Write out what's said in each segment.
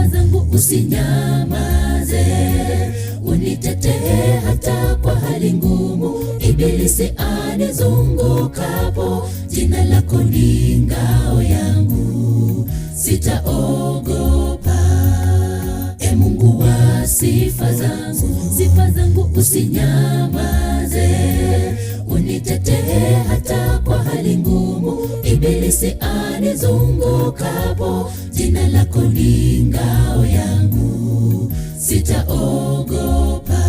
Sifa zangu usinyamaze, unitetee hata kwa hali ngumu, ibilisi anizungukapo, jina lako ni ngao yangu, sitaogopa. E Mungu wa sifa zangu, sifa zangu usinyamaze, unitetee hata kwa hali ngumu, ibilisi anizungukapo, jina lako ni ngao yangu, sitaogopa.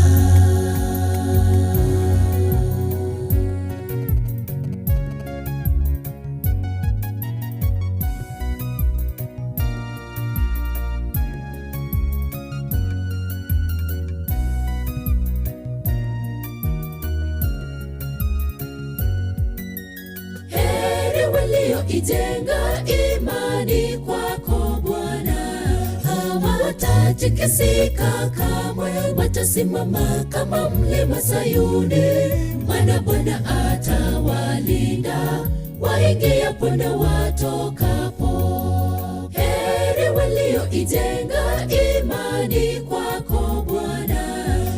Heri walioijenga imani kwako Bwana, hawatatikisika kamwe, watasimama kama mlima Sayuni, maana Bwana atawalinda waingiapo na watokapo. Heri walioijenga imani kwako Bwana,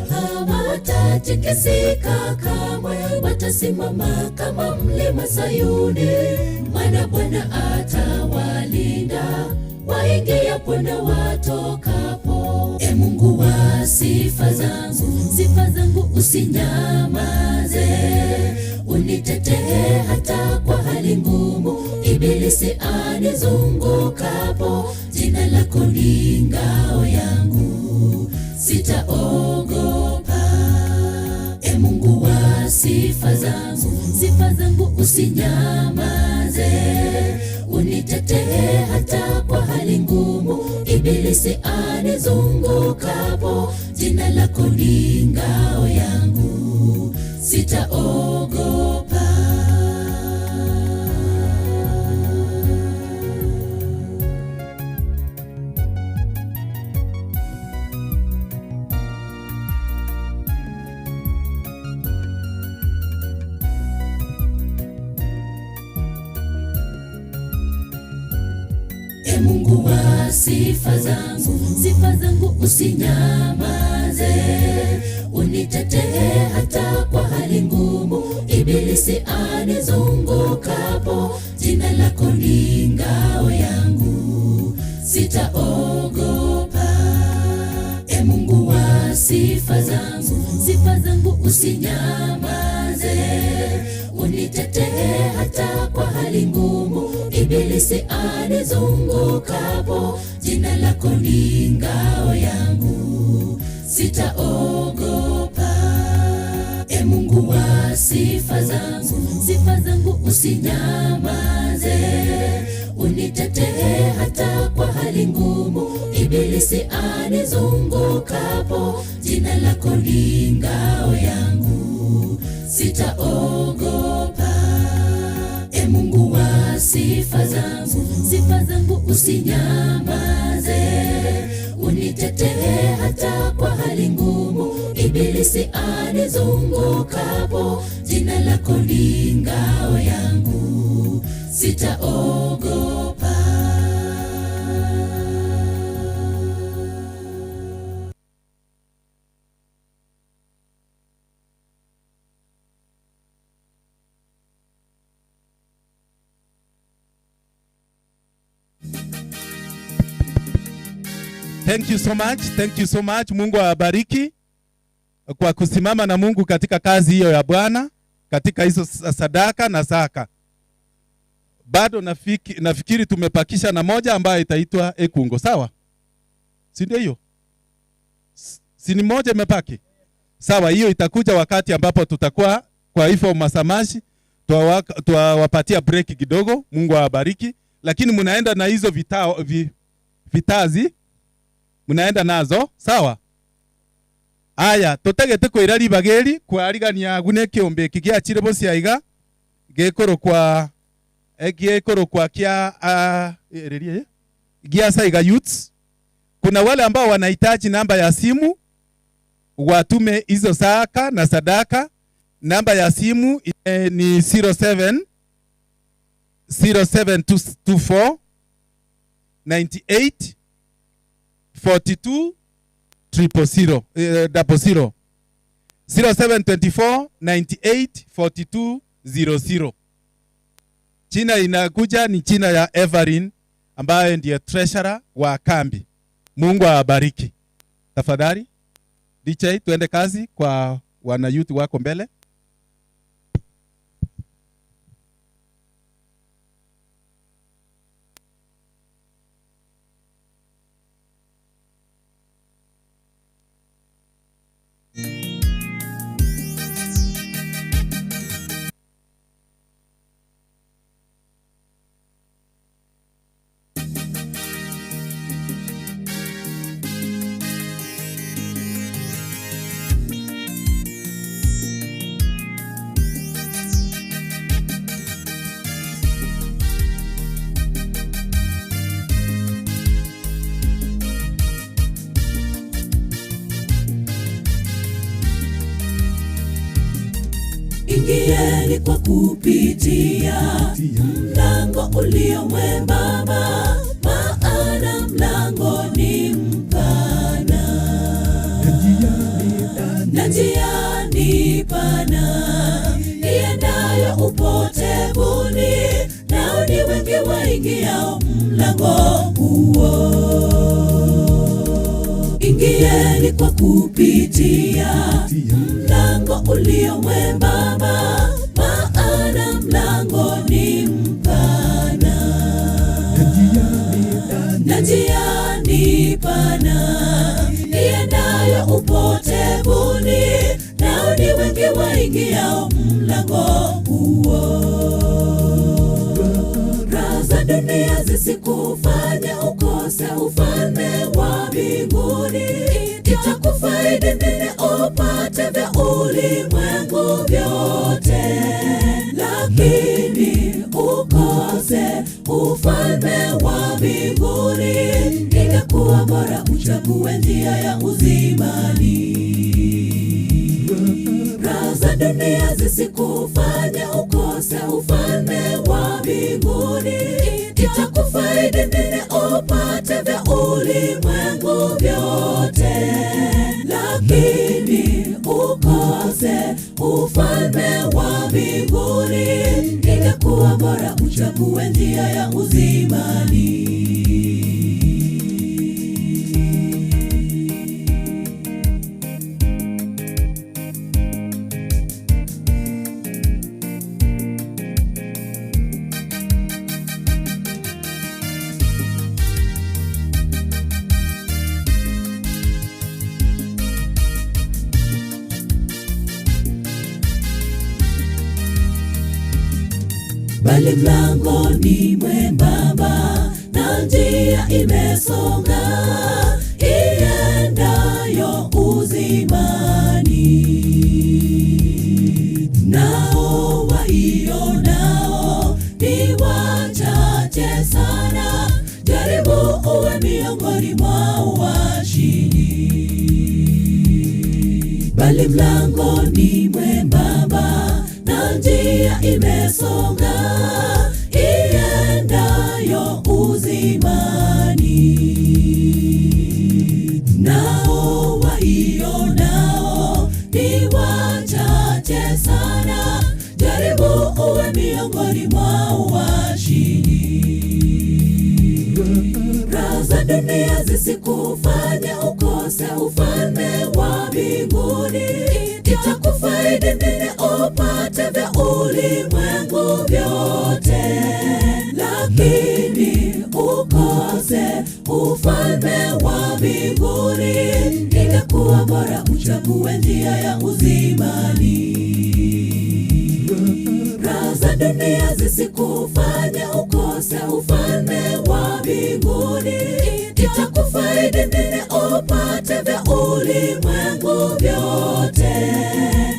hawatatikisika kamwe, watasimama kama mlima Sayuni, maana Bwana atawalinda waingiapo na watokapo. E Mungu wa sifa zangu, sifa zangu usinyamaze, unitetee hata kwa hali ngumu, ibilisi anizungukapo, jina lako ni ngao yangu, sitaogopa. E Mungu wa sifa zangu, sifa zangu usinyamaze, unitetee hata kwa hali ngumu, ibilisi anizungukapo, jina lako ni ngao yangu, sitaogopa. E Mungu wa sifa zangu, sifa zangu usinyamaze, unitetee hata kwa hali ngumu, ibilisi anizungukapo, jina lako ni ngao yangu, sitaogopa. E Mungu wa sifa zangu, sifa zangu usinyamaze, unitetee hata kwa hali ngumu, ibilisi anizungukapo, jina lako ni ngao yangu, sitaogopa. E Mungu wa sifa zangu, sifa zangu usinyamaze, unitetee hata kwa hali ngumu, ibilisi anizungukapo, jina lako ni ngao yangu, sitaogopa. E Mungu wa sifa zangu, sifa zangu usinyamaze, unitetee hata kwa hali ngumu, ibilisi anizungukapo, jina lako ni ngao yangu, sitaogopa. Thank you so much. Thank you so much. Mungu awabariki kwa kusimama na Mungu katika kazi hiyo ya Bwana, katika hizo sadaka na zaka. Bado nafikiri tumepakisha na moja ambayo itaitwa Ekungo, sawa? Si ndio hiyo? Si ni moja imepaki? Sawa, hiyo itakuja wakati ambapo tutakuwa kwa hivyo masamashi tuwapatia break kidogo. Mungu awabariki. Lakini mnaenda na hizo vitazi mnaenda nazo, sawa? Aya, tutegete kwira ribageri kwarigania gune kiombe kigiachire bosia iga gekorokwa gekorokwa kia rerie gia Saiga Youths. Kuna wale ambao wanahitaji namba ya simu watume hizo saka na sadaka. Namba ya simu ni 07 0724 98 42 000, 00. 0724 98 42 00. Jina inakuja ni jina ya Everin ambaye ndiye treasurer wa kambi. Mungu awabariki. Tafadhali DJ, tuende kazi kwa wana youth wako mbele. Ingieni kwa kupitia mlango ulio mwembamba, maana mlango ni mpana na njia ni pana iendayo upotevuni, nao ni wengi waingiao mlango huo. Ingieni kwa kupitia mlango ulio mwembamba, maana mlango ni mpana na njia ni pana iendayo upotevuni, nao ni wengi waingiao mlango huo. Raha za dunia zisikufanye ukose ufalme wa mbinguni, itakufaidi nini upate vya ulimwengu vyote, lakini ukose ufalme wa mbinguni? Ingekuwa bora uchague njia ya uzimani. Raha za dunia zisikufanye ukose ufalme wa mbinguni, itakufaidi nini upate vya ulimwengu vyote, lakini ukose ufalme wa mbinguni? Ingekuwa bora uchague njia ya uzimani. Bali mlango ni mwembamba na njia imesonga iendayo uzimani, nao waionao ni wachache sana. Jaribu uwe miongoni mwa washindi. Bali mlango ni mwembamba na njia imesonga iendayo uzimani, nao waionao ni wachache sana. Jaribu uwe miongoni mwa washindi. Raha za dunia zisikufanye ukose ufalme wa mbinguni, itakufaidi nini upate vya ulimwengu vyote, lakini ukose ufalme wa mbinguni? Ingekuwa bora uchague njia ya uzimani. Raha za dunia zisikufanye ukose ufalme wa mbinguni, itakufaidi nini upate vya ulimwengu vyote,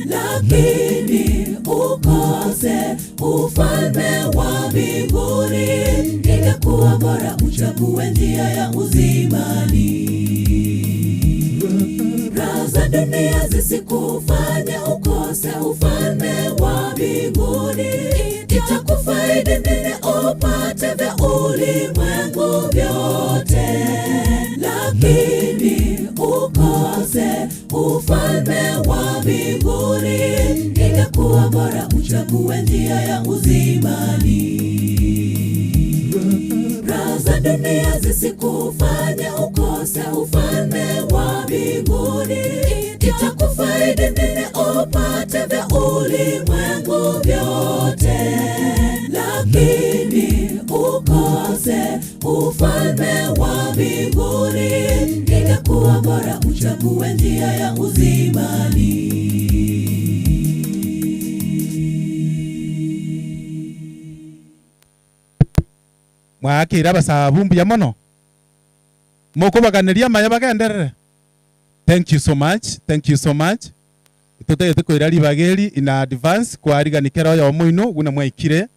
lakini ukose ufalme wa mbinguni? Ingekuwa bora uchague njia ya uzimani. Raha za dunia zisikufanye ukose ufalme wa mbinguni, itakufaidi nini upate vya ulimwengu vyote, lakini njia ya uzimani. Raha za dunia zisikufanye ukose ufalme wa mbinguni. Itakufaidi nini upate vya ulimwengu vyote, lakini ukose ufalme wa mbinguni? Ingekuwa bora uchague njia ya uzimani. Mwakira abasabu mbuya mono mokobaganiria amaya bagenderere. Thank you so much, thank you so much. Totagete koira ribageri in advance kwariganikera oyo moino guna mwaikire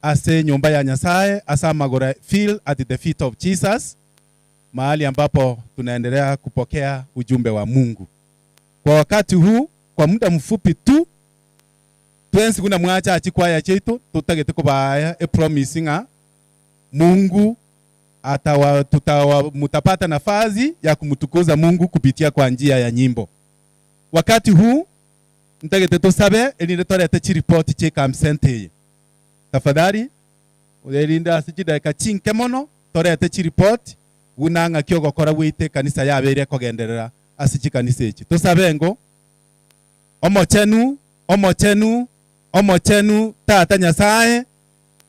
ase nyumba ya Nyasaye ase amagora, feel at the feet of Jesus, mahali ambapo tunaendelea kupokea ujumbe wa Mungu kwa wakati huu. Kwa muda mfupi tu twensi kuna mwacha achikwaya chetu tutagete kubaya e promising a Mungu atawa, tutawa, mutapata nafasi ya kumtukuza Mungu kupitia kwa njia ya nyimbo. Wakati huu ntagete tusabe elinde torete chiripoti che kamsente. Tafadhali ulinda ase chinke mono torete chiripoti unanga kyogokora wite kanisa yabere kogenderera ase chikanisa echi. Tusabe ngo omochenu omochenu omochenu tata Nyasaye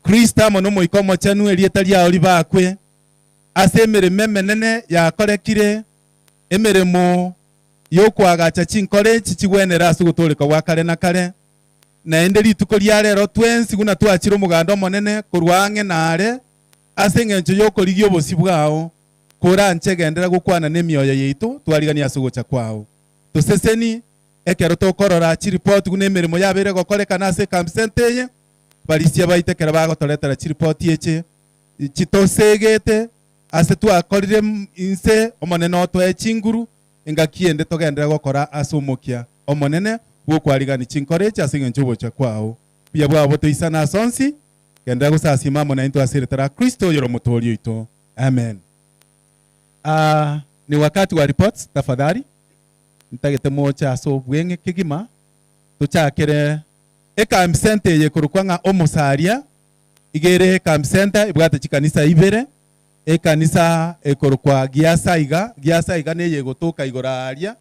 Kristo amo nomoika omochenu erieta riao ribakwe ase emeremo emenene yakorekire emeremo yokwagacha chinkore echi chigwenera ase ogotoreka gwa kare na kare naende rituko ria rero twensi guna twachire omoganda omonene korwa ang'e nare ase eng'encho yokorigia obosi bwao koranche gendera gokwana na emioyo yaitu twarigania ase ogocha kwao toseseni ekero tokorora chiripoti guna emeremo yabere gokorekana ase camp center eye barisia baitekera bagotoretera chiripoti eche chitosegete ase twakorire inse omonene otwae chinguru engakiende togendera gokora ase omokia omonene gokwarigani chinkore echi ase eng'encho obocha kwao buya bwabo toisana ase onsi gendera gosasima amo naintwe ase Kristo oyoro omotoori oito amen. Ni wakati wa reports tafadhali ntagete mocha ase obweng'e kegima tochakere ecamp center eye korokwa ng'a omosaria igere ecamp center ibwate chikanisa ibere ekanisa ekorokwa giasaiga giasaiga neye gotoka igoraria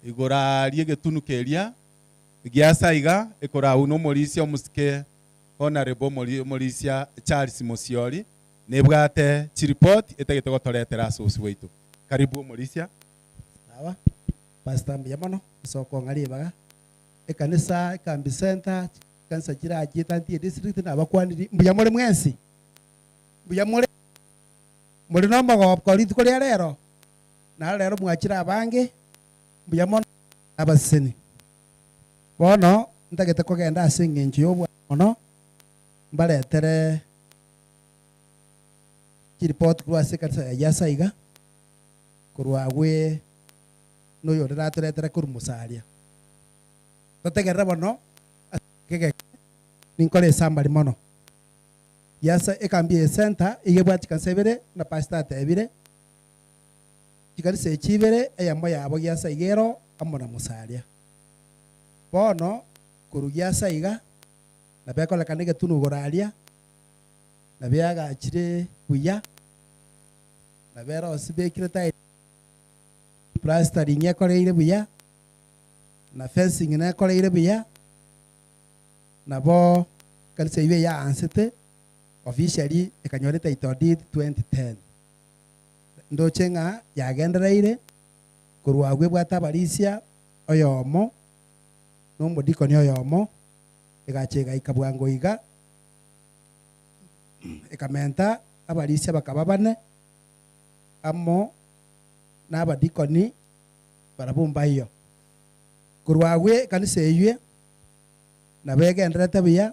igoraria egetunu keria giasaiga ekorau nomorisia omusike honorable omorisia Charles Mosiori nebwate chiripoti etagete gotoretera ase osi bwaitu. Karibu omorisia. Sawa pastor mbuya mono soko ng'ari baga ekanisa ekambi center kanisa chirachita ntie district nabakwaniri mbuya more mwensi mbuya more muri no mogoko rituko ria rero na rero mwachira abange mbuya mono abaseni bono ntagete kogenda ase eng'encho yobwa mono mbaretere chiripoti korwa ase ekanisa ya Yasaiga korwa agwe noyo rĩratoretera korwa Musaria totegerera bono kege ninkore esambari mono yasa ekambi center igebwa chikanisa ibere na pastor atebire chikanisa echi ibere eyamo yabo giasa igero amo na Musaria bono korwa Giasaiga nabekorekana egetunu goraria nabiagachire buya nabera osibekire tai plastering ekoreire buya na fencing nekoreire buya nabo kanisa ibe ya ansete officially ekanyore title deed 2010 ndoche ng'a yagendereire korwa agwe bwata abarisia oyomo nomodikoni oyomo egache gaika bwango iga ekamenta abarisia bakaba bane amo n'abadikoni barabumba iyo korwa agwe kanisa eywe nabegenderete buya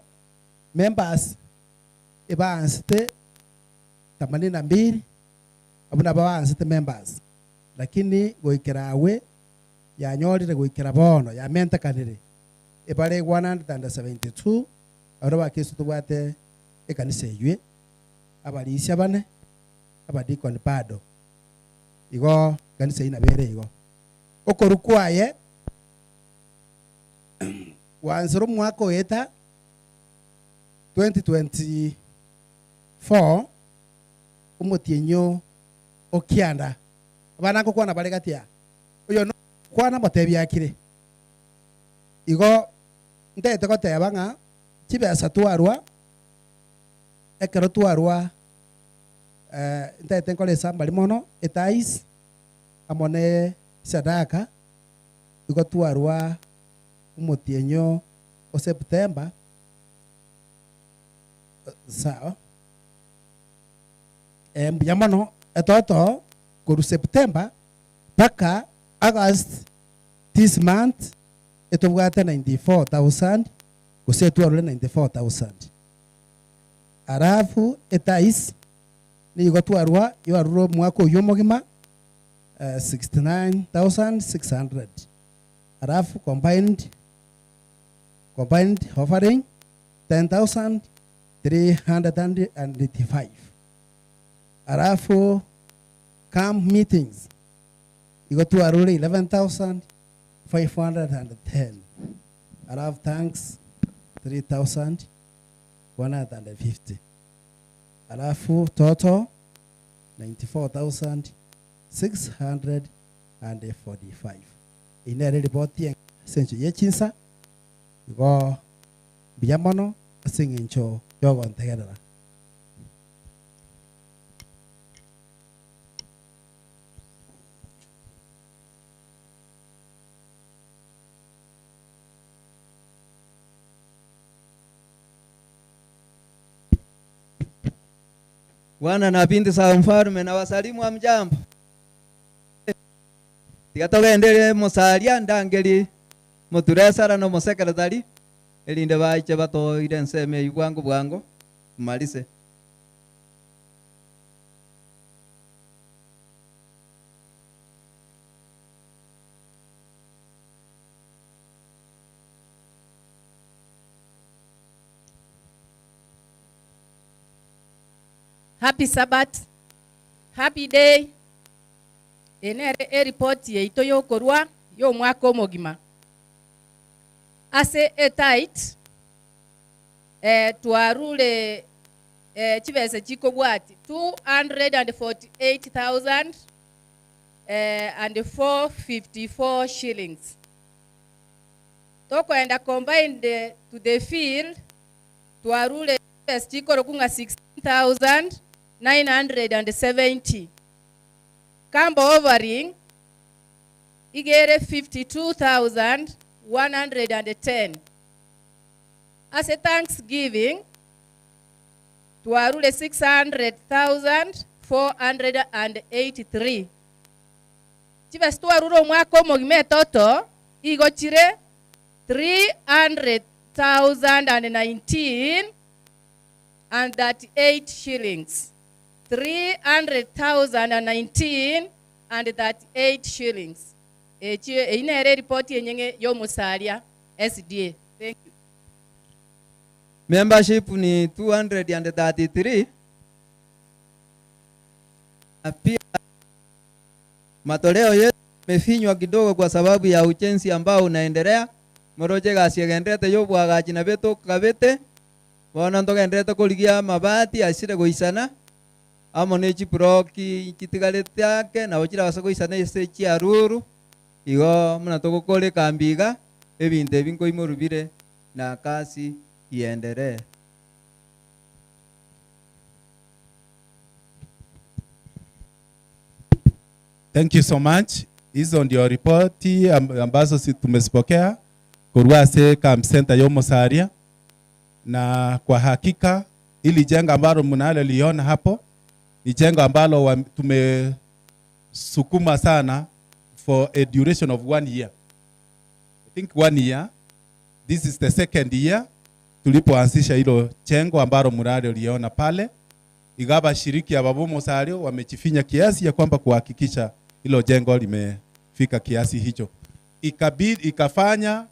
members ebaansete 82 abo nabo baansete members lakini goikera awe yanyorire goikera bono yamentakanire ebare 172 abo bakesu tobwate ekanisa eywe abarisia bane abadikoni bado igo kanisa inabere igo okorukwaye wansero mwaka oeta 2024 omotienyo okianda abana ngokwana bare gatia oyo no kwana motebi akire igo ndete goteba ng'a chibesa twarwa ekero twarwa ndete nkore esambari mono etais amone sadaka igo twarwa omotienyo o September sawa mbuya mono etoto koru September mpaka August this month etobwate 94,000 gose twarure 94,000 alafu etais nigo twarwa yaruro mwaka uyu mugima 69,600 alafu combined offering 10,385 alafu camp meetings igo twarure 11,510 alafu thanks 3,150 alafu total 94,645 inere ripoti sencho yechinsa igo mbuya mono ase eng'encho yogontegerera. Bwana na binti za mfalme na wasalimu hamjambo. Tigatogendere musalia ndangeri muturesara no musekretari elinde baiche batoire nseme bwangu bwangu malise. Happy Sabbath. Happy day. Enere e report yeito yokorwa yo mwaka omogima. Ase etight twarure chibese chikobwati 248,000 and 454 shillings. Tokoenda combined to the field twarure chibese chikorokunga 16,970. Kambo overing igere 52,110. As a thanksgiving twarule 600,483. Chibese twarure omwaka omogima etoto igochire 300,019 and 38 shillings. 300,019 and 38 shillings. Inere report yenyenge yomusalia SDA. Thank you. Membership ni 233. Na pia matoleo yetu yamefinywa kidogo kwa sababu ya ujenzi ambao unaendelea. Moroche gasiegendete yobwagachi na beto kabete. Bona ntogendete korigia mabati asire goisana. Amo ne chiproki chitigarete ake nabo chirabasa goisana ase chiaruru. Igo muna togokore kambiga ebinto ebi nkoimorubire na kasi iendelee. Thank you so much. Hizo ndio ripoti ambazo tumezipokea kurwase Camp Center yomosaria, na kwa hakika ili jengo ambalo mnaloliona hapo ni jengo ambalo tumesukuma sana for a duration of 1 year. I think 1 year. This is the second year tulipoanzisha hilo jengo ambalo mnaloliona pale. Ingawa shiriki ya babomosario wamechifinya kiasi ya kwamba kuhakikisha hilo jengo limefika kiasi hicho. Ikabidi ikafanya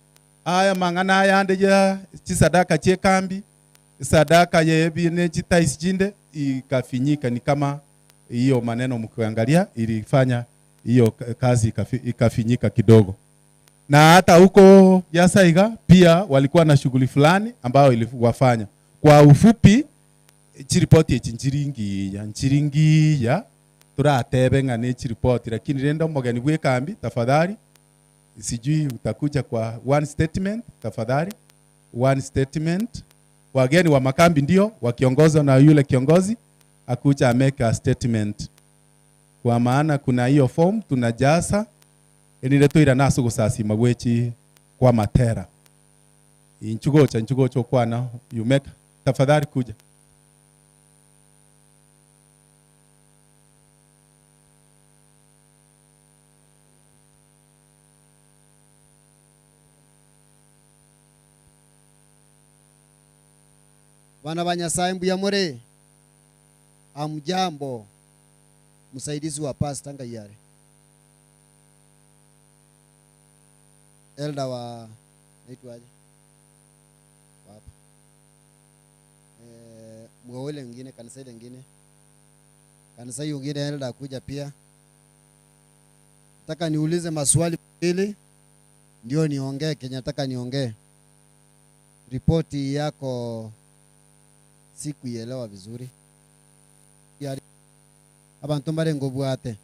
aya mangana aya ande ya chisadaka chekambi sadaka ye chitaisi jinde ikafinyika. Ni kama hiyo maneno mkiangalia ilifanya hiyo kazi ikafinyika kidogo. Na hata huko Yasaiga pia walikuwa na shughuli fulani ambayo iliwafanya. Kwa ufupi chiripoti echi nchiringiya nchiringiya turatebe ng'a ne chiripoti, lakini renda omogeni bwa ekambi tafadhali, sijui utakuja kwa one statement tafadhali, one statement. Wageni wa makambi ndio wakiongozwa na yule kiongozi akuja ameke a statement, kwa maana kuna hiyo form tunajaza enire twira naso gusasima gwechi kwa matera inchugocha inchugocha kwana you make tafadhali kuja. Bana ba Nyasaye mbuya more amjambo. Msaidizi wa pastor Ngayare, elder wa naitwaje hapa, mwole mwingine kanisa ile nyingine, kanisa hiyo nyingine elder kuja pia. Nataka niulize maswali mbili ndio niongee Kenya, nataka niongee. Ripoti yako sikuielewa vizuri. Abantu mbarengo bwate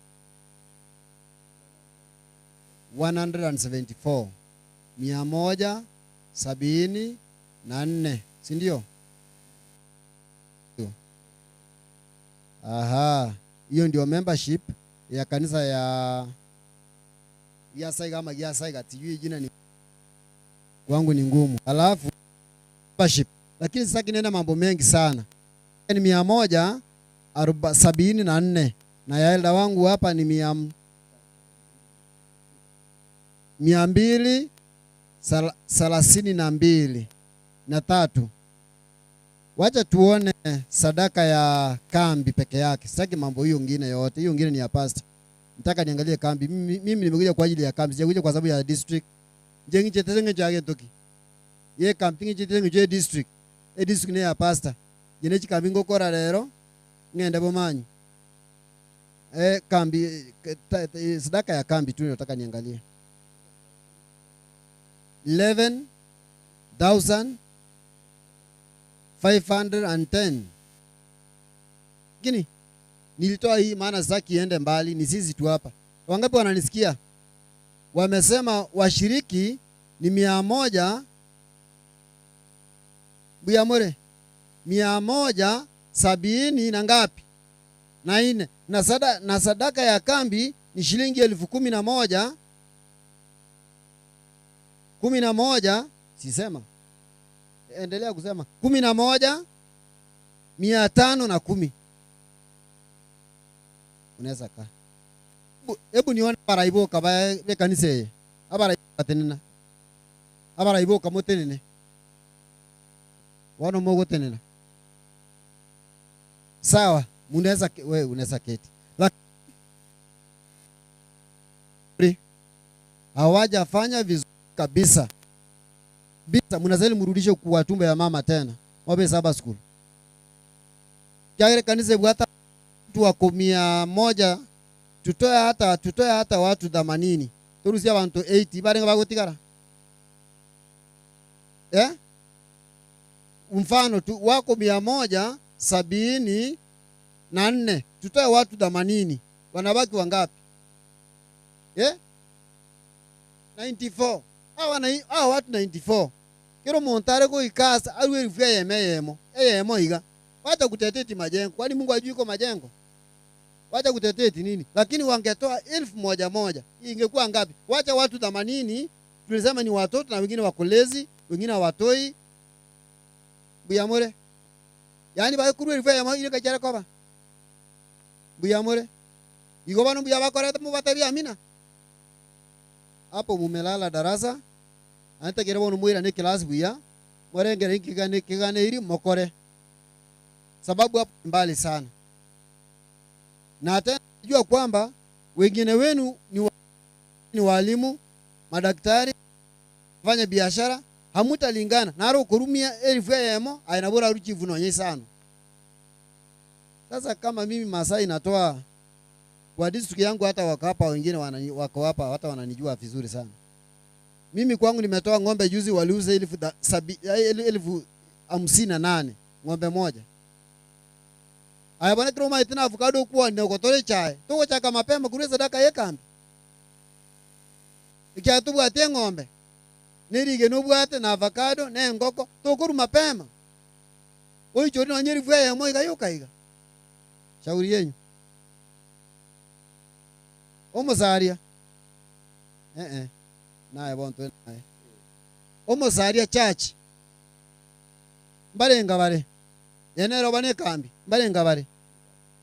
174 174, si ndio? Aha, hiyo ndio membership ya kanisa ya Saiga ama ya Saiga, sijui jina ni kwangu ni ngumu. Alafu membership, lakini sasa kinena mambo mengi sana. Ni 174 na ya elda wangu hapa ni 232 na 3. Wacha tuone sadaka ya kambi peke yake. Sitaki mambo hiyo ngine yote. Hiyo ngine ni ya pastor. Nataka niangalie kambi. Mimi nimekuja kwa ajili ya kambi. Sijakuja kwa sababu ya district. Nje nje tenge chake toki. Ye kambi nje tenge je district. E district ni ya pastor. Jene chikambi ngokora lero ngende bomanyi. Kambi sadaka ya kambi tu nataka niangalie. 11,510. Gini nilitoa hii maana sitaki iende mbali, ni sisi tu hapa. Wangapi wananisikia? Wamesema washiriki ni 100 buyamore 170 na ngapi? Na 4. Na sadaka ya kambi ni shilingi 11,000. 11, sisema. Endelea kusema. 11,510. Unaweza kaa. Hebu nione baraiboka ba kanisa ye. Abaraiboka tenena. Abaraiboka motenene. Wano mogo tenena. Sawa, munaweza wewe unaweza keti. Lakini hawajafanya vizuri kabisa. Bisa mnazali mrudishe kwa tumbo ya mama tena. Wape saba school. Jaire kanisa bwata watu wako 100, tutoe hata watu 80. Turusia watu 80 barenga bagotigara. Mfano tu wako 174, tutoe watu 80. Wanabaki wangapi? 94. Hawa watu 94. Kero montare ko ikasa awe rufia yeme yemo. Yemo iga. Wacha kuteteti majengo. Kwani Mungu ajui iko majengo? Wacha kuteteti nini? Lakini wangetoa 1,000. Ingekuwa ngapi? Wacha watu 80, tulisema ni watoto na wengine wakolezi, wengine hawatoi. Buyamore. Yaani ba kuru rufia yemo ile kachara koba. Buyamore. Igo bano buyabakora mu batabia amina. Hapo mumelala darasa. Anata bono mwira ne class buya. Mwarengere kigane kigane iri mokore. Sababu hapo mbali sana. Na tena najua kwamba wengine wenu ni walimu, madaktari, fanya biashara, hamutalingana. Naro kurumia 1,000 yemo, aina bora ruchivuno nyingi sana. Sasa kama mimi Masai natoa kwa district yangu, hata wako hapa wengine wako hapa hata wananijua vizuri sana. Mimi kwangu nimetoa ng'ombe juzi waliuza 58,000. Ng'ombe moja. Aya bwana kiroma itina avocado kuwa ne gotore chai. Tugochaka mapema kuri sadaka yekambi. Ikiatubwate ng'ombe. Nirige nobwate na avocado ne ngoko tukuru mapema. Oicho no nyeri vya ya moiga yokaiga. Shauri yenyu. Omosaria. Naye bonto naye. Omosaria church. Mbarenga bare. Yenero bane kambi. Mbarenga bare.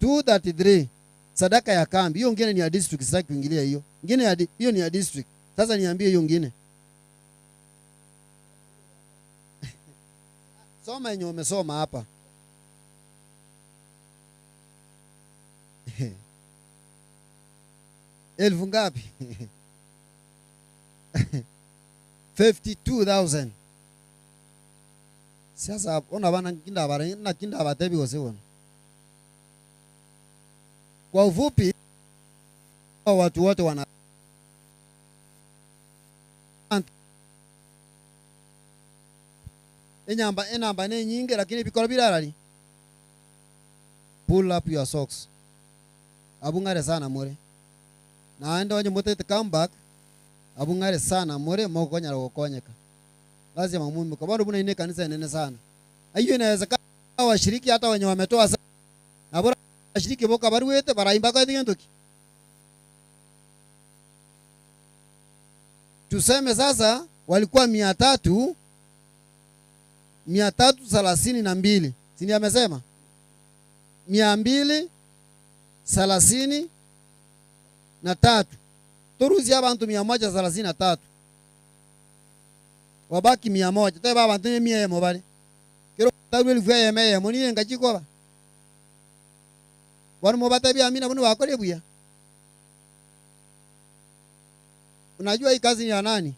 233 sadaka ya kambi. Hiyo ngine ni ya district, sitaki kuingilia hiyo. Ngine ya hiyo ni ya district. Sasa niambie hiyo ngine. Soma yenye umesoma hapa. Elfu ngapi? 52,000. Sasa ona bana kinda bara na kinda abatebi gose bona. Kwa ufupi watu wote wana enyamba enamba ne nyingi lakini bikora birarari. Pull up your socks. Abungare sana more. Na ndo onye mutete come back. Abungare sana more mokonyara gokonyeka. Lazima mume kwa bado buna ine kanisa nene sana. Hiyo inaweza washiriki hata wenye wametoa sana. Na bora washiriki boka baruete baraimba kwa ndoki. Tuseme sasa walikuwa 332. Si ndiye amesema? 233. Turuzi abantu 133. Wabaki 100. Tebe abantu 100 mobale. Kero taru elfu ya meye moni ngachikoba. Wanu mobata bia amina bunu wakole buya. Unajua hii kazi ni ya nani?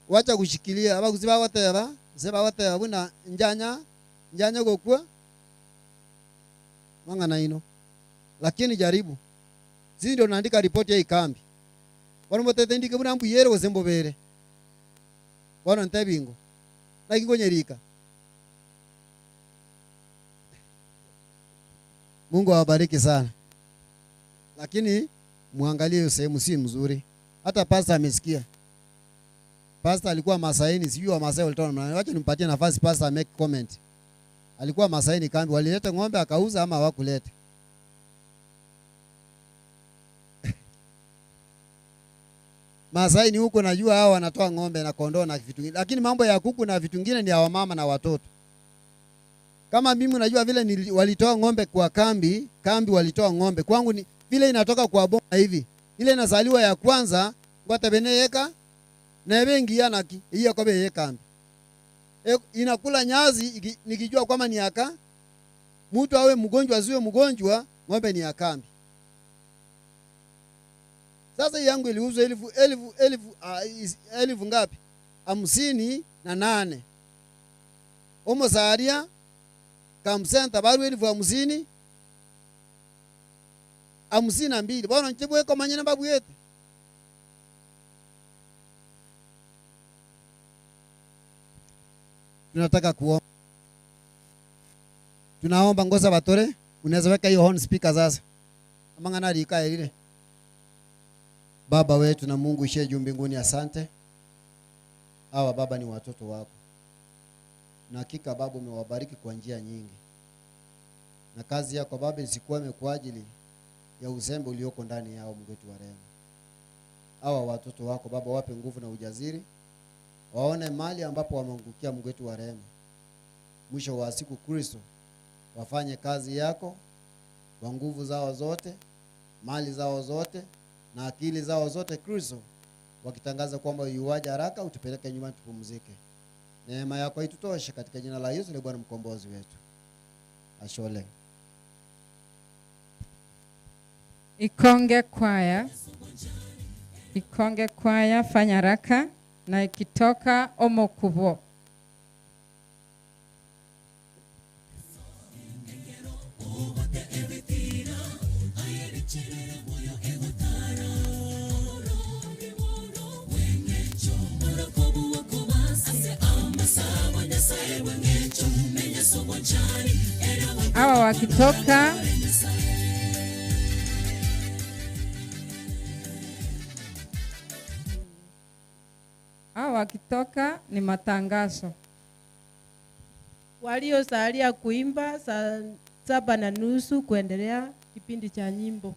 Wacha kushikilia abakuziba wateba, seba wateba buna njanya, njanya gokwa. Mangana ino. Lakini jaribu. Sisi ndio tunaandika ripoti ya ikambi. Wanu motete ndike buna mbuyere gosembobere. Wana ntebingo. Na kigonyerika. Mungu awabariki sana. Lakini muangalie hiyo sehemu si mzuri. Hata pastor amesikia. Pastor alikuwa Masaini, sijui wa Masai walitoa namna. Wacha nimpatie nafasi pastor make comment. Alikuwa Masaini kambi, walileta ng'ombe akauza ama hawakuleta? Masaini huko najua hao wanatoa ng'ombe na kondoo na vitu vingine. Lakini mambo ya kuku na vitu vingine ni ya wamama na watoto. Kama mimi najua vile walitoa ng'ombe kwa kambi, kambi walitoa ng'ombe. Kwangu ni vile inatoka kwa boma hivi. Ile inazaliwa ya kwanza ngwata beneyeka na bengi yanaki iya kwa beye kambi. Inakula nyazi nikijua kwamba ni aka mtu awe mgonjwa asiwe mgonjwa, ng'ombe ni ya kambi. Sasa yangu iliuzwa elfu ngapi? 58. Omosaria kamsenta baru 50,000 52. Bwana nchibwe kwa manyana babu yetu. Tunataka kuomba. Tunaomba ngoza batore, unaweza weka hiyo horn speaker sasa. Amangana lika ile. Baba wetu na Mungu ishiye juu mbinguni, asante. Hawa baba ni watoto wako. Na hakika Baba umewabariki kwa njia nyingi. Na kazi yako Baba isikwame kwa ajili ya uzembe ulioko ndani yao, Mungu wetu wa rehema. Hawa watoto wako Baba wape nguvu na ujasiri. Waone mali ambapo wameangukia, Mungu wetu wa rehema. Mwisho wa siku Kristo wafanye kazi yako kwa nguvu zao zote, mali zao zote na akili zao zote Kristo, wakitangaza kwamba yuaje haraka utupeleke nyumbani tupumzike. Neema yako itutoshe katika jina la Yesu ni Bwana mkombozi wetu. Ashole. Ikonge kwaya. Ikonge kwaya fanya haraka na ikitoka omokubo. Hawa wakitoka ni matangazo. Waliosalia kuimba saa 7:30 kuendelea kipindi cha nyimbo.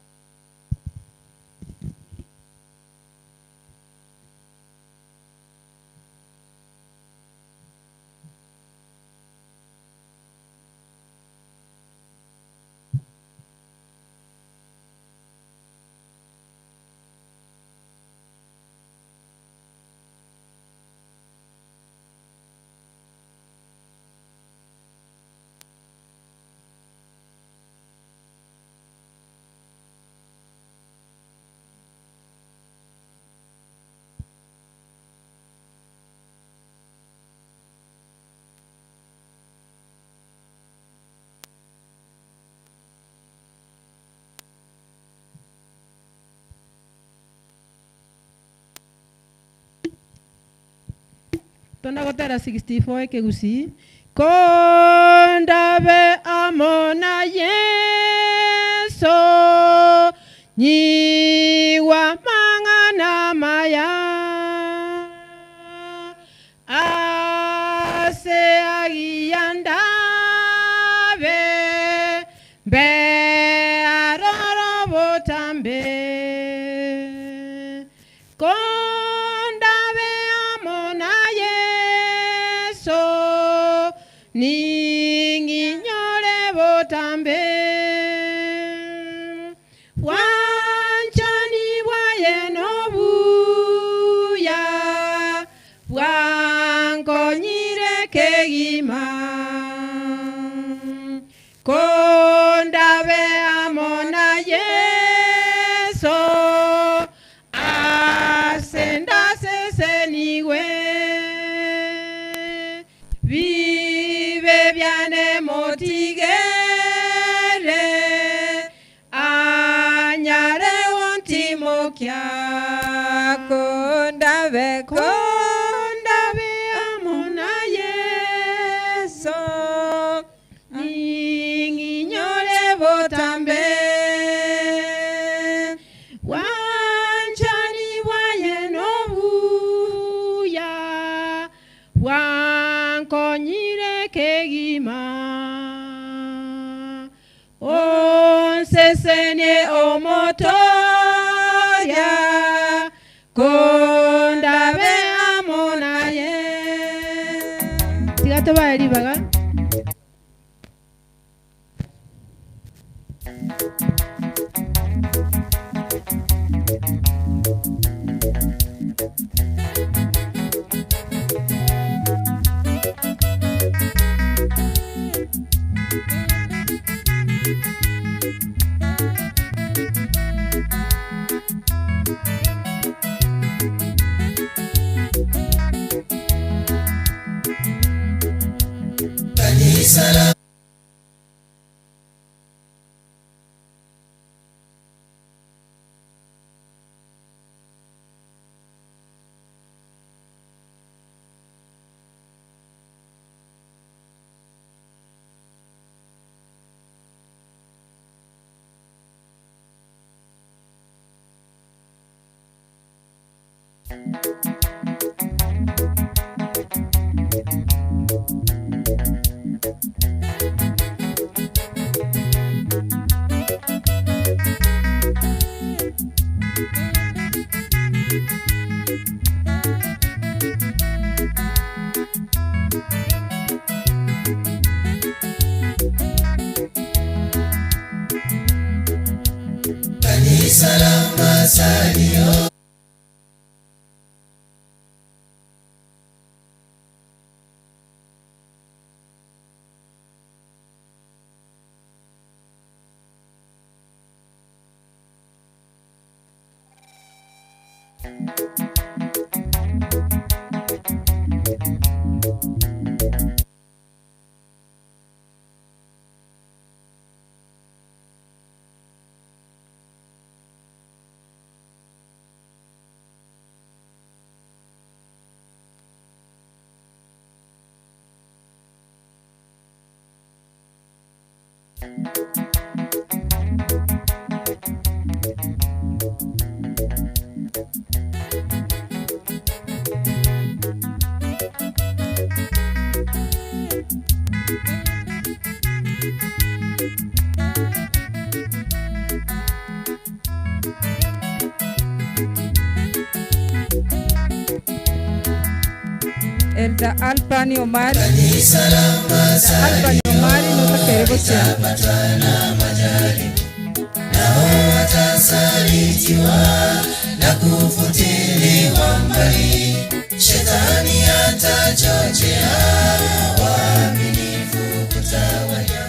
Tonda gotera 64 ekegusi kondabe amona Yeso nyiwa mang'ana maya ase agiandabe be aroro botambe kondabe amona Yeso ninginyore botambe wanchani bwaye nobuya bwankonyire kegima kondabe amona Yeso asenda seseniwe vive byane motigere anyare wontimokia kondabe kondabe amona Yeso ninginyore botambe wanchani bwaye nobuya wankonyire kegima onsesenie omotoya kondabe amonaye tigatobae ribaga. Kanisa Kanisa la Masalio. Elda Alpani Omari. Kanisa la Elda Alpani Omari notakeregocia. Litapatwa na majaribu, nao watasalitiwa na kufutiliwa mbali. Shetani atachochea waaminifu kutawanya,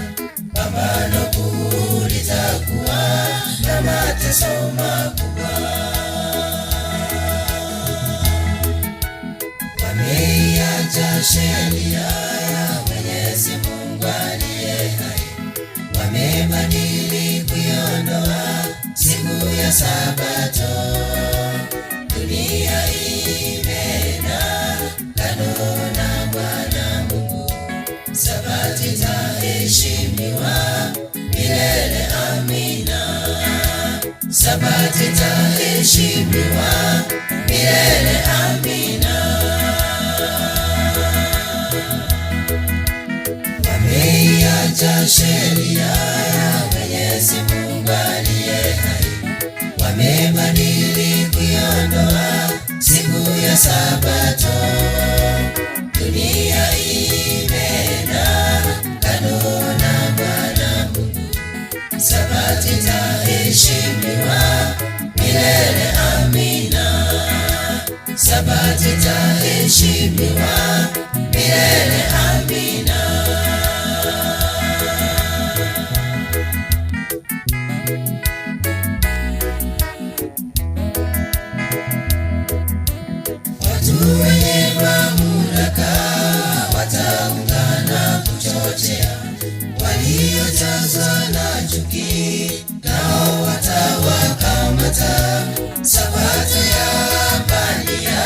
pambano kuu litakuwa na mateso makubwa. Wameiacha sheria ya Mwenyezi Mungu aliye hai, wamebadili kuiondoa siku ya Sabato. Dunia imeenda kando na Bwana Mungu, Sabato itaheshimiwa milele. Amina. Sabato itaheshimiwa milele. Amina. Wameiacha sheria ya Mwenyezi Mungu aliye hai, wamebadili kuiondoa siku ya Sabato. Dunia imeenda kando na Bwana Mungu, Sabato itaheshimiwa milele. Amina. Sabato itaheshimiwa milele. Amina. Watu wenye mamlaka wataungana kuchochea, waliojazwa na chuki nao watawakamata. Sabato ya bandia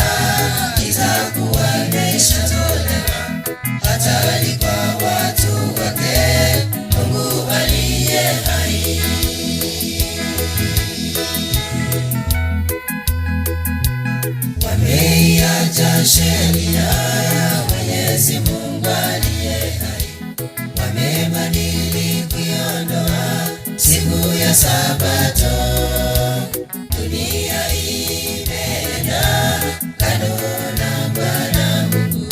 itakuwa imeshatolewa, hatari kwa watu wake Mungu aliye hai. Wameiacha sheria ya Mwenyezi Mungu aliye hai, wamebadili kuiondoa siku ya Sabato. Dunia imeenda kando na Bwana Mungu,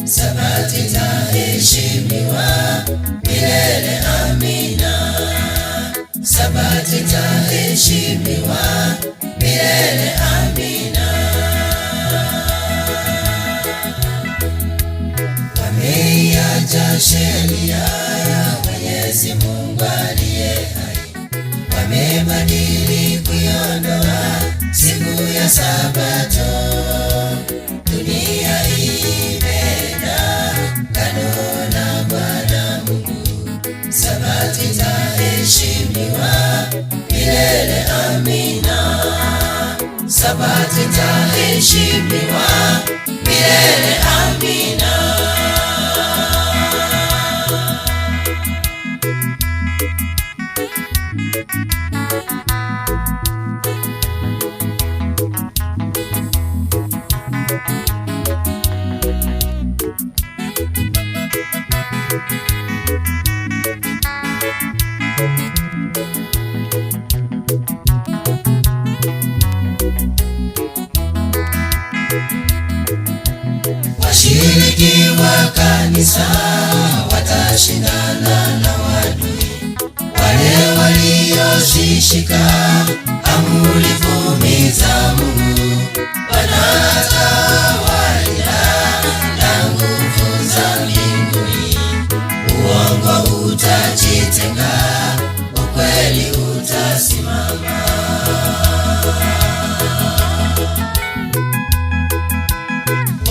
Sabato itaheshimiwa milele. Amina. Sabato itaheshimiwa milele. Amina. Wameiacha sheria ya Mwenyezi Mungu aliye hai, wamebadili kuiondoa siku ya Sabato. Dunia imeenda kando na Bwana Mungu, Sabato itaheshimiwa milele. Amina. Sabato itaheshimiwa milele. Amina. Washiriki wa kanisa watashindana na wadui, wale waliozishika amri kumi za Mungu, wanatawalinda na nguvu za mbinguni. Uongo utajitenga, ukweli utasimama.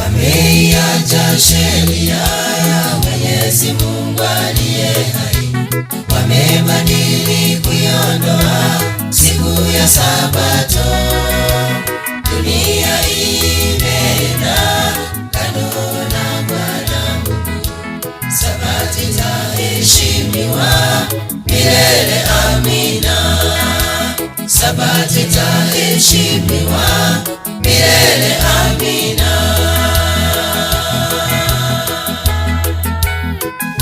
Wameiacha sheria ya Mwenyezi Mungu aliye hai, wamebadili kuiondoa siku ya Sabato. Dunia imeenda kando na Bwana Mungu, Sabato itaheshimiwa Sabato itaheshimiwa milele, amina.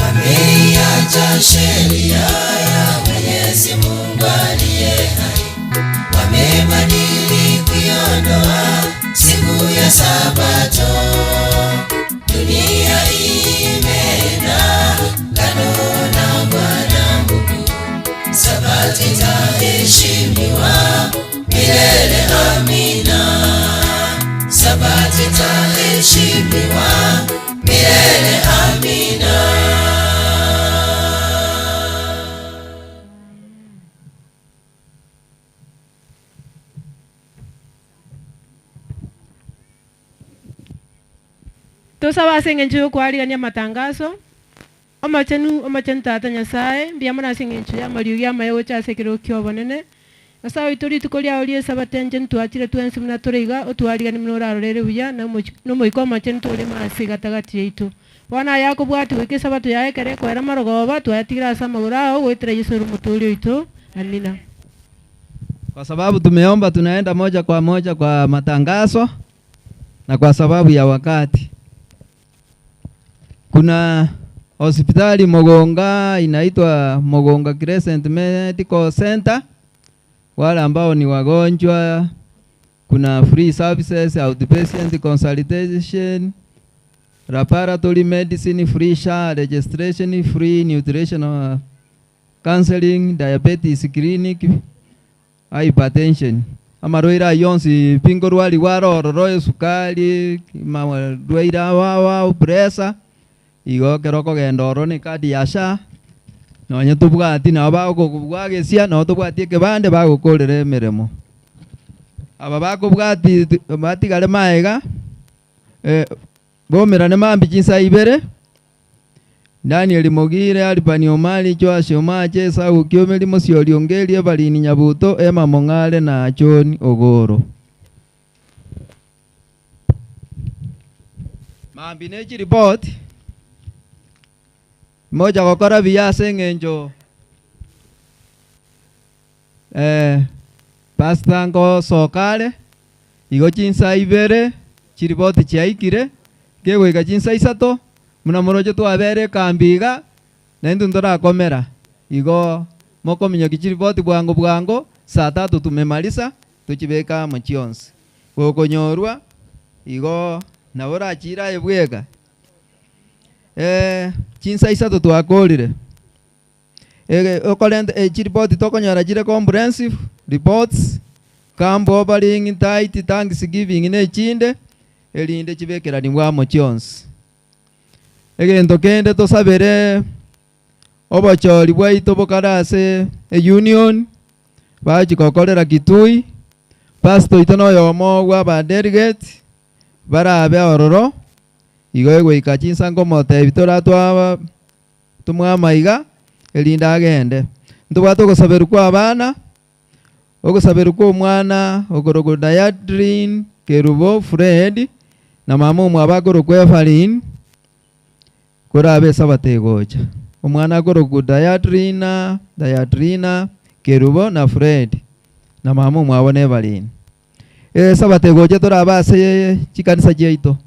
Wameiacha sheria ya Mwenyezi Mungu aliye hai, wamebadili kuiondoa siku ya Sabato. Dunia imeenda kando na Bwana Mungu, Sabato itaheshimiwa milele, amina. Sabato itaheshimiwa milele, amina. Tosaba ase eng'encho ya okwarigania amatangazo omachenu omachenu tata Nyasaye mbuya mono ase eng'encho ya amariogi amaye gocha ase ekero kia obonene. Nyasaye oito rituko riao ria esabato enche ntwachire twensi buna tore iga otwarigani buna orarorere buya na omoika omachenu torema ase gatagati yaito. Bono aya akobwati goika esabato yaye ekere ekoera marogoba twayatigire ase amagoro ao goetera Yeso ore omotori oito. Amina. Kwa sababu tumeomba, tunaenda moja kwa moja kwa matangazo, na kwa sababu ya wakati. Kuna hospitali Mogonga inaitwa Mogonga Crescent Medical Center. Wale ambao ni wagonjwa, kuna free services, outpatient consultation, laboratory medicine, free SHA registration, free nutritional counseling, diabetes clinic, hypertension. Amarwaire yonsi pingo rwari rwarororo esukari, marwaire awawa pressure, igo kero kogenda oro ni kadi ya SHA nonye tobwati nabo bagokobwagesia nabo tobwati ekebande bagokorera emeremo. Aba bakobwati batigare maega bomerane mambi chinsa ibere. Daniel Mogire, Alipani Omari, Joash Omache, Esau Kiomeli, Mosiori Ongeri, Evalini Nyabuto, Emma Mong'are na John Ogoro. Mambi nechi report moja gokora buya ase eng'encho pastor ngosokare igo chinsa ibere chiripoti chiaikire kegoika chinsa isato muna moroche twabere ekambi iga naintwe ntorakomera igo mokominyoki chiripoti bwango bwango saa tatu tumemaliza tuchibeka amo chionsi gokonyorwa igo nabo orachire aye bweka. Chinsa isato twakorire okorente chiripoti tokonyora chire comprehensive reports camp offering tithe thanksgiving nechinde erinde chibekerani amo chionsi. Egento kende tosabere obochori bwaito bokara ase union bachikokorera Kitui pastor oito noyomo bwa aba delegate barabe ororo igo egoika chinsa nkomotebi toratwa tumwamaiga erinda agende. Ntobwate ogosaberwa kwa abana, ogosaberwa kwa omwana okorokwa Diadrin Kerubo Fred na mama omwabo akorokwa Evelyn korabe esabato egocha. Omwana akorokwa Diadrina Kerubo na Fred na mama omwabo na Evelyn. Esabato egocha torabe ase chikanisa chiaito.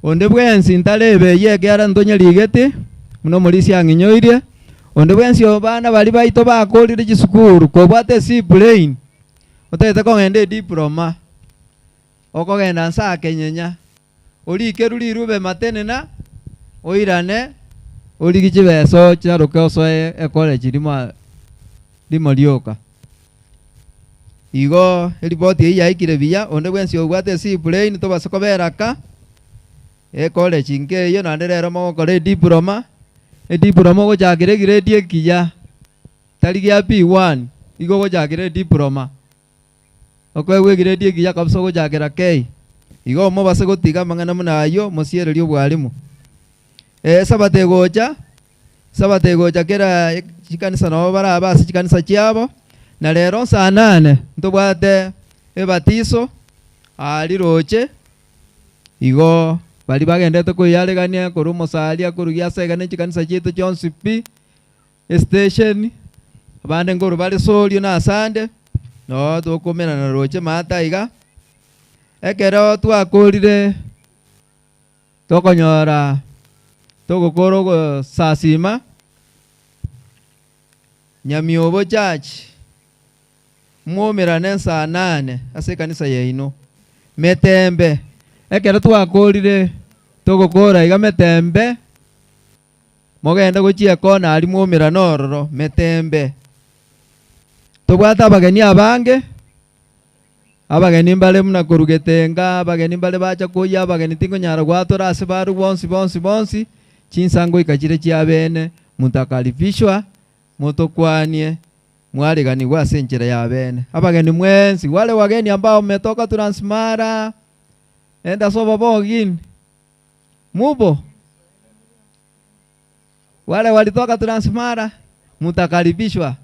Onde bwensi ntarebe yekiara ntonyerigete muno morisi ang'inyoirie. Onde bwensi abana bari baito bakorire chisukuru kobwate C plane otagete kogenda ediploma okogenda nsa akenyenya orikeru rirube matenena oirane origi chibeso chiaroke osoe ecollege rimo rioka. Igo eripoti eyio yaikire buya. Onde bwensi obwate C plane tobase koberaka ecollege nkeyo naende rero mogokora ediploma ediploma ogochakera egrade ekiya tari gia P1 igo ogochakera ediploma okoegwa egrade ekiya kabisa ogochakera K igo mobase gotiga amang'ana buna aywo mosiererie obwarimu. Sabato egocha sabato egocha kera chikanisa nabo barabe ase chikanisa chiabo na rero saa nane ntobwate Ebatiso aliroche igo bali bagendete kuyaregania koru musalia korugia segane chikanisa chietu Johnson P station abande ngoru bali solio na asande no tukumena na roche mata iga ekero twakorire tokonyora togokoro sasima Nyamiobo Church mwomerane saa 8 ase kanisa yaino metembe ekero twakorire togokora iga metembe mogenda gochia kona ari mwomerane ororo metembe tobwata abageni abange abageni mbale muna korugetenga abageni mbale bacha koya abageni tingonyara gwatora ase baru bonsi bonsi bonsi chinsango ikachire chiabene mutakaribishwa mutokwanie mwariganirwa ase enchera ya bene abageni mwensi wale wageni ambao mmetoka Transmara enda soba bogini mubo wale walitoka Transmara mutakaribishwa,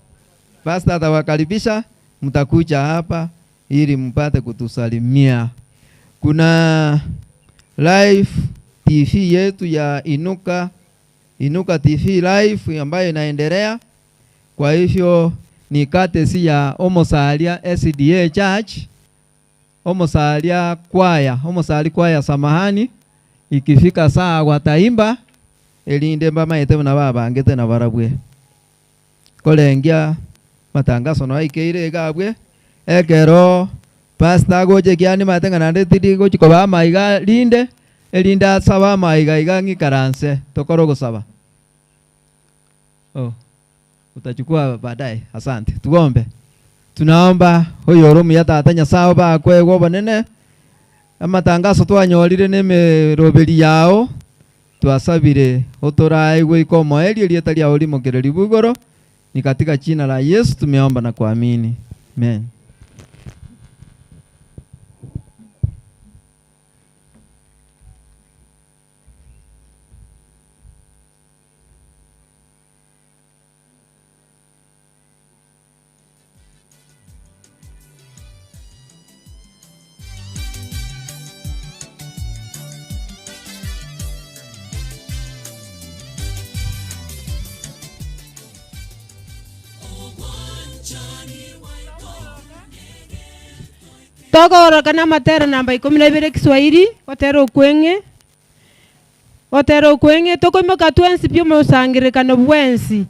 pastor atawakaribisha, mtakuja hapa ili mpate kutusalimia. Kuna live TV yetu ya Inuka Inuka TV live ambayo inaendelea. Kwa hivyo ni katesi ya Omosalia SDA Church, Omosalia kwaya, Omosali kwaya samahani, ikifika saa wataimba elinde mbama ete na baba ngete na barabwe kolengia matangazo no aikeire gabwe ekero pastor goche kiani matenga nande tidi gochi koba maiga linde elinda saba maiga iga ngikaranse tokoro gosaba. Oh, utachukua baadaye. Asante. Tuombe. Tunaomba huyo romu ya tata Nyasaye bakwe gobonene amatangazo twanyorire nemeroberi yao twasabire otorai gwikomo eli elieta lya olimo kereri bugoro ni katika jina la Yesu tumeomba na kuamini. Amen. Togoro kana matera namba 12 Kiswahili otero kwenge tokomoka twensi pyo musangirekano bwensi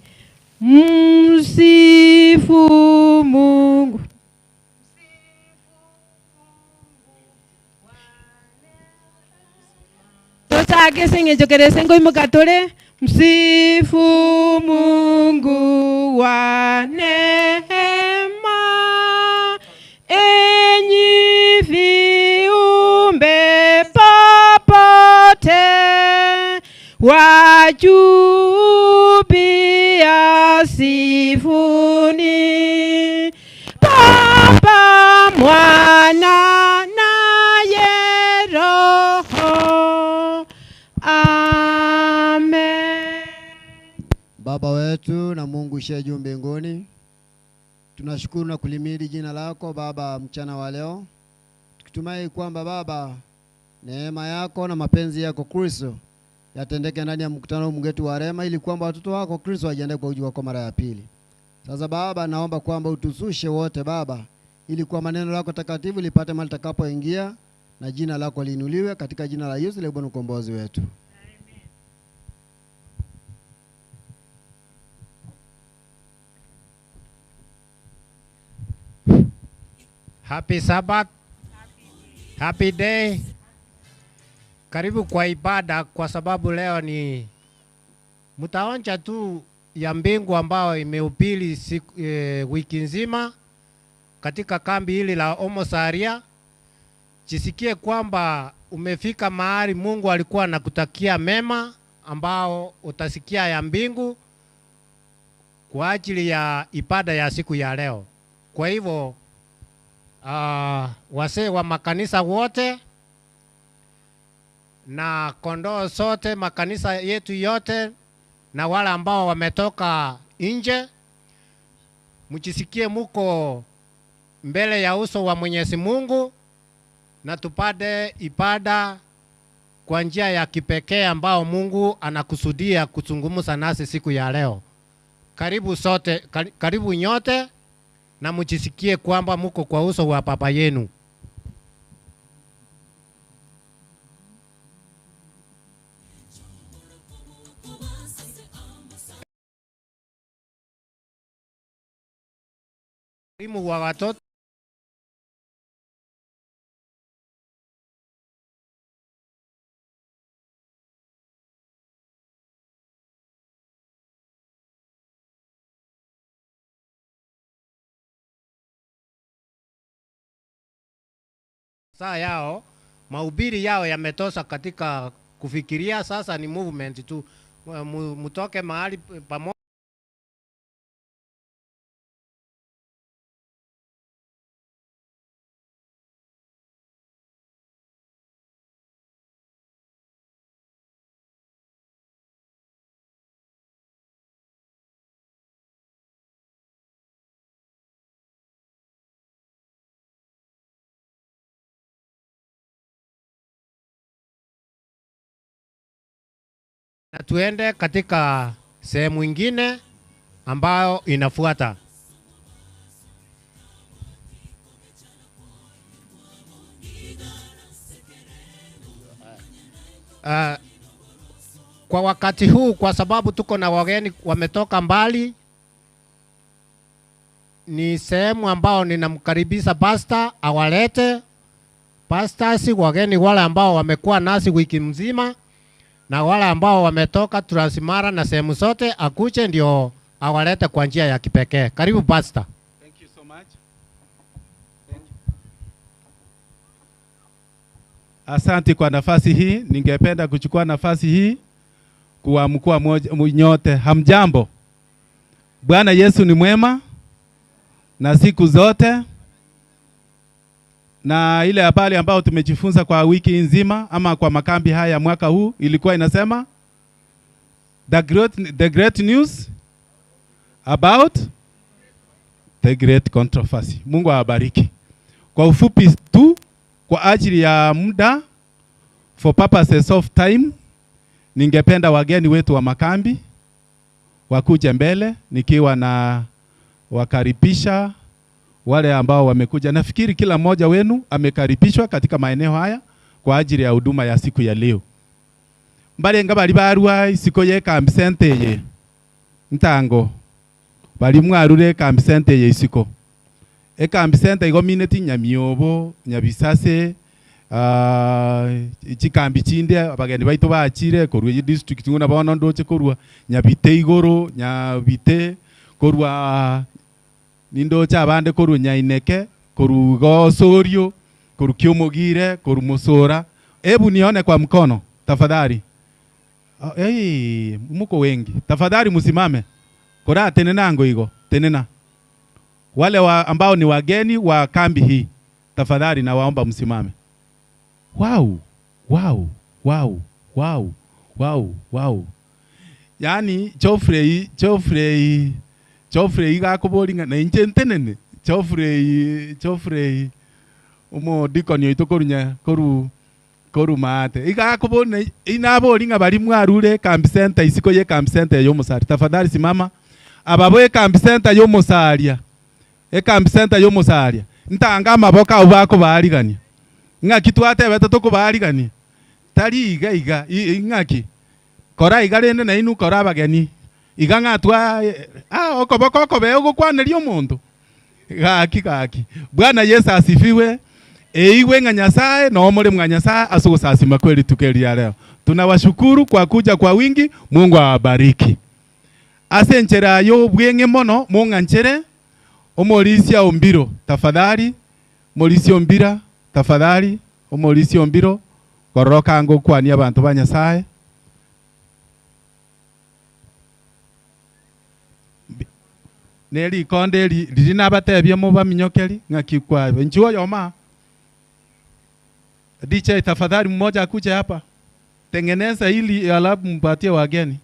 msifu Mungu. Tochake senge jokerese ngoimoka tore msifu Mungu wa neema enyi viumbe popote wa juu pia sifuni Baba Mwana naye Roho. Amen. Baba wetu na Mungu ushiye juu mbinguni, tunashukuru na kulimidi jina lako Baba mchana wa leo, tukitumai kwamba Baba neema yako na mapenzi yako Kristo yatendeke ndani ya mkutano mgetu wa rehema, ili kwamba watoto wako Kristo wajiandae kwa ujio wako mara ya pili. Sasa Baba, naomba kwamba utusushe wote Baba, ili kwa maneno lako takatifu lipate mahali takapoingia na jina lako liinuliwe, katika jina la Yesu liwe Bwana mkombozi wetu. Happy Sabbath. Happy day. Karibu kwa ibada, kwa sababu leo ni mtaonja tu ya mbingu ambao imehubiri wiki nzima katika kambi hili la Omosaria. Jisikie kwamba umefika mahali Mungu alikuwa anakutakia mema, ambao utasikia ya mbingu kwa ajili ya ibada ya siku ya leo. Kwa hivyo wasee wa makanisa wote na kondoo sote, makanisa yetu yote, na wale ambao wametoka nje, mjisikie muko mbele ya uso wa Mwenyezi Mungu na tupate ibada kwa njia ya kipekee ambao Mungu anakusudia kuzungumza nasi siku ya leo. Karibu sote, karibu nyote na mjisikie kwamba muko kwa uso wa Baba yenu. Mwalimu wa watoto saa yao, mahubiri yao yametosa katika kufikiria. Sasa ni movement tu, mutoke mahali pamoja. Na tuende katika sehemu ingine ambayo inafuata. Kwa wakati huu, kwa sababu tuko na wageni wametoka mbali, ni sehemu ambao ninamkaribisha pastor awalete pastors, wageni wale ambao wamekuwa nasi wiki mzima na wale ambao wametoka Transimara na sehemu zote, akuje ndio awalete kwa njia ya kipekee. Karibu pastor. Thank you so much. Thank you. Asante kwa nafasi hii. Ningependa kuchukua nafasi hii kuamkua nyote. Hamjambo. Bwana Yesu ni mwema na siku zote. Na ile habari ambayo tumejifunza kwa wiki nzima ama kwa makambi haya mwaka huu ilikuwa inasema the great news about the great controversy. Mungu awabariki. Kwa ufupi tu, kwa ajili ya muda, for purposes of time, ningependa wageni wetu wa makambi wakuje mbele nikiwa na wakaribisha wale ambao wamekuja. Nafikiri kila mmoja wenu amekaribishwa katika maeneo haya kwa ajili ya huduma ya siku ya leo. Mbalenga bali barwa isiko ye kambi center ye ntango bali mwarure kambi center ye isiko e kambi center igomine Nyamiobo, Nyabisase, chikambi chinde abageni baito bachire korwa district nguna bono ndoche korwa Nyabite igoro Nyabite korwa nindocha abande koru Nyaineke, koru Gosorio, koru Kiomogire, koru Musora. Hebu nione kwa mkono tafadhali. Hey, muko wengi. Tafadhali msimame. Kora tenena ngo igo, tenena. Wale ambao ni wageni wa kambi hii, tafadhali nawaomba msimame. Wow, wow, wow, wow, wow, wow. Yaani Geoffrey igakuboringa na inche ntenene. Geoffrey umo deacon yoito korunya koru maate. Igakubona inaboringa bali mwarure kambi center isiko ye kambi center yo Musari. Tafadhali simama. Ababo kambi center yo Musaria. E kambi center yo Musaria. Ntanga maboka ubako baarigania. Ngaki twatebe tatuko baarigania. Tari iga iga ngaki. Kora igarende na inu kora abageni. Iga ngatwa okoboko okobe ogokwaneria omonto. Gaki gaki. Bwana Yesu asifiwe. Eiwe nga Nyasaye na omore mwa Nyasaye asugusasima kweli tukelia leo. Tunawashukuru kwa kuja kwa wingi. Mungu awabariki. Asenchera yo bwenge mono munganchere omorisia ombiro tafadhali, morisia ombira tafadhali, omorisia ombiro koroka ngo kwani abantu ba Nyasaye. Neli konde liri nabatebye mu baminyokeri ngakikwa njuo yoma. DJ tafadhali mmoja akuje hapa. Tengeneza hili alafu mpatie wageni.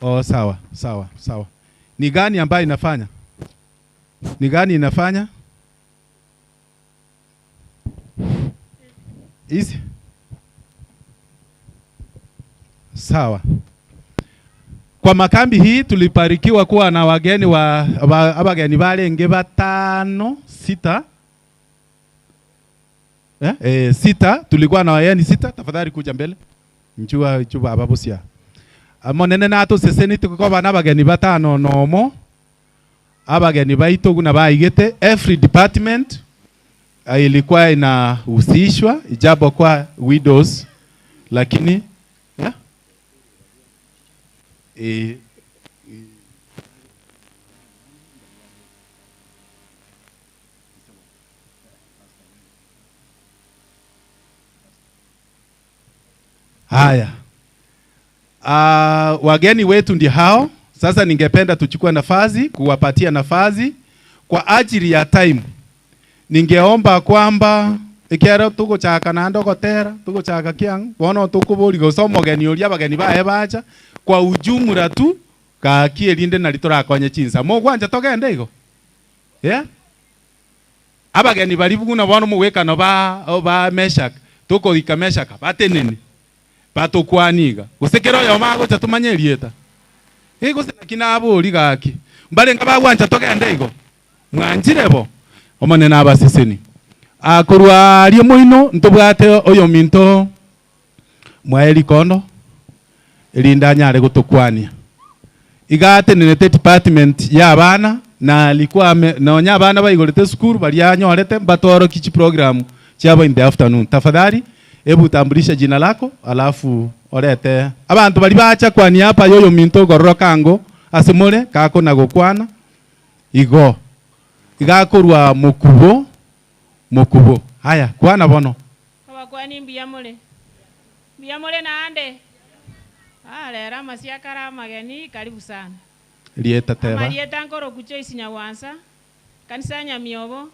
Oh, sawa, sawa, sawa. Ni gani ambayo inafanya? Ni gani inafanya? Hizi? Sawa. Kwa makambi hii tulibarikiwa kuwa na wageni wa abageni balenge batano sita. Sita tulikuwa na wageni sita. Tafadhali kuja mbele. Njua juba ababusia. Amonene nato seseni tukoba n'abageni batano nomo. Abageni baito guna baigete every department ilikuwa inahusishwa ijapo kwa widows, lakini yeah? Haya. Wageni wetu ndi hao. Sasa ningependa tuchukue nafasi kuwapatia nafasi kwa ajili ya time. Ningeomba kwamba ikero tugochaka na ndogotera tugochaka kiang bono tukuburi gosoma geni oria bageni bae bacha kwa ujumla tu kakie linde na litorakonye chinsa mo kwanja togende igo yeah abageni bari buguna bono muwekano ba Meshak tukorika Meshak batenene batokwaniga gusekero yo magocha tumanye rieta igo sinakina abori gaki mbarenga bagwanja togende igo mwanjirebo omone nabaseseni akorwa rio moino ntobwate oyo minto mwaeli kondo elinda nyare gutukwania igate nenete department ya abana na alikuwa naonya abana baigorete school bali anyorete mbatoro kichi program chiabo in the afternoon. Tafadhali hebu tambulisha jina lako alafu orete abantu bali bacha kwani hapa yoyo minto gororo kango asemole kako na gokwana igo igakorwa mukubo mukubo. Haya kwana bono abakwani mbiyamole mbiyamole naande alera masiakara mageni karibu sana lieta teba lieta nkoro kucho isinya wansa kanisa Nyamiobo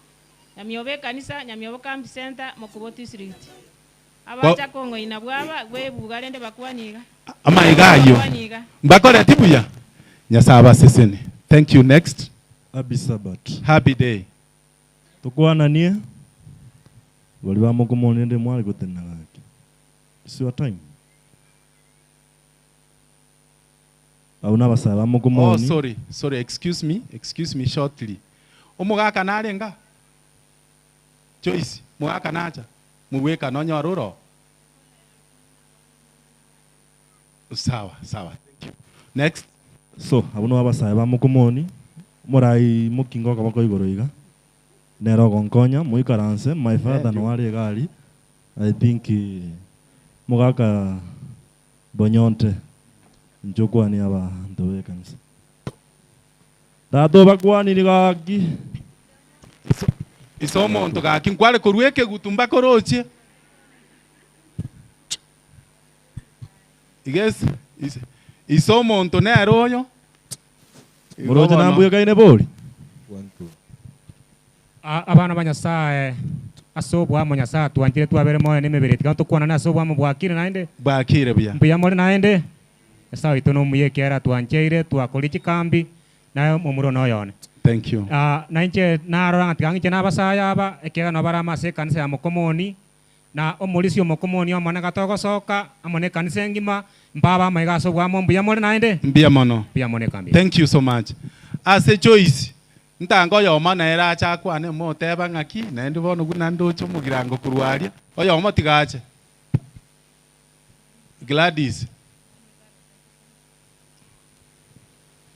Nyamiobe kanisa Nyamiobo Camp Center Mukubo District abacha kongo inabwaba gwe bugalende bakwaniga amaigayo mbakore tibuya nyasaba seseni. Thank you. Next. Happy Sabbath. Happy day. Tukwananie bali bamukumonende mwali gutena gaki. It's your time. Auna basaba bamukumoni. Oh sorry, sorry, excuse me shortly. Omugaka narenga. Joyce, mugaka nacha. Muweka nonya ruro. Sawa, sawa. Thank you. Next. So, abuno abasae bamukumoni murai mukingo kabako igoro iga nero gonkonya muikaranse my father no ari gari I think mugaka bonyonte njokwani abantu be kanisa dato bakwani gaki isomo nto gaki nkwale korweke gutumba koroche igesi isomo nto nero Muroje nambuye kaine bori. 1 2. Abana banyasaye asobwa munyasaye tuanjire twabere moyo nimebere tiga tukwana na asobwa mu bwakire naende bwakire buya. Mbuya muri naende. Nyasaye itu no muyekera tuanjeire twakori chikambi nayo mumuro no yone. Thank you. Na inche narora ngatiga ngiche nabasaya aba ekega no barama ase kanisa ya Mokomoni na omulisi omokomoni omwana gatogosoka amone kanisa engima mbaba maigaso bwamo mbuya muri naende mbuya mono mbuya mone kambi. Thank you so much. Ase Joyce ntango yoma naera achakwane moteba ng'aki naende bono guna ndocho mugirango kurwaria oyomo tigache Gladys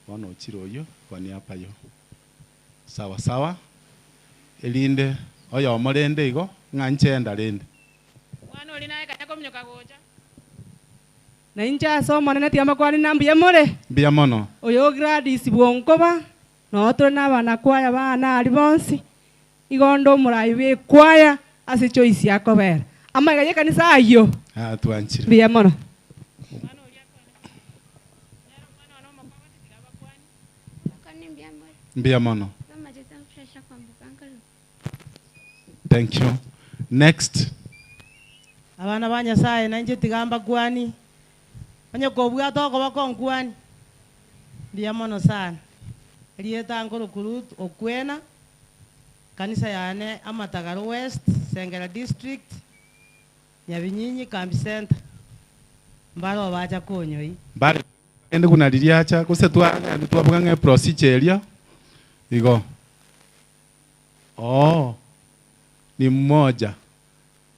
bono chiroyo kwani hapa yo sawa sawa elinde oyomo rende igo ng'anchenda rende mwana oli naye kanya komnyoka gocha na inja somo nene tiama kwani na mbuya more mbuya mono oyo Gladys bwonkoba no tore nabana kwaya bana ari bonsi igondo murayi be kwaya ase Choice yakobera amaiga kanisa ayo tuanchire mbuya mono mbuya mono. Thank you. Next. Abana ba Nyasaye nanje tigamba kwani onye kobwa toko bakonkwani mbuya mono sana. Rietangoro Kurut Okwena kanisa yane Amatagaro West Sengera District Nyabinyinyi Kambi Center mbaro bacha konyoi mbare ende kuna liliacha kuse twa procedure elia igo oh ni mmoja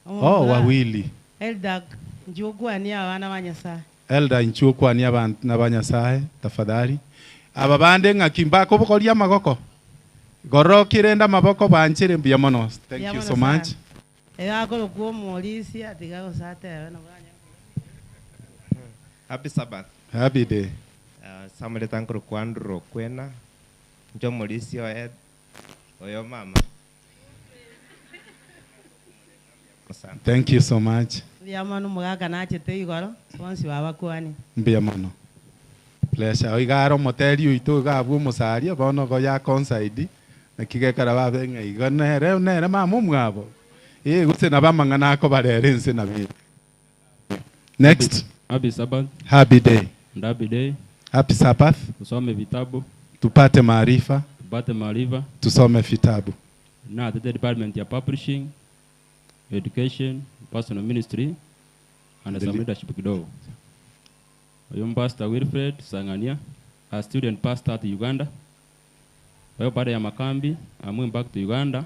oh wawili Elda njugwa ni abana ba Nyasaye Elda njugwa ni abana ba Nyasaye tafadhali aba bande ng'akimba kobokoria magoko gorokirenda maboko banchire mbia mono. Thank you so much. Egakoro kuo morisi atiga gosate na. Happy Sabbath. Happy day. Samuel tankuru kwandro kwena njo morisi oe oyo mama. Thank you so much. Mbia mono mugaka nachete igoro bonsi baba kwani. Mbia mono. Pleasure. Oigaro moteri uito gabu musaria bono go ya consaidi na kigekara babe ng'igo nere nere mama mwabo. Guse na bamang'ana ako barere nse na bi. Next. Happy Sabbath. Happy day. And happy day. Happy Sabbath. Tusome vitabu. Tupate maarifa. Tupate maarifa. Tusome vitabu. Na the department ya publishing, education, personal ministry and some leadership kidogo. Oyo Pastor Wilfred Sangania, a student pastor at Uganda. Oyo baada ya makambi, I'm going back to Uganda.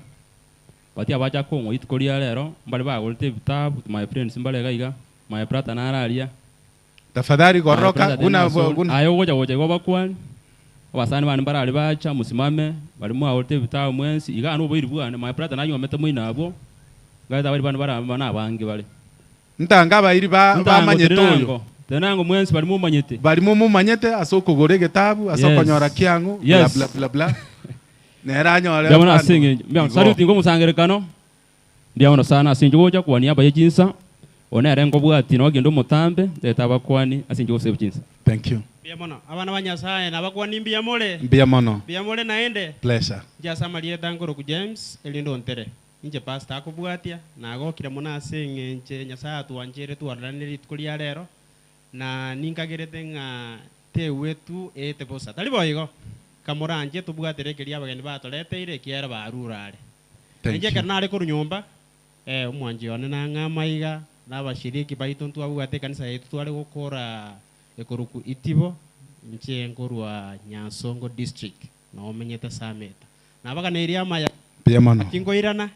Batia bacha kongo itikolia lero, mbali ba golete vitabu my friends mbali gaiga, my brother naralia. Tafadhali goroka una ayo goja goja goba kwani. Abasani bana barali bacha musimame, bali mwagolete vitabu mwensi, iga no boiri bwana, my brother nanyo mete mwinabo. Gaita bali bana bara bangi bali. Ntanga bairi ba bamanyete oyo. Tenango mwensi bali mumanyete. Bali mumanyete asoko gore getabu asoko nyora kiangu bla bla bla bla. Nera nyora. Ndabona asinge, mbya saluti ngo musangerekano. Ndabona sana asinge goja kwa niaba ye jinsa. Onere ngo bwati no gendo mutambe leta abakwani asinge gose jinsa. Thank you. Mbya mono abana ba Nyasaye nabakwani mbya mole. Mbya mono. Mbya mole naende. Pleasure. Jasamalie dangoro ku James elindo ntere. Inje pastor akubwatia nagokira mona asinge nche Nyasaye atuanjere tuaranire itukulia lero. Na ninkagerete ng'a te wetu ete bosa tali boigo kamoranje tubwaterekeria abageni batoreteire kiera barurare nje kanare ko nyumba omwanje one na ng'amaiga nabashiriki baitu ntwabwate kanisa yetu tware gukora ekoruku itibo nche ngorwa Nyansongo district na omenyete Sameta nabaganeiria amaya biamono kingoirana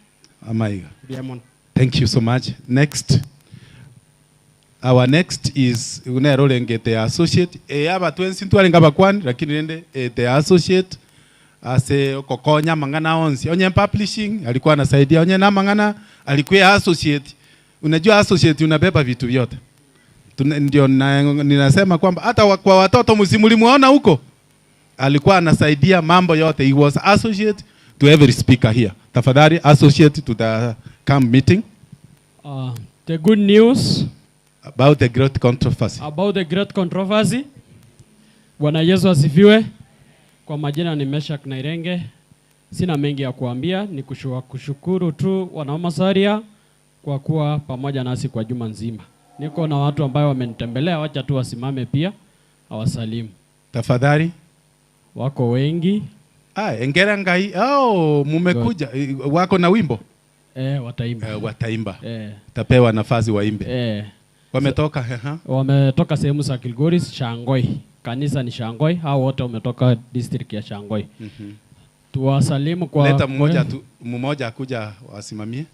amaiga biamono. Thank you so much. Next. Our next is unero associate aba twensi ntwarenga bakwani lakini nende the associate ase kokonya mangana onsi onye publishing alikuwa anasaidia onye na mangana alikuwa associate. Unajua associate unabeba vitu vyote. Ndio ninasema kwamba hata kwa watoto msimulimuona huko alikuwa anasaidia mambo yote. He was associate to every speaker here. Tafadhali associate to the camp meeting. The good news about the great controversy. About the great controversy. Bwana Yesu asifiwe. Kwa majina ni Meshak Nairenge. Sina mengi ya kuambia, ni kushukuru tu wanaomasaria kwa kuwa pamoja nasi kwa juma nzima. Niko na watu ambao wamenitembelea, wacha tu wasimame pia awasalimu. Tafadhali. Wako wengi. Engera ngai. Oh, mumekuja. Wako na wimbo? Wataimba. Wataimba. Tapewa nafasi waimbe. Wametoka Wametoka sehemu za Kilgoris, Shangoi. Kanisa ni Shangoi, hao wote wametoka district ya Shangoi. Tuwasalimu kwa leta mmoja tu, mmoja akuja wasimamie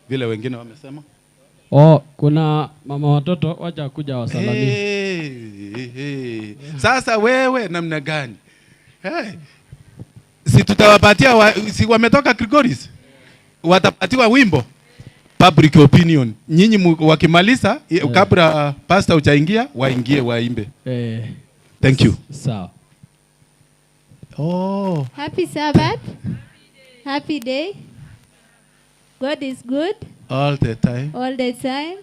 vile wengine wamesema. Oh, kuna mama watoto wacha kuja wasalimie. Hey. Sasa wewe namna gani? Hey. Si tutawapatia si wametoka Kilgoris? Watapatiwa wimbo. Public opinion. Nyinyi wakimaliza kabla pastor uchaingia waingie waimbe. Thank you. Sawa. Oh. Happy Sabbath. Happy day. God is good. All the time. All the time.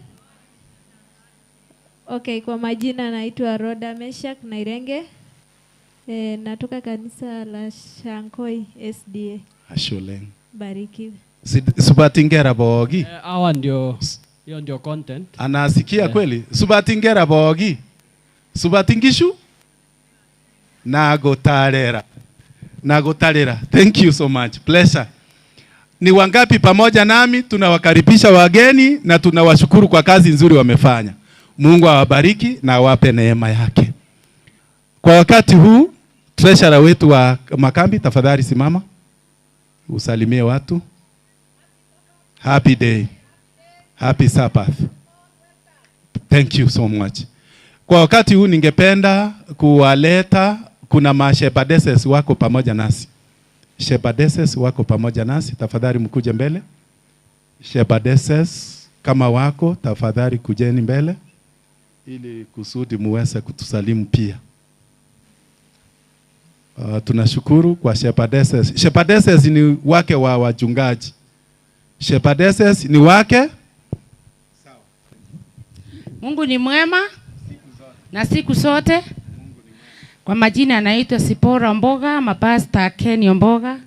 Okay, kwa majina naitwa Rhoda Meshak Nairenge. Natoka kanisa la Shankoi SDA. Ashuleng. Barikiwe. Subatingera bogi. Hawa ndio hiyo ndio content. Anasikia kweli? Subatingera bogi. Subatingishu? Nagotarera. Na gotalera. Thank you so much. Pleasure. Ni wangapi pamoja nami tunawakaribisha wageni na tunawashukuru kwa kazi nzuri wamefanya. Mungu awabariki na awape neema yake. Kwa wakati huu, treasurer wetu wa makambi, tafadhali simama. Usalimie watu. Happy day. Happy Sabbath. Thank you so much. Kwa wakati huu ningependa kuwaleta, kuna mashepadeses wako pamoja nasi. Shepadeses wako pamoja nasi, tafadhali mkuje mbele. Shepadeses kama wako, tafadhali kujeni mbele ili kusudi muweze kutusalimu pia. Tunashukuru kwa shepadeses. Shepadeses ni wake wa wachungaji. Shepadeses ni wake. Mungu ni mwema na siku zote. Kwa majina anaitwa Sipora Mboga, mapasta Kenny Mboga.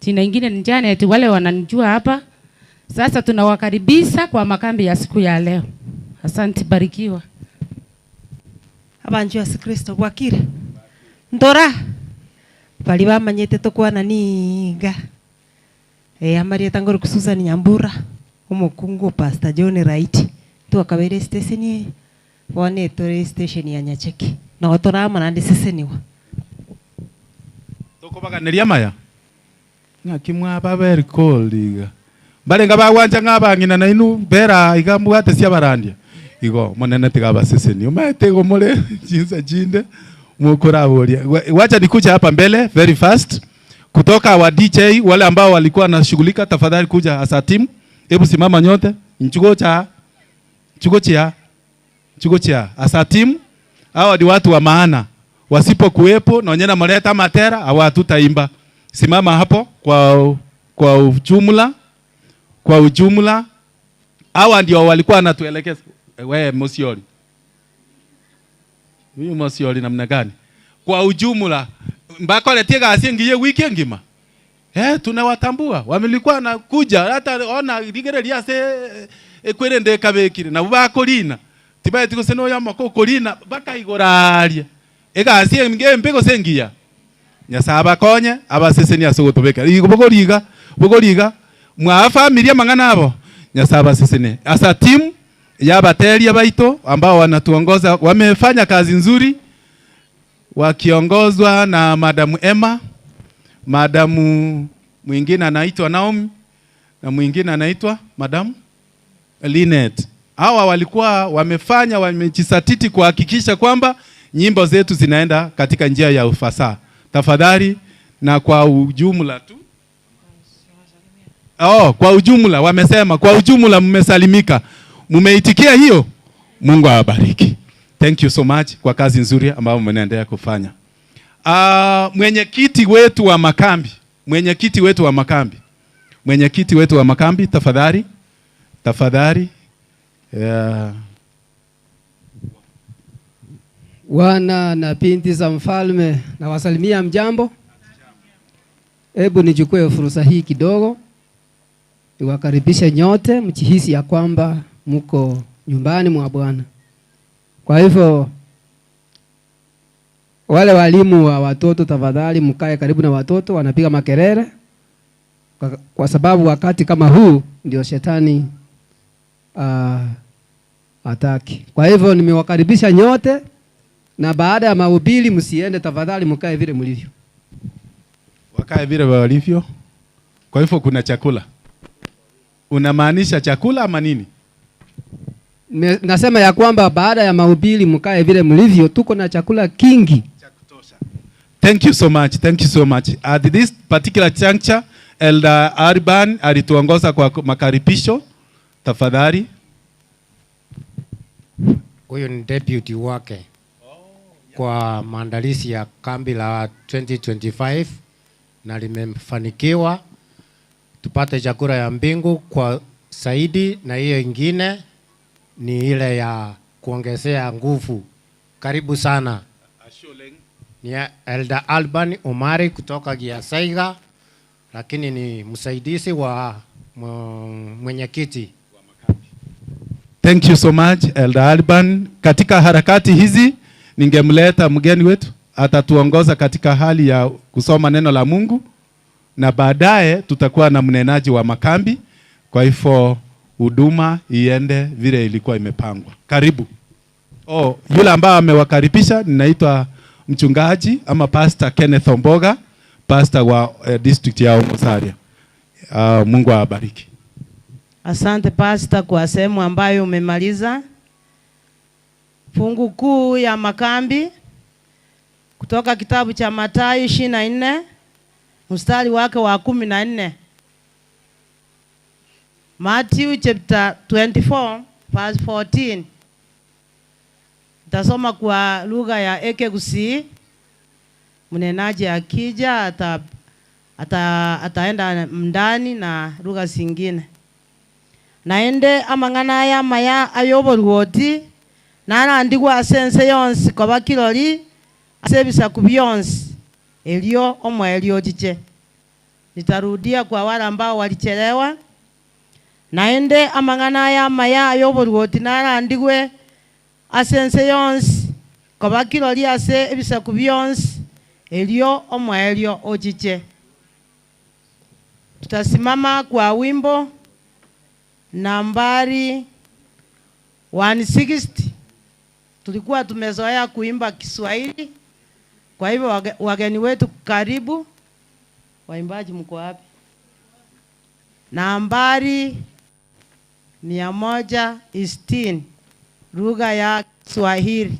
Jina ingine ni Janet, wale wananijua hapa. Sasa tunawakaribisha kwa makambi ya siku ya leo. Asante, barikiwa. Abanju ya Kristo bwakire. Ndora bali bamanyete tokwana niga. Amaria tangoro Susan Nyambura, umukungu Pastor John Wright. Tuakabere station bone tore station ya Nyacheki. Na otorama nandi seseniwa. Tokobaganiria maya. Ngakimwa ba very cold iga. Barenga bagwanja ngabangina na inu bera iga mbwate cia barandia. Igo monene tigaba seseni. Umete go mole jinsa jinde mukuraboria. Wacha nikuja hapa mbele very fast. Kutoka wa DJ wale ambao walikuwa wanashughulika, tafadhali kuja as a team. Hebu simama nyote. Nchugocha. Chugochia. Chugochia as a team. Hawa ni watu wa maana. Wasipokuwepo na wanyena mleta matera, hawa tutaimba. Simama hapo kwa ujumla. Kwa ujumla hawa ndio walikuwa wanatuelekeza. Wewe Mosioli. Huyu Mosioli namna gani? Kwa ujumla mbako letie gasi ngiye wiki ngima. Tunawatambua. Wamelikuwa na kuja hata ona ligereria se ekwerende kabekire na bakolina. Tibaye tikoseno ya makokolina bakaigoraria. Egasi ngiye mbego sengiya. Nyasaba konye abaseseni asogotobeka. Igo bogoriga, bogoriga mwa familia mangana abo. Nyasaba sesene. Asa team ya bateria baito ambao wanatuongoza wamefanya kazi nzuri wakiongozwa na Madamu Emma, Madamu mwingine anaitwa Naomi na mwingine anaitwa Madamu Linet. Hawa walikuwa wamefanya, wamejisatiti kuhakikisha kwamba nyimbo zetu zinaenda katika njia ya ufasaha. Tafadhali, na kwa ujumla tu. Kwa ujumla wamesema, kwa ujumla mmesalimika. Mmeitikia hiyo? Mungu awabariki. Thank you so much kwa kazi nzuri ambayo mnaendelea kufanya. Mwenyekiti wetu wa makambi, mwenyekiti wetu wa makambi. Mwenyekiti wetu wa makambi, tafadhali. Tafadhali. Yeah. Wana na binti za mfalme na wasalimia, mjambo. Hebu nichukue fursa hii kidogo niwakaribishe nyote mjihisi ya kwamba mko nyumbani mwa Bwana. Kwa hivyo wale walimu wa watoto, tafadhali mkae karibu na watoto, wanapiga makelele kwa sababu wakati kama huu ndio shetani ataki. Kwa hivyo nimewakaribisha nyote, na baada ya mahubiri msiende, tafadhali mkae vile mlivyo. Wakae vile walivyo. Kwa hivyo kuna chakula. Unamaanisha chakula ama nini? Nasema ya kwamba baada ya mahubiri mkae vile mlivyo, tuko na chakula kingi. Cha kutosha. Thank you so much. Thank you so much. At this particular juncture, Elder Arban alituongoza kwa makaribisho. Tafadhali. Huyu ni deputy wake kwa maandalizi ya kambi la 2025 na limefanikiwa. Tupate chakula ya mbingu kwa zaidi, na hiyo ingine ni ile ya kuongezea nguvu. Karibu sana. Ni Elder Alban Omari kutoka Giasaiga, lakini ni msaidizi wa mwenyekiti. Thank you so much Elder Alban. Katika harakati hizi ningemleta mgeni wetu Atatuongoza katika hali ya kusoma neno la Mungu, na baadaye tutakuwa na mnenaji wa makambi. Kwa hivyo huduma iende vile ilikuwa imepangwa. Karibu. Oh, yule ambaye amewakaribisha ninaitwa mchungaji ama Pastor Kenneth Omboga, pastor wa district ya Omosaria. Mungu awabariki. Asante pastor kwa sehemu ambayo umemaliza. Fungu kuu ya makambi kutoka kitabu cha Mathayo 24 mstari wake wa 14. Matthew chapter 24 verse 14. Tasoma kwa lugha ya Ekegusii. Mnenaji akija ataenda ndani na lugha zingine. Naende amang'ana aya maya ayoboruoti narandigwa asense yonsi koba kirori ase ebisaku bionsi elio omwelio chiche. Nitarudia kwa wale ambao walichelewa. Naende amang'ana aya maya ayoboruoti narandigwe asense yonsi koba kirori ase ebisaku bionsi elio omwelio ochiche. Tutasimama kwa wimbo nambari 160. Tulikuwa tumezoea kuimba Kiswahili. Kwa hivyo wageni wetu karibu. Waimbaji mko wapi? Nambari 160, lugha ya Kiswahili.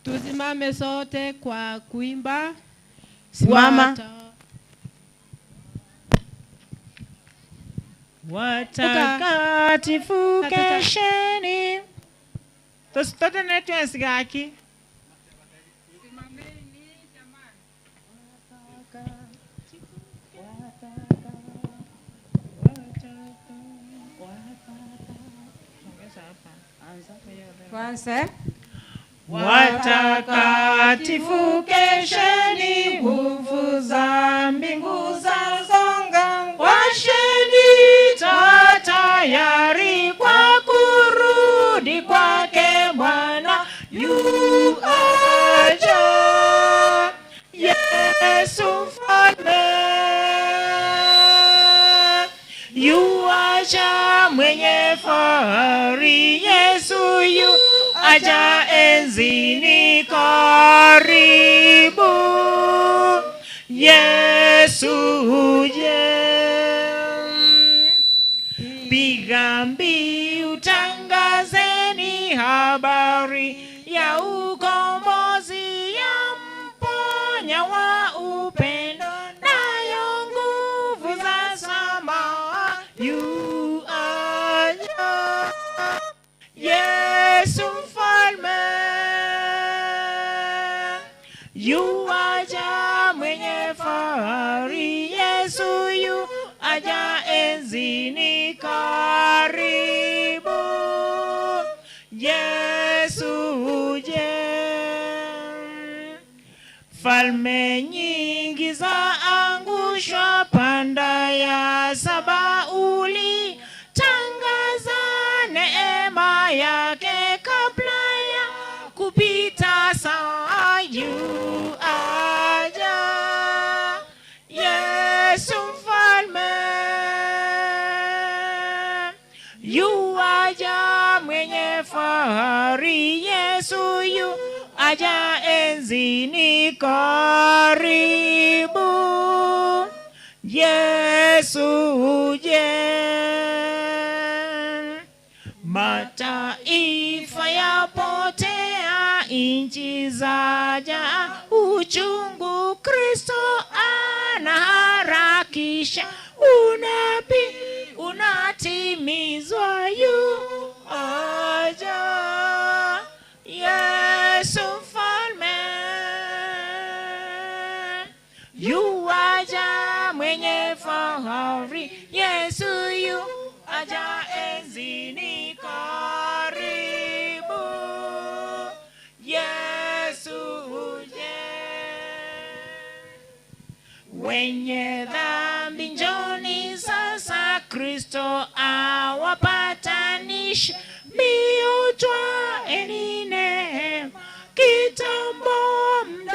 Tusimame sote kwa kuimba. Simama. Watakatifu kesheni. Tositote netu ensigaki. Kwanza. Watakatifu kesheni, nguvu za mbingu za songa, washeni taa tayari kwa kurudi kwake Bwana yu aja. Yesu mfalme yu aja mwenye fahari, Yesu yu aja enzini karibu. Yesu uje. Piga mbiu tangazeni habari ya ukombozi, ya mponya wa upendo, nayo nguvu za samaa yu aja. Yesu mfalme yu aja mwenye fahari, Yesu yu aja enzini karibu. Yesu uje. Falme nyingi za angushwa, panda ya Sabauli, tangaza neema yake kabla ya kupita saa yu aja. Yesu mfalme yu aja mwenye fahari, Yesu yu aja enzini karibu. Yesu uje. Mataifa yapotea, inchi zaja uchungu, Kristo anaharakisha, unabii unatimizwa, yu aja. Yesu mfalme yu aja mwenye fahari, Yesu yu aja enzini karibu. Yesu uje. Wenye dhambi njoni sasa, Kristo awapatanisha, mbio twaeni neema, kitambo mda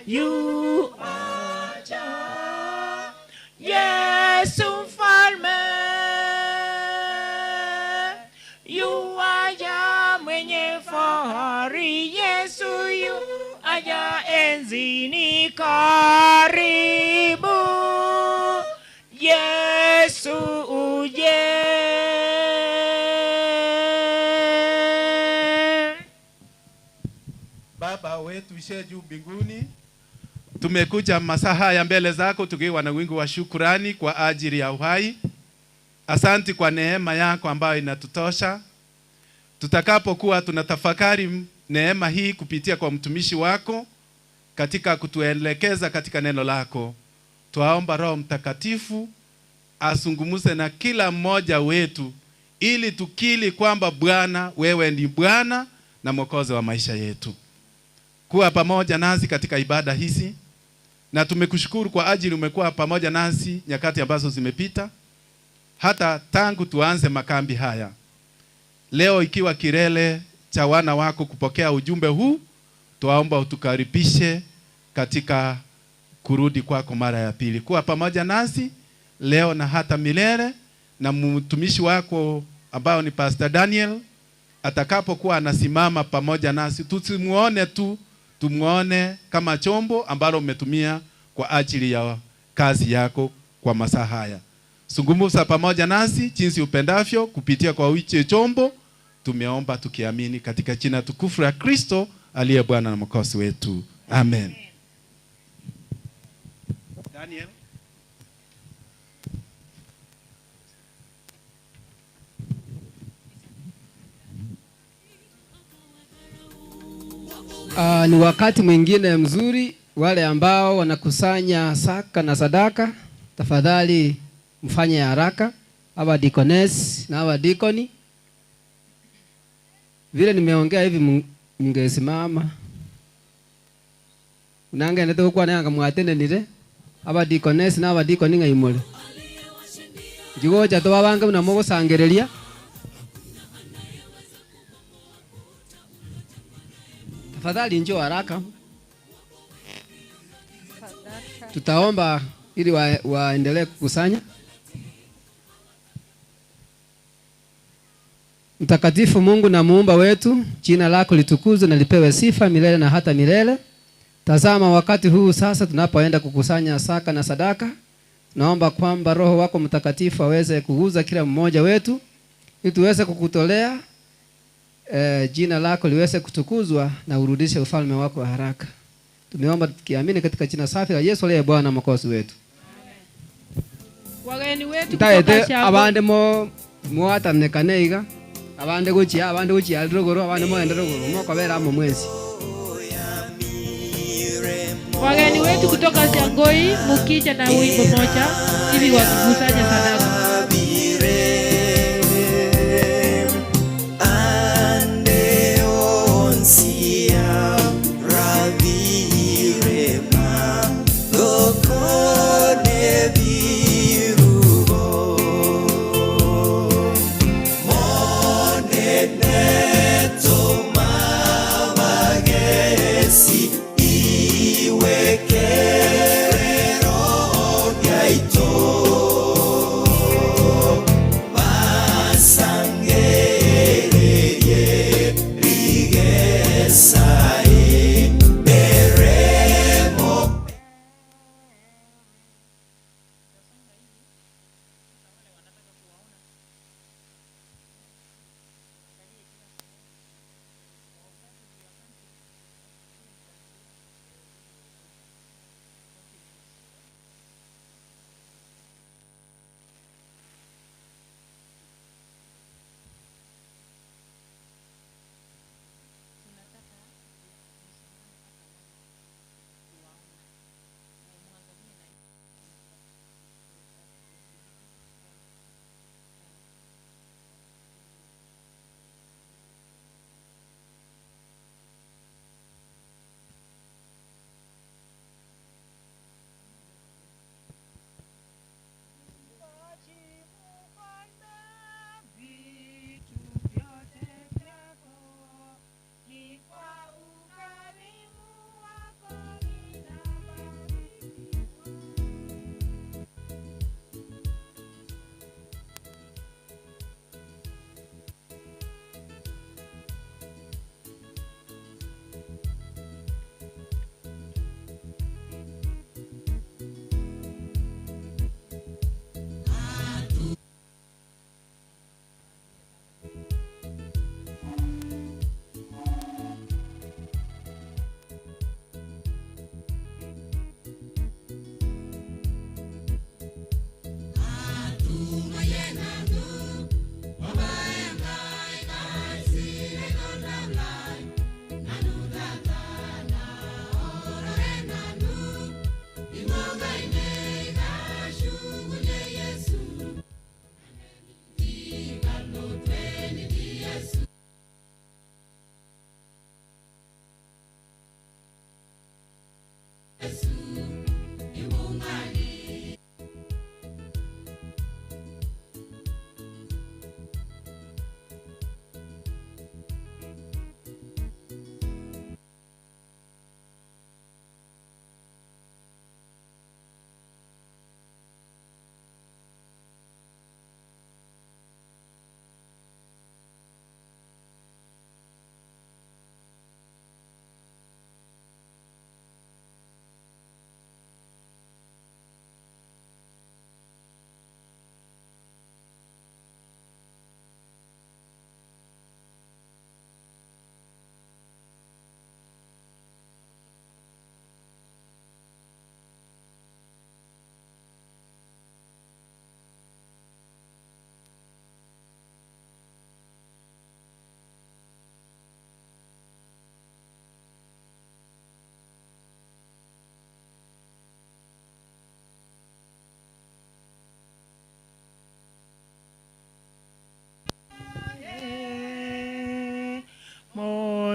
Yuaja Yesu mfalme, yuaja mwenye fahari, Yesu yuaja enzini karibu, Yesu uje. Baba wetu ishe juu mbinguni, tumekuja masaa haya mbele zako tukiwa na wingi wa shukurani kwa ajili ya uhai. Asanti kwa neema yako ambayo inatutosha. Tutakapokuwa tunatafakari neema hii kupitia kwa mtumishi wako katika kutuelekeza katika neno lako, twaomba Roho Mtakatifu azungumze na kila mmoja wetu ili tukili kwamba Bwana wewe ni Bwana na Mwokozi wa maisha yetu. Kuwa pamoja nasi katika ibada hizi, na tumekushukuru kwa ajili umekuwa pamoja nasi nyakati ambazo zimepita, hata tangu tuanze makambi haya. Leo ikiwa kilele cha wana wako kupokea ujumbe huu, twaomba utukaribishe katika kurudi kwako mara ya pili. Kuwa pamoja nasi leo na hata milele, na mtumishi wako ambao ni Pastor Daniel atakapokuwa anasimama pamoja nasi, tusimuone tu, tumuone kama chombo ambalo umetumia kwa ajili ya kazi yako kwa masaa haya. Zungumza pamoja nasi jinsi upendavyo kupitia kwa hicho chombo. Tumeomba tukiamini katika jina tukufu la Kristo aliye Bwana na Mwokozi wetu. Amen. Daniel. Ni wakati mwingine mzuri, wale ambao wanakusanya saka na sadaka, tafadhali mfanye haraka. Hawa deaconess na hawa deaconi, vile nimeongea hivi mngesimama unange ndete kwa nanga mwatenenire. Aba deaconess na aba deaconi ngaimole jigoja to babange na mogosangereria. Tafadhali njoo haraka. Tutaomba ili waendelee kukusanya. Mtakatifu Mungu na muumba wetu, jina lako litukuzwe na lipewe sifa milele na hata milele. Tazama wakati huu sasa tunapoenda kukusanya saka na sadaka, naomba kwamba Roho wako Mtakatifu aweze kuguza kila mmoja wetu ili tuweze kukutolea, jina lako liweze kutukuzwa na urudishe ufalme wako wa haraka. Tumeomba tukiamini katika jina safi la Yesu aliye Bwana Mwokozi wetu. Wageni wetu kutoka Shangwe. Abande mo mwatanekane iga, abande gochia, abande gochia rogoro, abande mo rogoro, mo kobera mo mwezi. Wageni wetu kutoka Shangoi mukija na wimbo moja ili wakikusanya sadaka.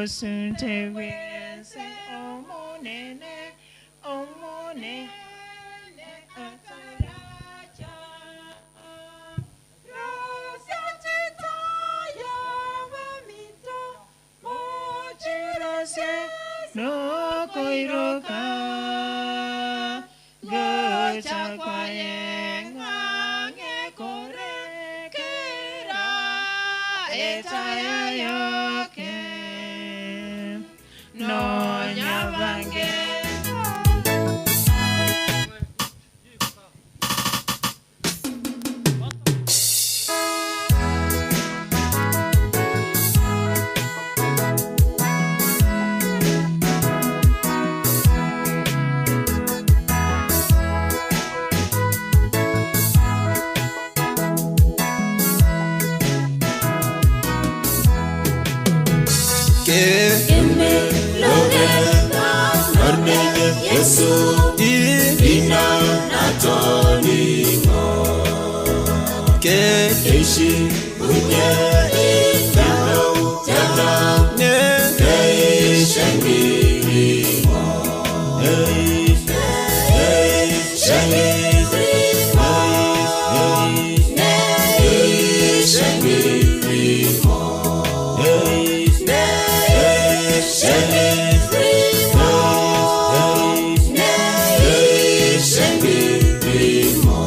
Osunte wense omonene omone ataraja Rosatita ya wamito mochirose no koiroka gocha kwaye ng'ange korekera etaya yoke no nyabange. Yesu ina natoningo ke eishi unye ina tena ne eishengirimo eishengirimo ne eishengirimo eishengirimo.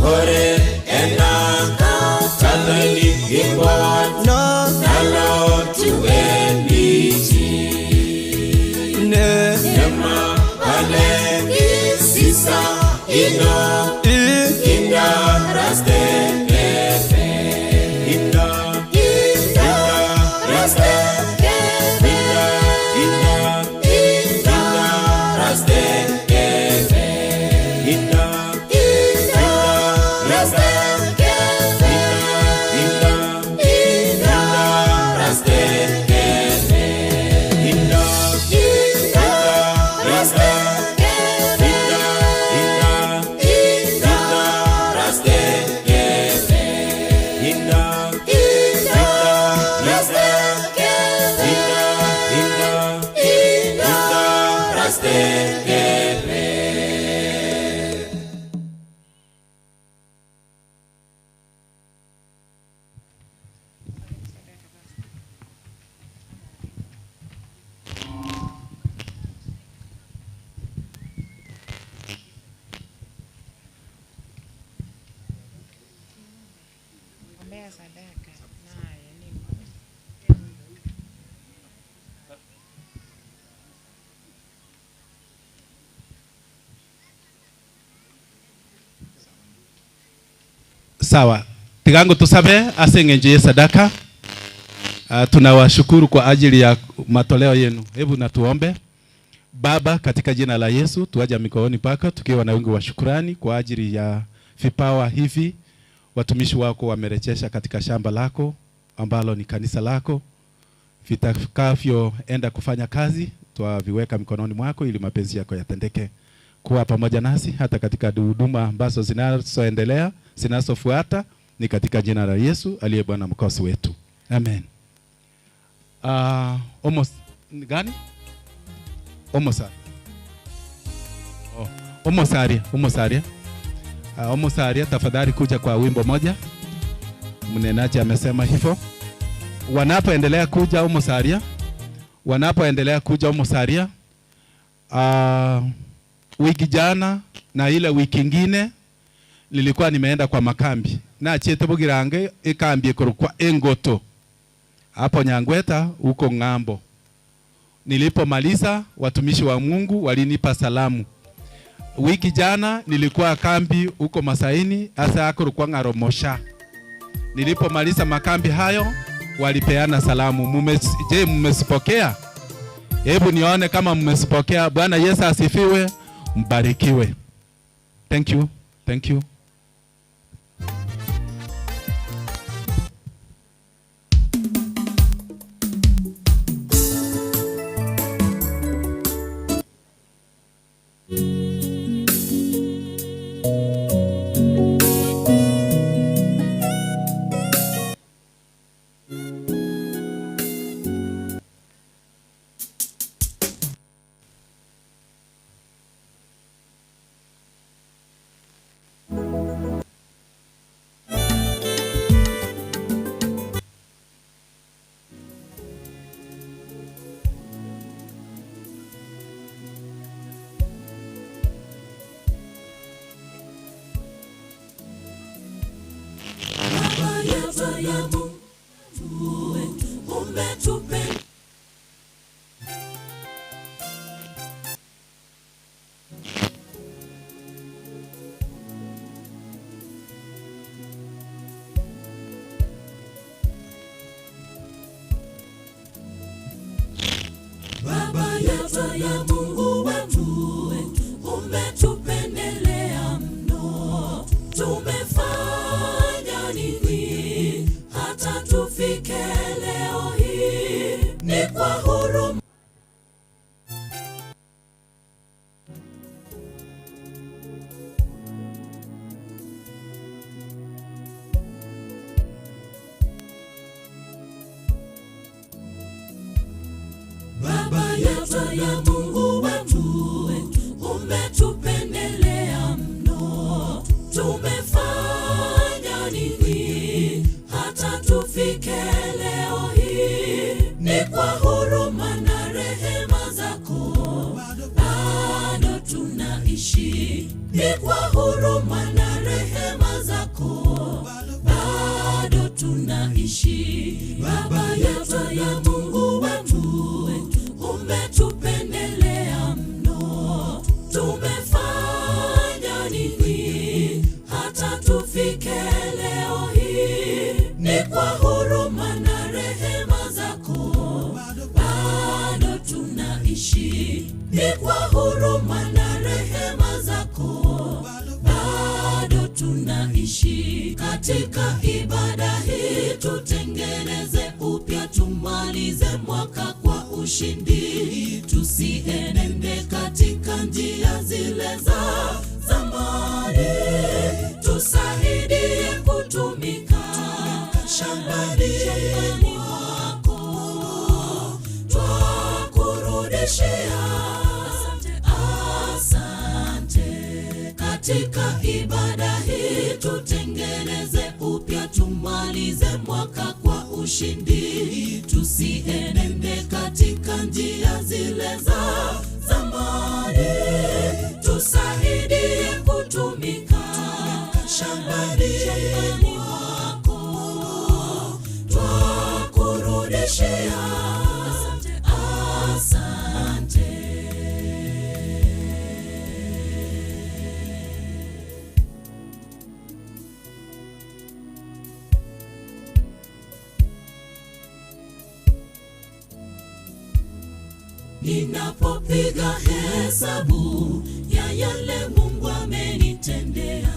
Ore ena katani ibo no. Nakutolea sadaka naye ni Sawa, tigango tusabe aseng'enjo ye sadaka. Tunawashukuru kwa ajili ya matoleo yenu. Hebu na tuombe. Baba, katika jina la Yesu tuaja mikononi pako tukiwa na wingi wa shukrani kwa ajili ya vipawa hivi watumishi wako wamerejesha katika shamba lako ambalo ni kanisa lako. Vitakavyoenda kufanya kazi twaviweka mikononi mwako ili mapenzi yako yatendeke. Kuwa pamoja nasi hata katika huduma ambazo zinazoendelea, zinazofuata, ni katika jina la Yesu aliye Bwana mkosi wetu. Amen. Almost gani? Omosaria. Oh, Omosaria, Omosaria. Omosaria, tafadhali kuja kwa wimbo moja. Mnenaji amesema hivyo. Wanapoendelea kuja Omosaria, wanapoendelea kuja Omosaria, wiki jana na ile wiki ingine nilikuwa nimeenda kwa makambi. Na chete bugirange ikambi kwa Engoto. Hapo Nyangweta huko ng'ambo. Nilipomaliza watumishi wa Mungu walinipa salamu. Wiki jana nilikuwa kambi huko Masaini, hasa kwa Ngaromosha. Nilipomaliza makambi hayo walipeana salamu. Je, mmesipokea? Hebu nione kama mmesipokea. Bwana Yesu asifiwe. Mbarikiwe. Thank you. Thank you. Baba yetu ya Mungu wetu, umetupendelea mno. Tumefanya nini hata tufike leo hii? Ni kwa huruma. Baba yetu ya Mungu wetu, umetupendelea mno. Tumefanya nini hata tufike leo hii? Ni kwa huruma na rehema zako bado tunaishi. Ni kwa huruma na rehema zako bado tunaishi. Baba yetu ya Mungu wetu, umetupendelea mno. Tumefanya nini hata tufike leo hii? Ni kwa huruma na rehema zako bado tunaishi. Ni kwa huruma na rehema zako bado tunaishi. Katika ibada hii tutengeneze upya, tumalize mwaka kwa ushindi. Tusienende katika njia zile za zamani, tusaidie kutumika shambani mwako, twakurudishia asante. Katika ibada hii tutengeneze upya, tumalize mwaka kwa ushindi. Tusienende katika njia zile za zamani, tusaidie kutumika shambani mwako, Ninapopiga hesabu ya yale Mungu amenitendea,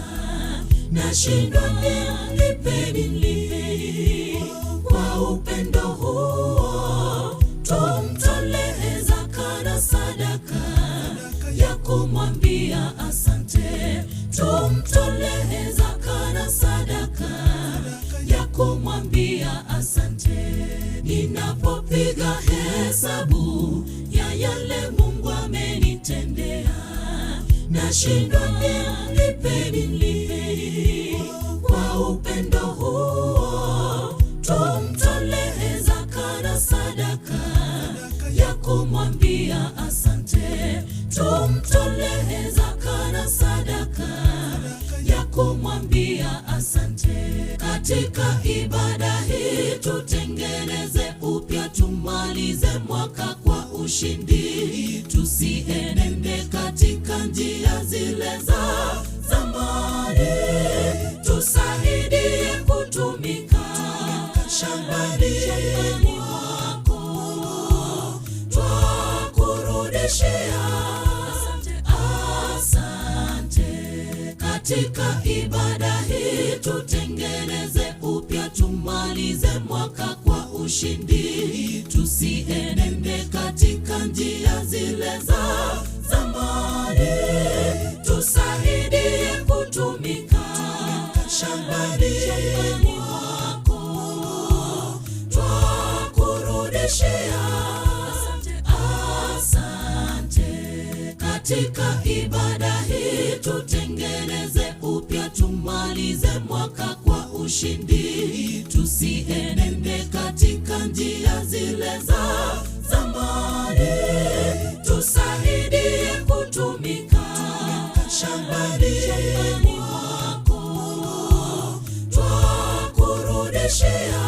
nashindwa nimlipe nini kwa upendo huo. Tumtolee zaka na sadaka ya kumwambia asante. Tumtolee zaka na sadaka ya kumwambia asante. Ninapopiga hesabu ya yale Mungu amenitendea, nashindwa nimlipe nini kwa upendo huo. Tumtolee zaka na sadaka ya kumwambia asante. Tumtolee zaka na sadaka ya kumwambia asante. Katika ibada hii tutengeneze upya, tumalize mwaka kwa ushindi. Tusienende katika njia zile za zamani, tusaidie kutumika shambani mwako, twakurudishia asante. Katika ibada hii tutengeneze upya, tumalize mwaka kwa ushindi. Tusienende katika njia zile za zamani, tusaidie kutumika shambani mwako, twakurudishia asante. Katika ibada hii tutengeneze upya, tumalize mwaka kwa ushindi. Tusienende katika njia zile za zamani, tusaidie kutumika shambani mwako, twakurudishia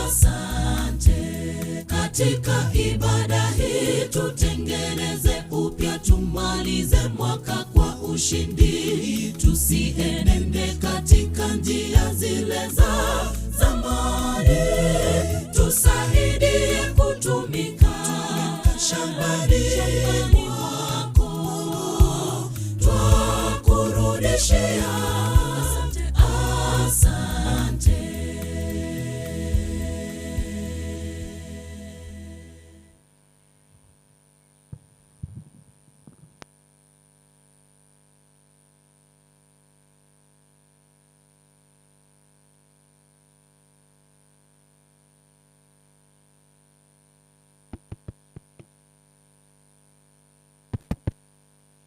asante. Katika ibada hii tutengeneze upya, tumalize mwaka kwa ushindi. Tusienende katika njia zile za zamani, tusaidie kutumika shambani mwako, twakurudishia asante.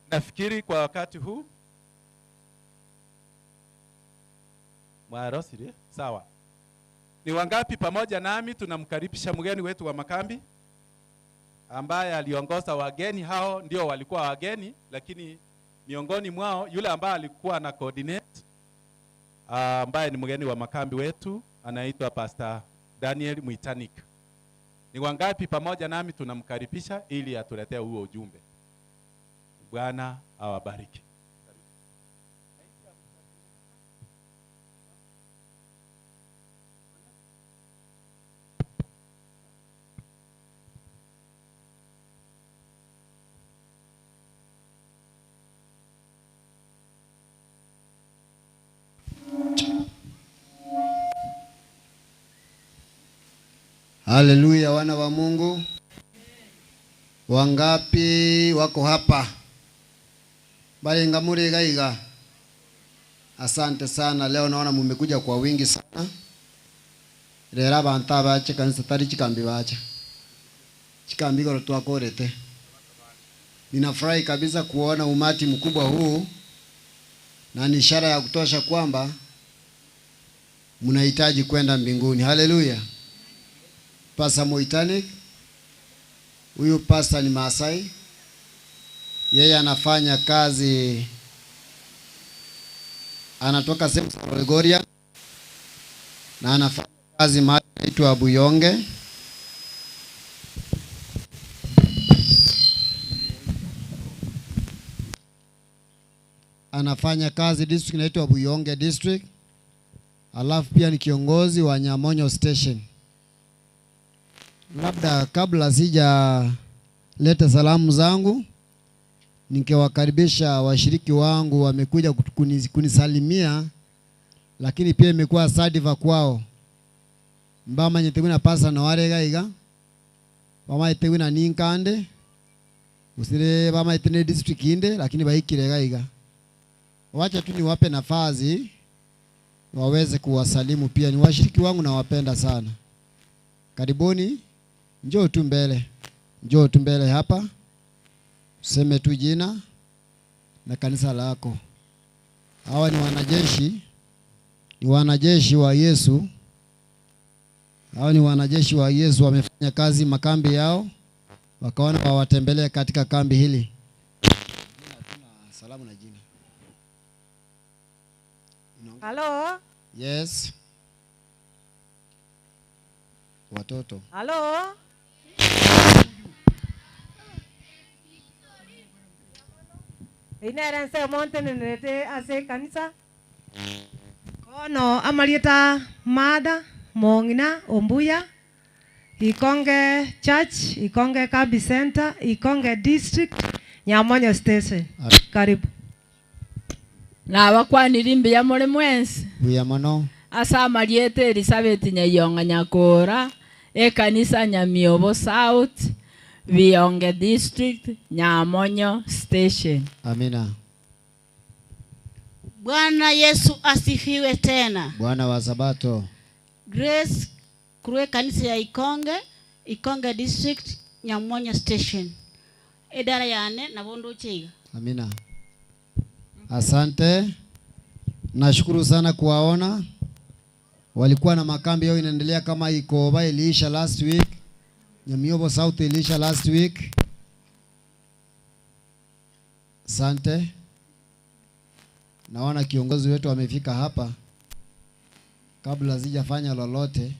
Nafikiri kwa wakati huu mwarosiri sawa. Ni wangapi pamoja nami tunamkaribisha mgeni wetu wa makambi ambaye aliongoza wageni hao? Ndio walikuwa wageni, lakini miongoni mwao yule ambaye alikuwa na coordinate, ambaye ni mgeni wa makambi wetu, anaitwa Pastor Daniel Mwitanik. Ni wangapi pamoja nami tunamkaribisha ili atuletee huo ujumbe? Bwana awabariki. Haleluya, wana wa Mungu. Wangapi wako hapa? Balenga gaiga. Asante sana. Leo naona mumekuja kwa wingi sana. Rera banta bache kanisa tari chikambi bache. Chikambi kwa twakorete. Ninafurahi kabisa kuona umati mkubwa huu, na ni ishara ya kutosha kwamba mnahitaji kwenda mbinguni. Haleluya. Pastor Moitanik, huyu pastor ni Maasai. Yeye anafanya kazi, anatoka sehemu za Olgoria na anafanya kazi mahali inaitwa Buyonge. Anafanya kazi district inaitwa Buyonge district. Alafu pia ni kiongozi wa Nyamonyo station. Labda kabla sijaleta salamu zangu, ningewakaribisha washiriki wangu wamekuja kunisalimia, lakini pia imekuwa sadifa kwao. Mbama nyeteguna pasa na wale gaiga. Bama iteguna ninkande. Usire bama itene district inde, lakini baikire gaiga. Wacha tu niwape nafasi waweze kuwasalimu pia. Ni washiriki wangu na wapenda sana. Karibuni, njoo tu mbele. Njoo tu mbele hapa. Useme tu jina na kanisa lako. Hawa ni wanajeshi. Ni wanajeshi wa Yesu. Hawa ni wanajeshi wa Yesu, wamefanya kazi makambi yao, wakaona wawatembelee katika kambi hili. Salamu na jina. Hello. Yes. Watoto. Hello. Inere monte nenete ase kanisa. Ono amalieta mada Mongina Ombuya Ikonge Church, Ikonge Kabi Center, Ikonge District, Nyamonyo Station. Karibu. Na wakwaniri mbuya muri mwensi. Mbuya mono. Asa amaliete Elizabeth Nyayonga Nyakora, ekanisa Nyamiobo South, Bionge District, Nyamonyo Station. Amina. Bwana Yesu asifiwe tena. Bwana wa Sabato. Grace Kurwe kanisa ya Ikonge, Ikonge District, Nyamonyo Station. Edara yane na bondo chega. Amina. Asante. Nashukuru sana kuwaona. Walikuwa na makambi yao inaendelea kama Ikoba iliisha last week. Nyamiobo South iliisha last week. Asante. Naona kiongozi wetu amefika hapa. Kabla sijafanya lolote,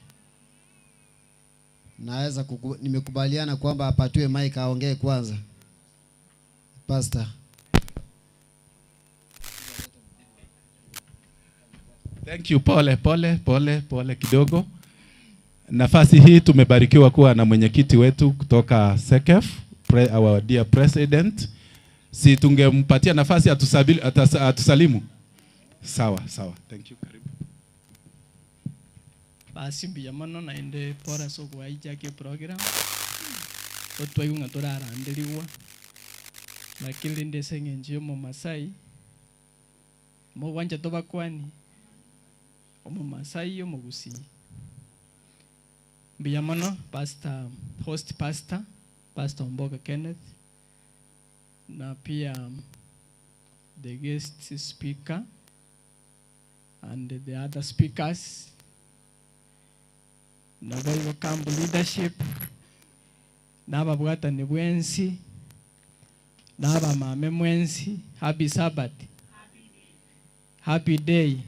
naweza nimekubaliana kwamba apatiwe mic aongee kwanza. Pastor. Thank you. Pole pole pole pole kidogo. Nafasi hii tumebarikiwa kuwa na mwenyekiti wetu kutoka SECF, our dear president. Si tungempatia nafasi atusalimu. Sawa sawa. Thank you. Karibu. Basi mbuya mono naende pora soko aichake program. Otwaigunga torarandiriwa. Lakini rinde seng'encho omomasai mogwancha tobakwani omomasai omogusii. Mbuya mono pastor, host pastor, Pastor Mboga Kenneth, na pia the guest speaker and the other speakers, na boigo camp leadership, n'ababwatani bwensi, n'abamame mwensi. Happy Sabbath. Happy day.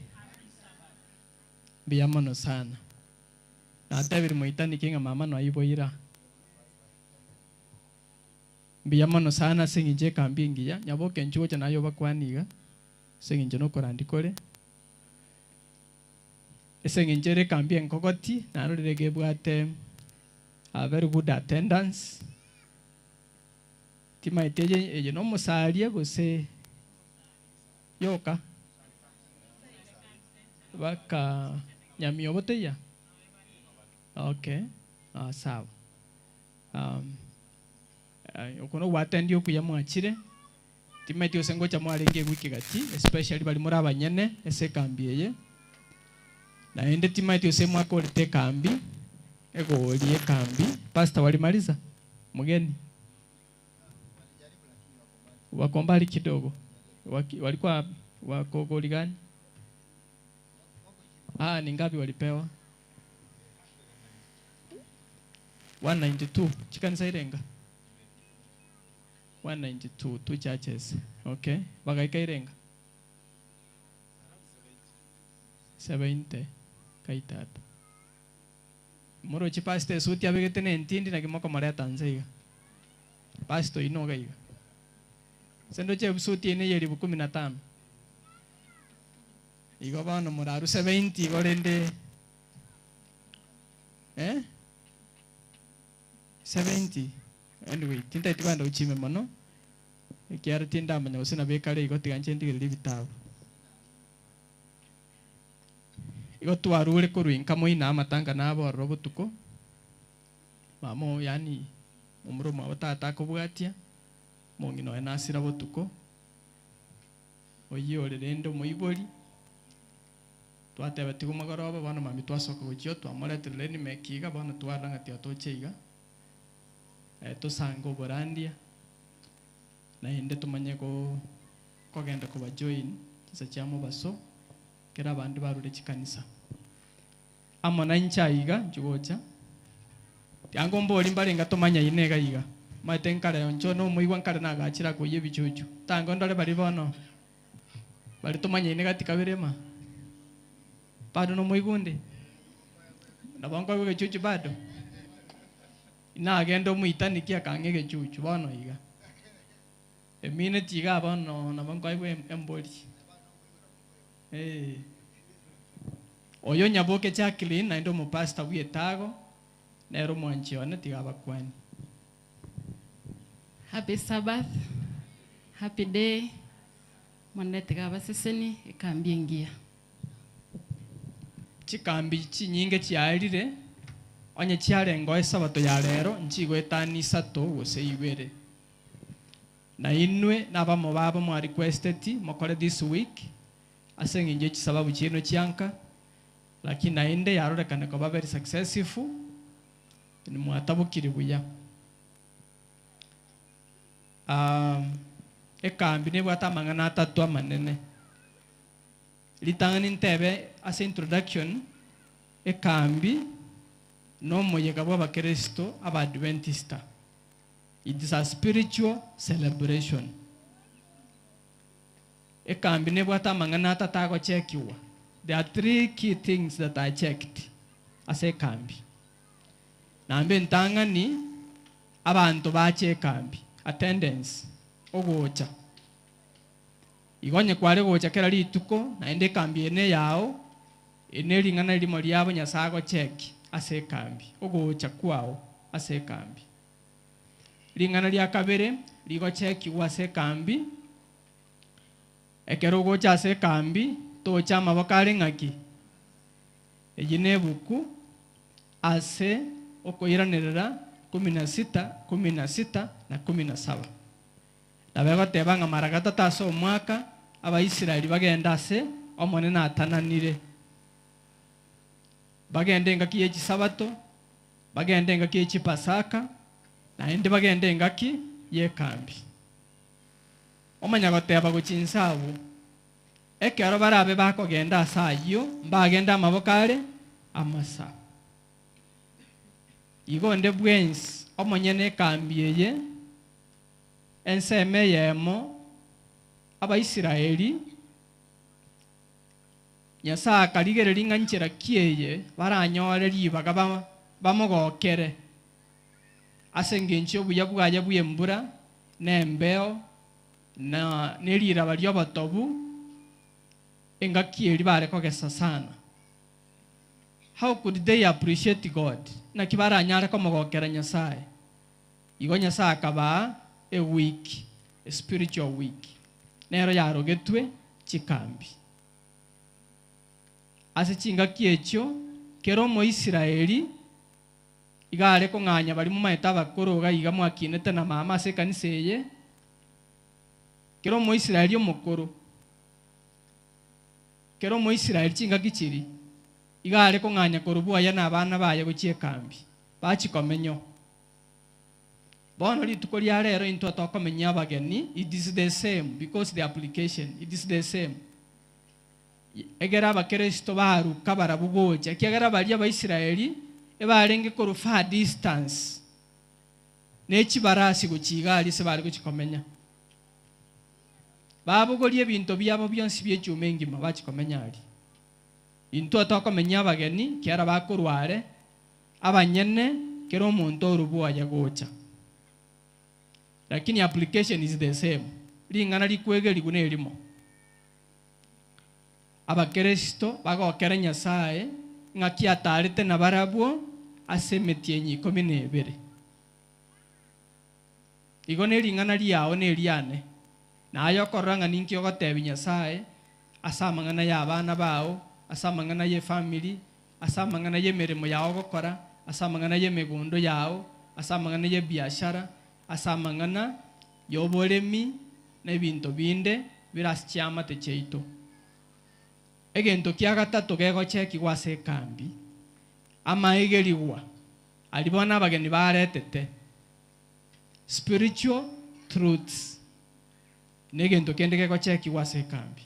Mbuya mono sana. Natabiri moitani kinga mama no aiboira. Mbuya mono sana singije kambi ngiya nyaboke nchuocha nayo bakwaniga singije no korandikore. Eseng'encho kambi enkogoti narorire gebwate a very good attendance. Timaiteje eje no musalie gose yoka baka Nyamiobo teya. Okay, sawa. Okono watendi okuya mwachire timaite osengo cha mwarenge wiki gati, especially bali muri abanyene ese kambi eye. Naende timaite ose mwaka olite kambi egoli kambi. Pastor walimaliza mgeni wako mbali kidogo. Walikuwa wako goli gani? Ni ngapi walipewa? 192. Chikanisa irenga 192, two churches. Okay. Bagaika irenga 70 kaitata. Moro chi pastor suti abegete ne ntindi na kimoko mareta nzeiga. Pastor inoga iga. Sendo che suti ene yeri 15. Igo bano muraru 70 gorende. 70 anyway tintaiti kwenda uchime mono ekiara tindamanya gose nabekare igo tiga inche ntigereri ebitabu igo twarure korwa inka moina amatanga naborora obotuko mamo yani omuro mwabo tata akobwatia mong'ina oye nasira botuko oyio ore rende omoibori twateba tiga omogoroba bono mami twasoka gochio twamoreterera enimeki iga bono twarora ng'a tiga toche iga tosange oborandia naende tomanye kogenda kobajoin chisa chia mobaso kera abande barure chikanisa amo na inche aiga nchigocha tiango mbori mbarenga tomanya ine iga iga maete nkare oncho no omoigwa nkare nagachira koiya ebichuchu tango ndore bari bono bari tomanya ine gati kabere ma bado no moigunde nabo nkoigwa egechuchu bado inagenda omoitaniki akang'a egechuchu bono iga emineti iga bono nabo nkoigwa embori oyo nyaboke Jacqueline naende omopasta bwetago nero omwanchi one tiga abakwani. Happy Sabbath, happy day. Mwana tiga abaseseni ekambi engiya. Chikambi chinyinge chiarire onye chiarengo esabato ya rero nchigoetani isato gose ibere na inwe nabamo babo mwa requested mokore this week ase eng'encho chisababu chieno chianka lakini naende yarorekana koba very successful ni mwatabukire buya. Ekambi nebwate amang'ana atatu amanene ritang'ani ntebe ase introduction ekambi nomoyega bwa abakristo abadventista. It is a spiritual celebration. Ekambi nebwate amang'ana atatu agochekiwa. There are three key things that I checked ase ekambi. Nambe ntang'ani abantu bache ekambi attendance ogocha igonye kware gocha kera rituko naende ekambi ene yao ene ring'ana rimo riabo Nyasaye agocheki ase ekambi ogocha kwao ase ekambi. Ring'ana ria kabere rigochekiwa ase ekambi ekero ogocha ase ekambi tocha amaboko are ng'aki eyi na ebuku ase okoiranerera 16, 16 na 17. Nabegoteba ng'a mara gatato ase omwaka abaisraeli bagenda ase omonene atananire bagende engaki ya echisabato bagende engaki ya echipasaka naende bagende engaki ya ekambi omanya goteba gochinsa abwo ekero barabe bakogenda ase ayio mbagende amaboko are amasa. Igo nde bwensi omonyene ekambi eye ensemo eyemo abaisraeli Nyasaye akarigereria ng'a nchera ki eye baranyore ribaga bamogokere ase eng'encho obuya bwaye bwa embura na embeo na neriraba ria obotobu engaki eri bare kogesa sana. How could they appreciate God? Naki baranyare komogokera Nyasaye. Igo Nyasaye akabaa a week, a spiritual week. Nero yarogetwe chikambi. Ase chingaki echio kero omoisraeli iga are kong'anya bari momaete abakoro iga iga mwakinete na mama ase ekanisa eye kero omoisraeli omokoro kero omoisraeli chingaki chiri iga are kong'anya korobwaya na abana baye gochia ekambi bachikomenyo bono rituko ria rero intwe tokomenya abageni. It is the same because the application it is the same. Egera abakristo baruka barabugocha ekiagera baria abaisraeli ebarenge korwa far distance nechibarasi gochiga ari se bari gochikomenya babogorie ebinto biabo bionsi bie engima bachikomenya ari intwe tokomenya abageni kiara bakorware abanyene kero omonto orubwaya gocha lakini application is the same ring'ana rikwegerigu nerimo abakristo bagokera Nyasaye ng'aki atarete na barabwo ase emetienyi 12. Igo nering'ana riao neriane. Naye okorora ng'a ninki ogotebi Nyasaye ase amang'ana ya abana bao, ase amang'ana ya efamily, ase amang'ana ya emeremo yao ogokora, ase amang'ana ya emegondo yao, ase amang'ana ya ebiashara, ase amang'ana ya oboremi na ebinto binde bire ase chiamate chiaito. Egento kia gatato gegochekigwa ase ekambi, amaegerigwa aria bono abageni baretete spiritual truths negento kende gegochekigwa ase ekambi.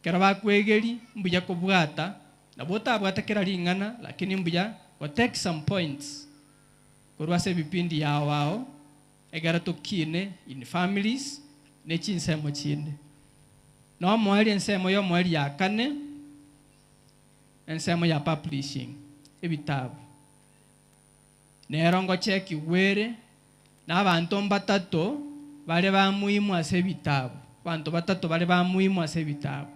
Kero bakwegeri mbuya kobwata nabo otabwata kera ring'ana, lakini mbuya go take some points korwa ase ebipindi yao ao egera tokine in families ne chinsemo chinde. No mweri ensemo yo mweri ya kane ensemo ya publishing ebitabu nero ngocheki gwere na abanto mbatato bare ba muhimu ase ebitabu, bantu batato bare ba muhimu ase ebitabu.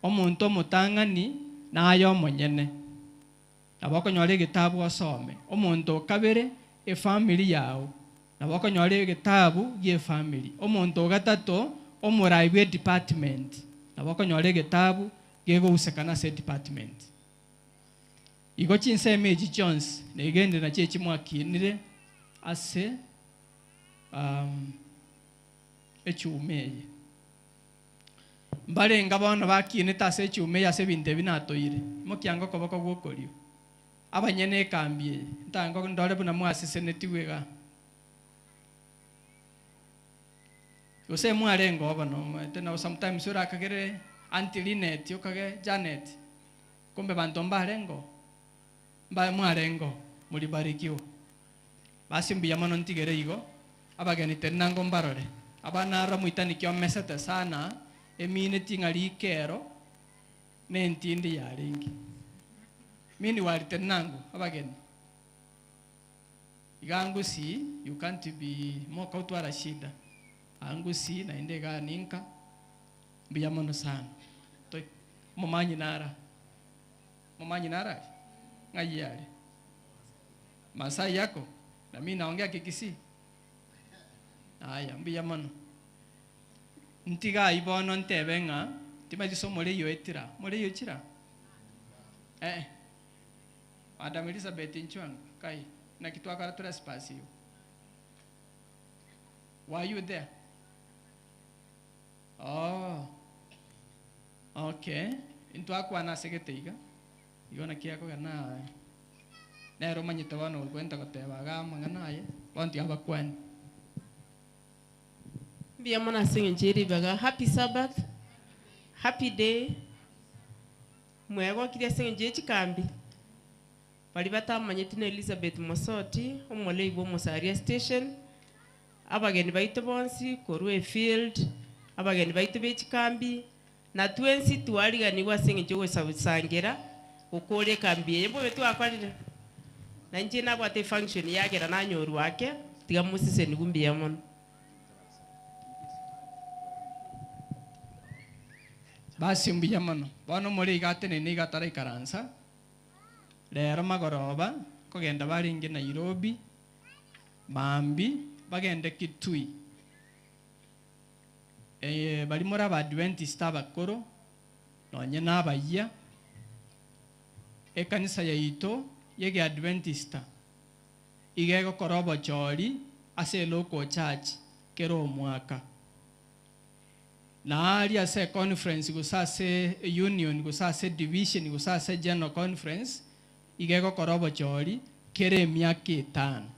Omonto omotang'ani naye omonyene nabo okonyora egetabu osome. Omonto okabere efamily yao nabo okonyora egetabu gie efamily. Omonto ogatato omorai bwe department nabo okonyora egetabu gegohusekana ase department. Igo chinsemo echi chionsi negende nachio echimwakinire ase echiuma eye. Mbarenga bono bakinete ase echiuma eye ase ebinto ebi natoire. Mokianga okoboko gwokorio abanyene ekambi eye ntango ndore buna mwasisenetiwe iga. Gose mwarenga obono omanyete nabo sometimes orakagere Auntie Linet okage Janet kumbe banto mbarengo mbae mwarengo mulibarikiwa. Basi mbuya mono ntigere igo abageni tenango mbarore abana ara mwitanikio mesete sana emine ting'ari ikero nentindi yarenge mini wari tenango abageni igangusi you can't be moka utwara shida angusi naende ga ninka mbuya mono sana. Mumanyi nara ng'ayi Masai yako na mimi naongea Kikisii. Aya mbuya mono ntiga ibono ntebe ng'a timajiso more yoetira more yochira Madam Elizabeth Nchwang kai na kitwakara trespass you. Why you there? Oh, okay. Intwakwana segete iga igona kiako gana nero manyite bono okwenda goteba ga mang'ana aye bonti abakwani. Mbuya mono ase eng'encho eribaga. Happy Sabbath, happy day. Mwegokire ase eng'encho y'echikambi bari batamanyete na Elizabeth Mosoti omolei bwa Omosaria station. Abageni baito bonsi korwa efield, abageni baito b'echikambi na twensi twariganigwa ase eng'encho y'ogosabusangira gokora ekambi eye mbobe twakorire. Na inche nabwate function yagera nanyorwa ake tiga moseseni mbuya mono. Basi mbuya mono bono more igatenene igatara ikaransa rero magoroba kogenda baringe Nairobi mambi bagende Kitui. Bari muri abadventist abakoro nonye n'abayia ekanisa yaito yege adventista igegokora obochori ase local church kero omwaka. Na ari ase conference gose ase union gose ase division gose ase general conference igegokora obochori kere emiaka etano.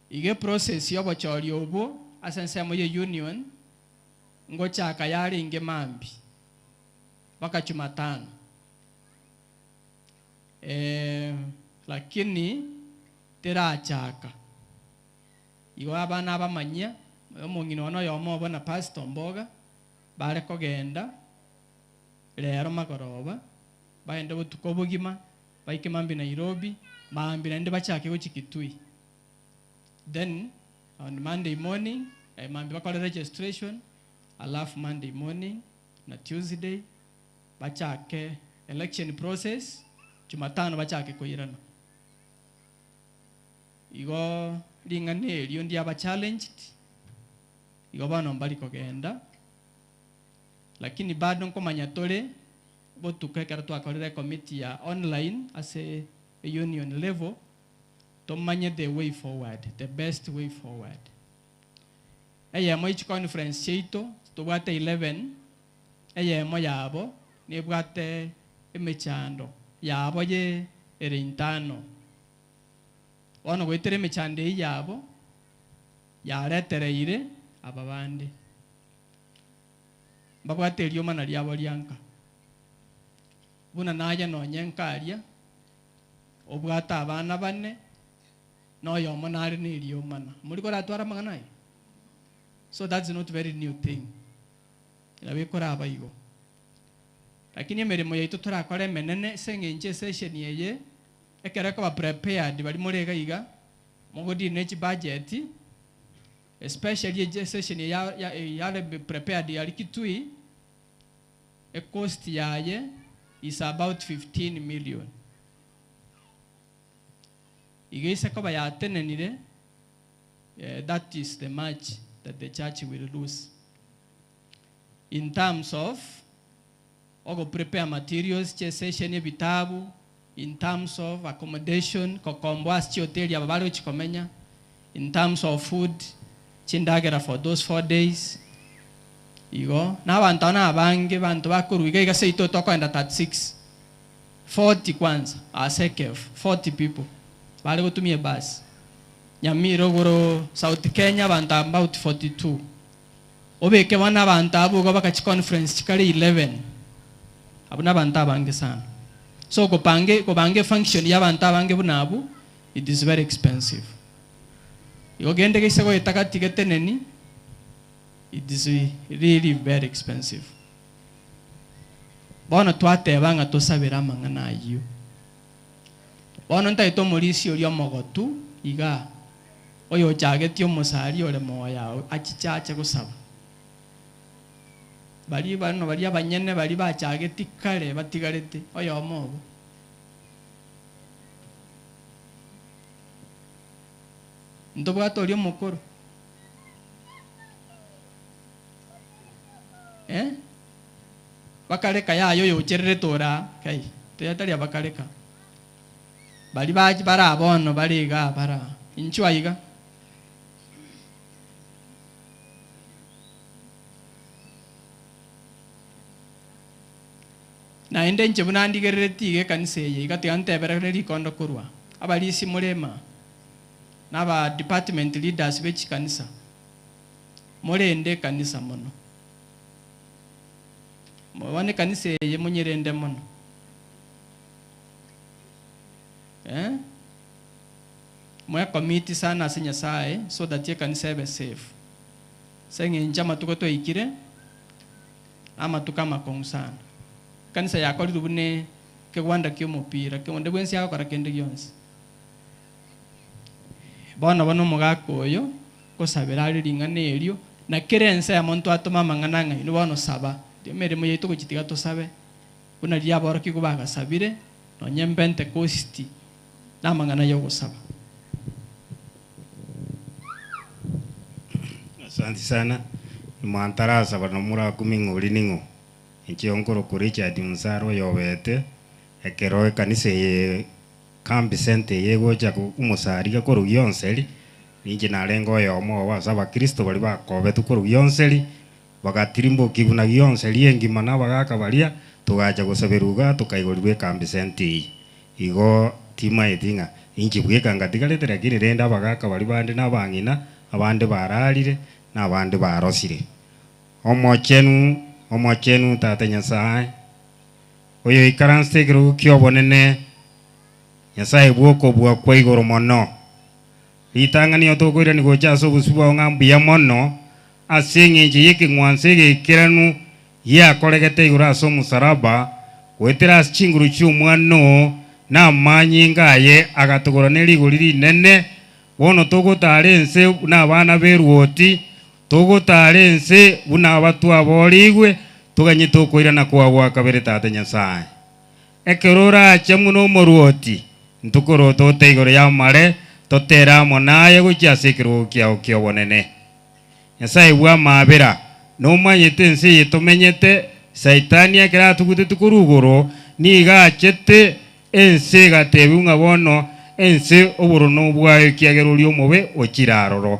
Ige process y'obochori obo ase ensemo ye union ngochaka yarenge mambi mpaka Jumatano. Lakini terachaka igo abana abamanyia omong'ina ono oyomo obo na Pastor Mboga bare kogenda rero magoroba baende botuko bogima baike mambi Nairobi mambi naende bachake gochi Kitui. Then on Monday morning mambi bakora registration, alafu Monday morning na Tuesday bachake election process, Jumatano bachake koirana. Igo ring'ana erio ndiaba challenged. Igo bono mbari kogenda. Lakini bado nkomanya tore botuko ekero twakorire committee ya online as a union level tomanye the way forward, the best way forward. Eyemo each conference chiaito tobwate 11 eyemo yabo nebwate emechando yabo ye ere intano. Bono goetera emechando eyio yabo yaretereire aba bande babwate eriomana riabo rianka buna naye nonye nkaria obwate abana bane noyomo nare na eriomana muri koratwara amang'ana aye. So that's not very new thing. Nabikora abaigo. Lakini emirimo yaitu turakora emenene ase eng'encho esession eye ekero ekoba prepared bari more iga iga mogodire ne chibudget especially esession ya prepared ya Kitui a cost yaye is about 15 million. Igeise koba yatenenire that is the much that the church will lose in terms of ogo prepare materials che session ebitabu, in terms of accommodation kokomboa hoteli ababali chikomenya, in terms of food chindagera for those 4 days. Igo na abantu na abange bantu bakuruiga iga seito tokoenda 36 40 kwanza asekef 40 people bali gutumia bus Nyamira goro South Kenya bantu about 42 obeke bana abantu abo bakachi conference chikali 11 abuna abantu abange sana. So kopange function ya abantu abange bunabu it is very expensive. Igo gende gisego etakatige it is really very expensive. Bono twatebanga tosabera amang'ana ayio. Bono ntaito omorisi oria omogotu iga oyo ochagetie omosari ore moyo achichache gosaba. Bari bano bari abanyene bari bachageti kare batigarete oyo omobo. Ntobwate oria omokoro. Bakareka yayo yocherere tora kai tuyatari bakareka bari baji barabono bariga bara inchwa iga na ende nche bunandigerere tige kanisa eye igatiga ntebere rikondo korwa abalisi murema n'aba department leaders b'ekikanisa murende kanisa mono mubone kanisa eye munyerende mono mwe committee sana ase Nyasaye so that ye kanisa ebe safe seng'encho amatuko twaikire amatuko amakong'u sana kanisa yakorire bune kegwanda kia omopira kewonde bwensi agokora kende gionsi bono bono omogaka oyo gosabera are ring'ana erio na kere ense amo ntwatoma amang'ana ng'aino bono saba emirimo yaitu gochitiga tosabe buna riria aborokigwa bagasabire nonye Pentecost na amang'ana ya ogosaba. Asante sana mwantarasa bano murakumi ng'ori ning'o inche onkoro Richard Musaro yobete ekero ekanisa eye kambi sente eye gocha omosari koru gionseri ninche narenga oyomo obo ase abakristo bari bakobetu koru gionseri bagatirimboki buna gionseri engima na bagaka baria tugacha gosaberuga tukaigorigwa ekambi sente eye igo timaeti ng'a inche bweka ngatigarete lakini rende abagaka bari bande na abang'ina abande bararire na abande barosire. Omochenu omochenu tata Nyasaye oyo ikaranse ekero kiobonene Nyasaye bwoko bwakwa igoro mono ritang'ani tokoirani gocha ase obosi bwao ng'a mbuya mono ase eng'encho ya ekeng'wanso egekeranu giakoregete igoro ase omosalaba goetera ase chinguru chia omwana oo na amanyinga aye agatogora na rigori rinene bono togotara ense buna abana berwoti togotara ense buna abatwaborigwe toganye tokoirana kwa gwakabere tata Nyasaye ekero orache muno omorwoti ntukorotote igoro ya amare Totera monaye gochia ase ekerogo kiao kia obonene. Nyasaye bwa mabera nomanyete ense eye tomenyete Saitani ekero atugutete korwa igoro nigo achete ense egatebiwa ng'a bono ense oborono bwayo ekiagera oria omobe ochire aroro.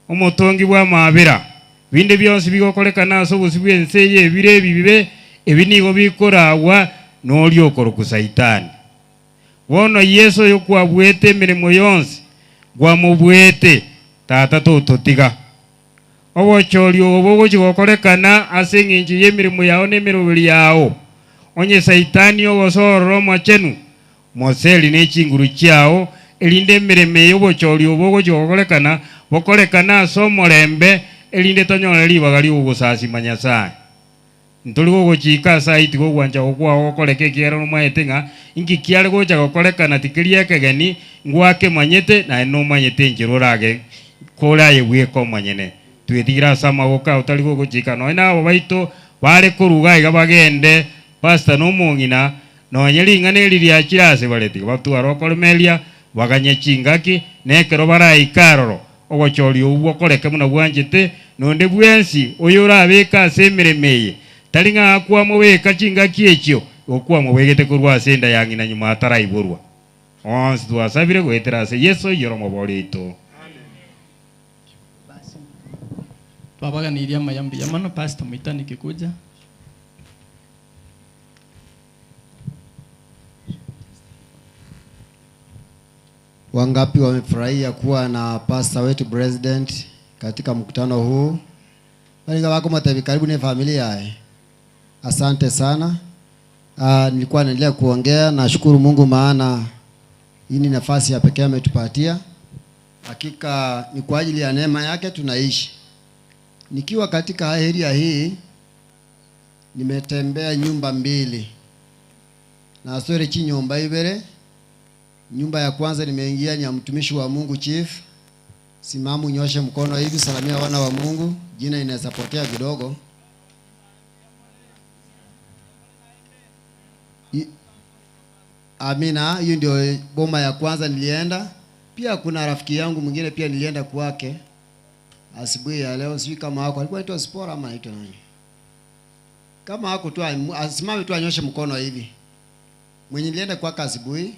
Omotongi bwa mabera binde bionsi bigokorekana ase obosi bwa ense eye ebire ebibe ebi nigo bikoragwa noria okoroku Saitani. Bono Yesu oyo kwabwete emirimo yonsi gwamobwete tata tototiga. Obochori obo bogochi gokorekana ase eng'encho y'emirimo yao na emeroberi yao. Onye Saitani ogosorora omochenu moseri ne chinguru chiao erinde emirimo y'obochori obo bogochi gokorekana bokorekana ase omorembe erinde tonyore ribaga ri'ogosasima Nyasaye. Ntori gogochika ase aiti gogwancha gokwao gokoreka ekiagera nomaete ng'a inki kiare gocha gokorekana tikeri ekegeni ngwakemanyete naye nomanyete enchera orage koraye bweka omonyene. Twetigira ase amaboko ao tari gogochika nonya nabo baito bare koruga iga bagende pastor nomong'ina nonye ring'ana eri riachire ase bare tiga batware okoremeria baganye chingaki nekero baraika aroro ogochoria obwo okoreke buna bwanchete nonde bwensi oyo orabeka ase emeremo eye tari ng'a akwamobeka chingaki echio okwamobegete korwa ase enda ya ng'ina nyuma ataraiborwa. Onsi twasabire goetera ase Yesu oyoro omobori oito. Twabaganirie amayambi yamano Pastor Mwitani kikuja. Wangapi wamefurahia kuwa na pastor wetu president katika mkutano huu? Baringa wako matebi karibu ni familia. Asante sana. Nilikuwa naendelea kuongea, nashukuru Mungu maana hii ni nafasi ya pekee ametupatia. Hakika ni kwa ajili ya neema yake tunaishi. Nikiwa katika area hii nimetembea nyumba mbili. Na sore chinyomba ibere. Nyumba ya kwanza nimeingia ni ya mtumishi wa Mungu Chief. Simamu nyoshe mkono hivi, salamia wana wa Mungu. Jina inaweza potea kidogo. Amina, hiyo ndio boma ya kwanza nilienda. Pia kuna rafiki yangu mwingine pia nilienda kwake asubuhi ya leo, sijui kama hako alikuwa anaitwa Spora ama anaitwa nani. Kama hako tu asimame tu anyoshe mkono hivi. Mwenye nilienda kwake asubuhi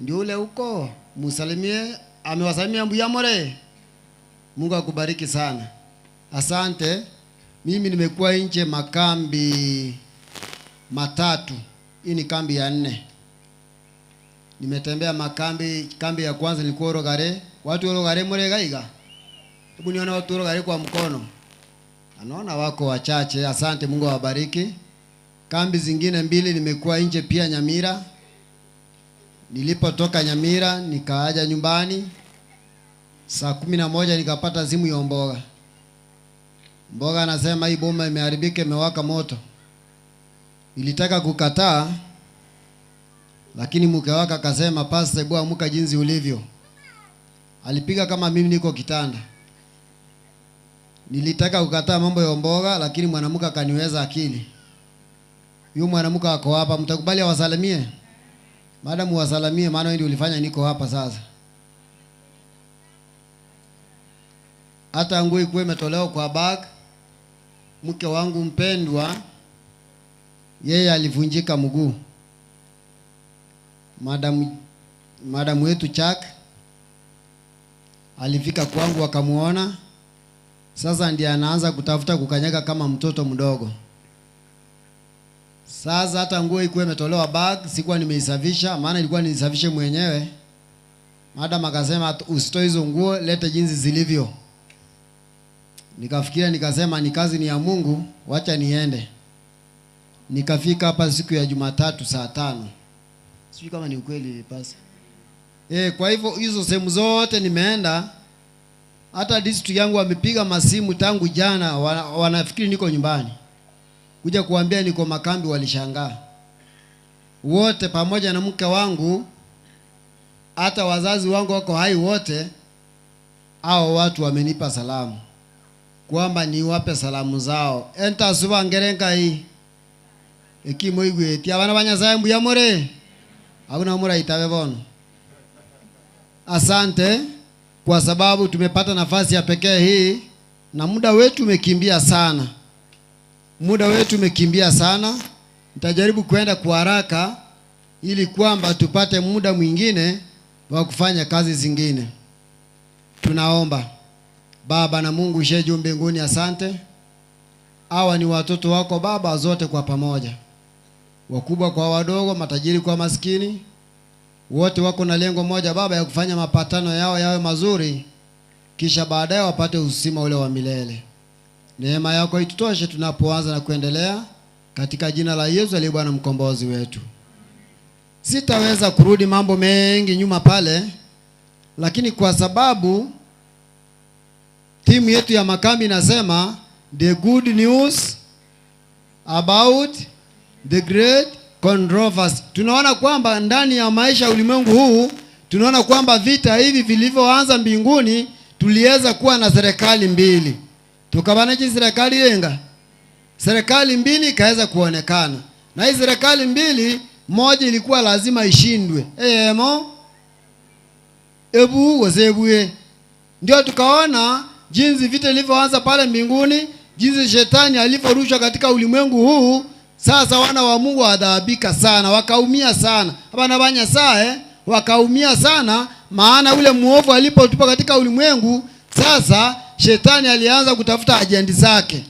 ndio ule huko, musalimie, amewasalimia Mbuyamore. Mungu akubariki sana. Asante. Mimi nimekuwa nje makambi matatu. Hii ni kambi ya 4. Nimetembea makambi. Kambi ya kwanza nilikuwa Orogare. Watu Orogare mure gaiga. Hebu nione watu Orogare kwa mkono. Anaona wako wachache. Asante, Mungu awabariki. Kambi zingine mbili nimekuwa nje pia Nyamira. Nilipotoka Nyamira nikaaja nyumbani saa 11 nikapata simu ya Mboga. Mboga anasema hii boma imeharibika, imewaka moto. Nilitaka kukataa, lakini mke wake akasema, Pastor, hebu amka jinsi ulivyo. Alipiga kama mimi niko kitanda. Nilitaka kukataa mambo ya Mboga, lakini mwanamke akaniweza akili. Huyu mwanamke ako hapa, mtakubali awasalimie? Madam wasalimie, maana wewe ndio ulifanya niko hapa sasa. Hata nguo ikuwe imetolewa kwa bag. Mke wangu mpendwa yeye alivunjika mguu. Madam wetu Chuck alifika kwangu akamuona. Sasa ndiye anaanza kutafuta kukanyaga kama mtoto mdogo. Sasa hata nguo ikuwe imetolewa bag, sikuwa nimeisafisha, maana ilikuwa niisafishe mwenyewe. Madam akasema usitoe hizo nguo, lete jinsi zilivyo. Nikafikiria nikasema ni kazi ni ya Mungu, wacha niende. Nikafika hapa siku ya Jumatatu saa 5. Sijui kama ni ukweli pasa. Kwa hivyo hizo sehemu zote nimeenda. Hata district yangu wamepiga masimu tangu jana, wanafikiri niko nyumbani. Kuja kuambia niko makambi walishangaa. Wote pamoja na mke wangu, hata wazazi wangu wako hai wote, hao watu wamenipa salamu kwamba niwape salamu zao. Enta suba ngerenka hii. Ekimo igweti abana ba Nyasaye mbuyamore. Abuna mura itabe bono. Asante kwa sababu tumepata nafasi ya pekee hii na muda wetu umekimbia sana. Muda wetu umekimbia sana. Nitajaribu kwenda kwa haraka ili kwamba tupate muda mwingine wa kufanya kazi zingine. Tunaomba. Baba na Mungu ishiye juu mbinguni, asante. Hawa ni watoto wako Baba, zote kwa pamoja, wakubwa kwa wadogo, matajiri kwa maskini, wote wako na lengo moja Baba, ya kufanya mapatano yao yawe mazuri, kisha baadaye wapate uzima ule wa milele. Neema yako itutoshe tunapoanza na kuendelea, katika jina la Yesu aliye Bwana mkombozi wetu. Sitaweza kurudi mambo mengi nyuma pale, lakini kwa sababu timu yetu ya makambi inasema the good news about the great controversy. Tunaona kwamba ndani ya maisha ya ulimwengu huu, tunaona kwamba vita hivi vilivyoanza mbinguni, tuliweza kuwa na serikali mbili. Tukabanaji serikali yenga. Serikali mbili ikaweza kuonekana. Na hii serikali mbili, moja ilikuwa lazima ishindwe. Emo ebu wazebue. Ndio tukaona jinsi vita ilivyoanza pale mbinguni, jinsi shetani alivyorushwa katika ulimwengu huu. Sasa wana wa Mungu wadhaabika sana, wakaumia sana. Abana banya saa wakaumia sana, maana ule muovu alipotupa katika ulimwengu, sasa shetani alianza kutafuta ajendi zake.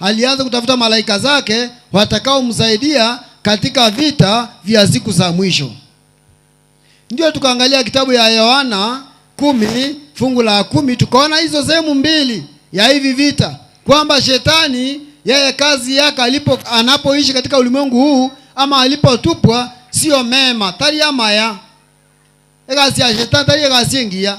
Alianza kutafuta malaika zake watakaomsaidia katika vita vya siku za mwisho. Ndio tukaangalia kitabu ya Yohana 10 fungu la 10, tukaona hizo sehemu mbili ya hivi vita, kwamba shetani yeye kazi yake anapoishi katika ulimwengu huu ama alipotupwa sio mema, tari amaya. Kazi ya shetani tari kazi ingia.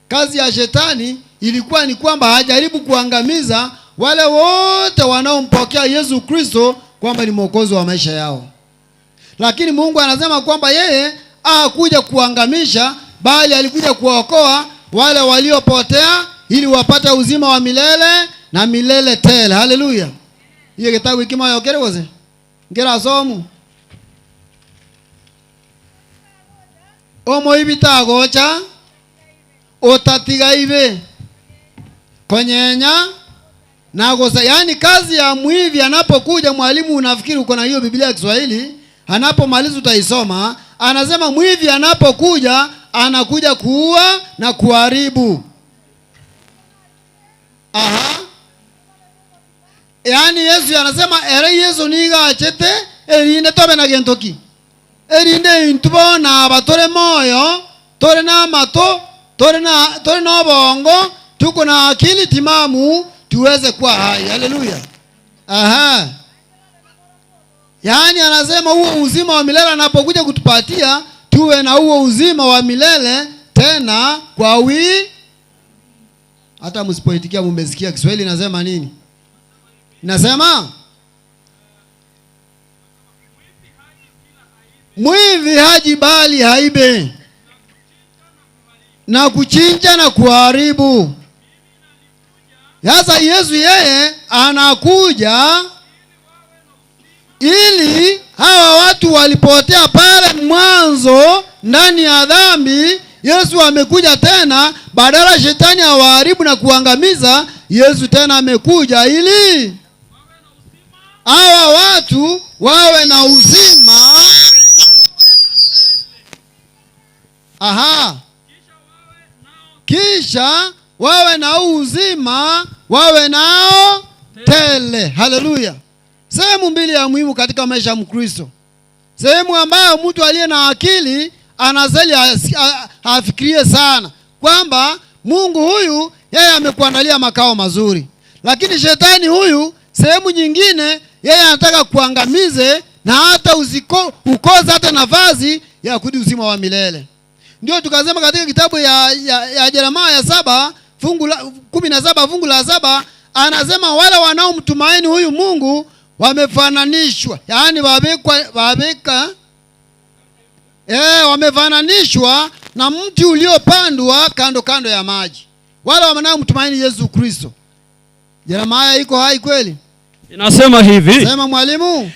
Kazi ya shetani ilikuwa ni kwamba hajaribu kuangamiza wale wote wanaompokea Yesu Kristo kwamba ni mwokozi wa maisha yao. Lakini Mungu anasema kwamba yeye hakuja kuangamisha, bali alikuja kuwaokoa wale waliopotea ili wapate uzima wa milele na milele tele. Haleluya. Hiyo kitabu kimoyo kerewose. Ngera somu. Omo ibitagocha otatiga ibe konyenya na gosa. Yani kazi ya mwivi anapokuja, mwalimu unafikiri uko na hiyo Biblia ya Kiswahili, anapomaliza utaisoma, anasema mwivi anapokuja anakuja kuua na kuharibu. Aha. Yani Yesu anasema ere Yesu niga achete erinde tobe na gentoki. Erinde intubona abatore moyo, tore na mato, tore na bongo, tuko na akili timamu tuweze kuwa hai. Haleluya. Aha. Yani anasema huo uzima wa milele anapokuja kutupatia, tuwe na huo uzima wa milele tena kwa wi. Hata msipoitikia mmesikia Kiswahili nasema nini? Nasema mwivi haji bali haibe na kuchinja na kuharibu. Sasa Yesu yeye anakuja ili hawa watu walipotea pale mwanzo ndani ya dhambi. Yesu amekuja tena, badala shetani awaharibu na kuangamiza, Yesu tena amekuja ili hawa watu wawe na uzima. Aha. Kisha wawe na uzima, wawe nao tele. Haleluya. Sehemu mbili ya muhimu katika maisha ya Mkristo. Sehemu ambayo mtu aliye na akili anazeli afikirie sana kwamba Mungu huyu yeye amekuandalia makao mazuri, lakini shetani huyu sehemu nyingine yeye anataka kuangamize na hata ukoza hata nafasi ya kudi uzima wa milele. Ndio tukasema katika kitabu ya Yeremia 7 fungu la 17 fungu la 7, anasema wale wanaomtumaini huyu Mungu wamefananishwa, yaani wamefananishwa na mti uliopandwa kando kando ya maji. Wale wanaomtumaini Yesu Kristo. Yeremia iko hai kweli? Inasema hivi. Sema mwalimu.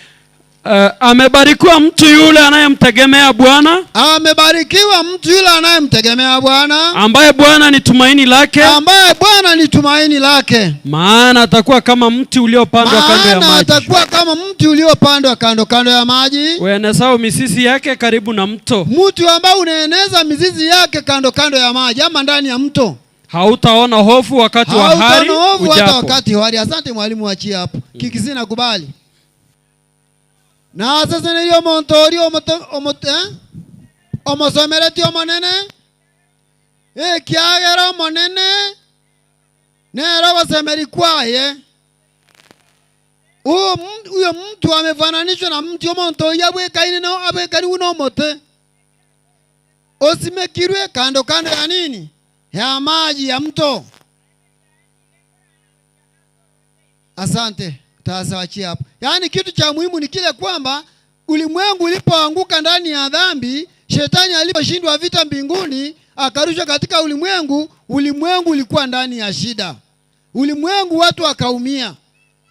Amebarikiwa mtu yule anayemtegemea Bwana. Amebarikiwa mtu yule anayemtegemea Bwana, ambaye Bwana ni tumaini lake. Ambaye Bwana ni tumaini lake. Maana atakuwa kama mti uliopandwa kando ya maji. Atakuwa kama mti uliopandwa kando kando ya maji, uenezao mizizi yake karibu na mto. Mti ambao unaeneza mizizi yake kando kando ya maji ama ndani ya mto. Hautaona hofu wakati wa hari ujapo. Wakati wa hari. Asante mwalimu, achia hapo. Kikisina kubali. Na sasa niyo montori omosomereti omonene ekiagera omonene nero basemeri kwaye. Huyo mtu amefananishwa na mti omonto yabwekaine no abwekari uno mote osimekirwe kando kando ya nini, ya maji ya mto. Asante. Taasawachia hapo. Yaani kitu cha muhimu ni kile kwamba ulimwengu ulipoanguka ndani ya dhambi, shetani aliposhindwa vita mbinguni, akarushwa katika ulimwengu, ulimwengu ulikuwa ndani ya shida. Ulimwengu watu wakaumia.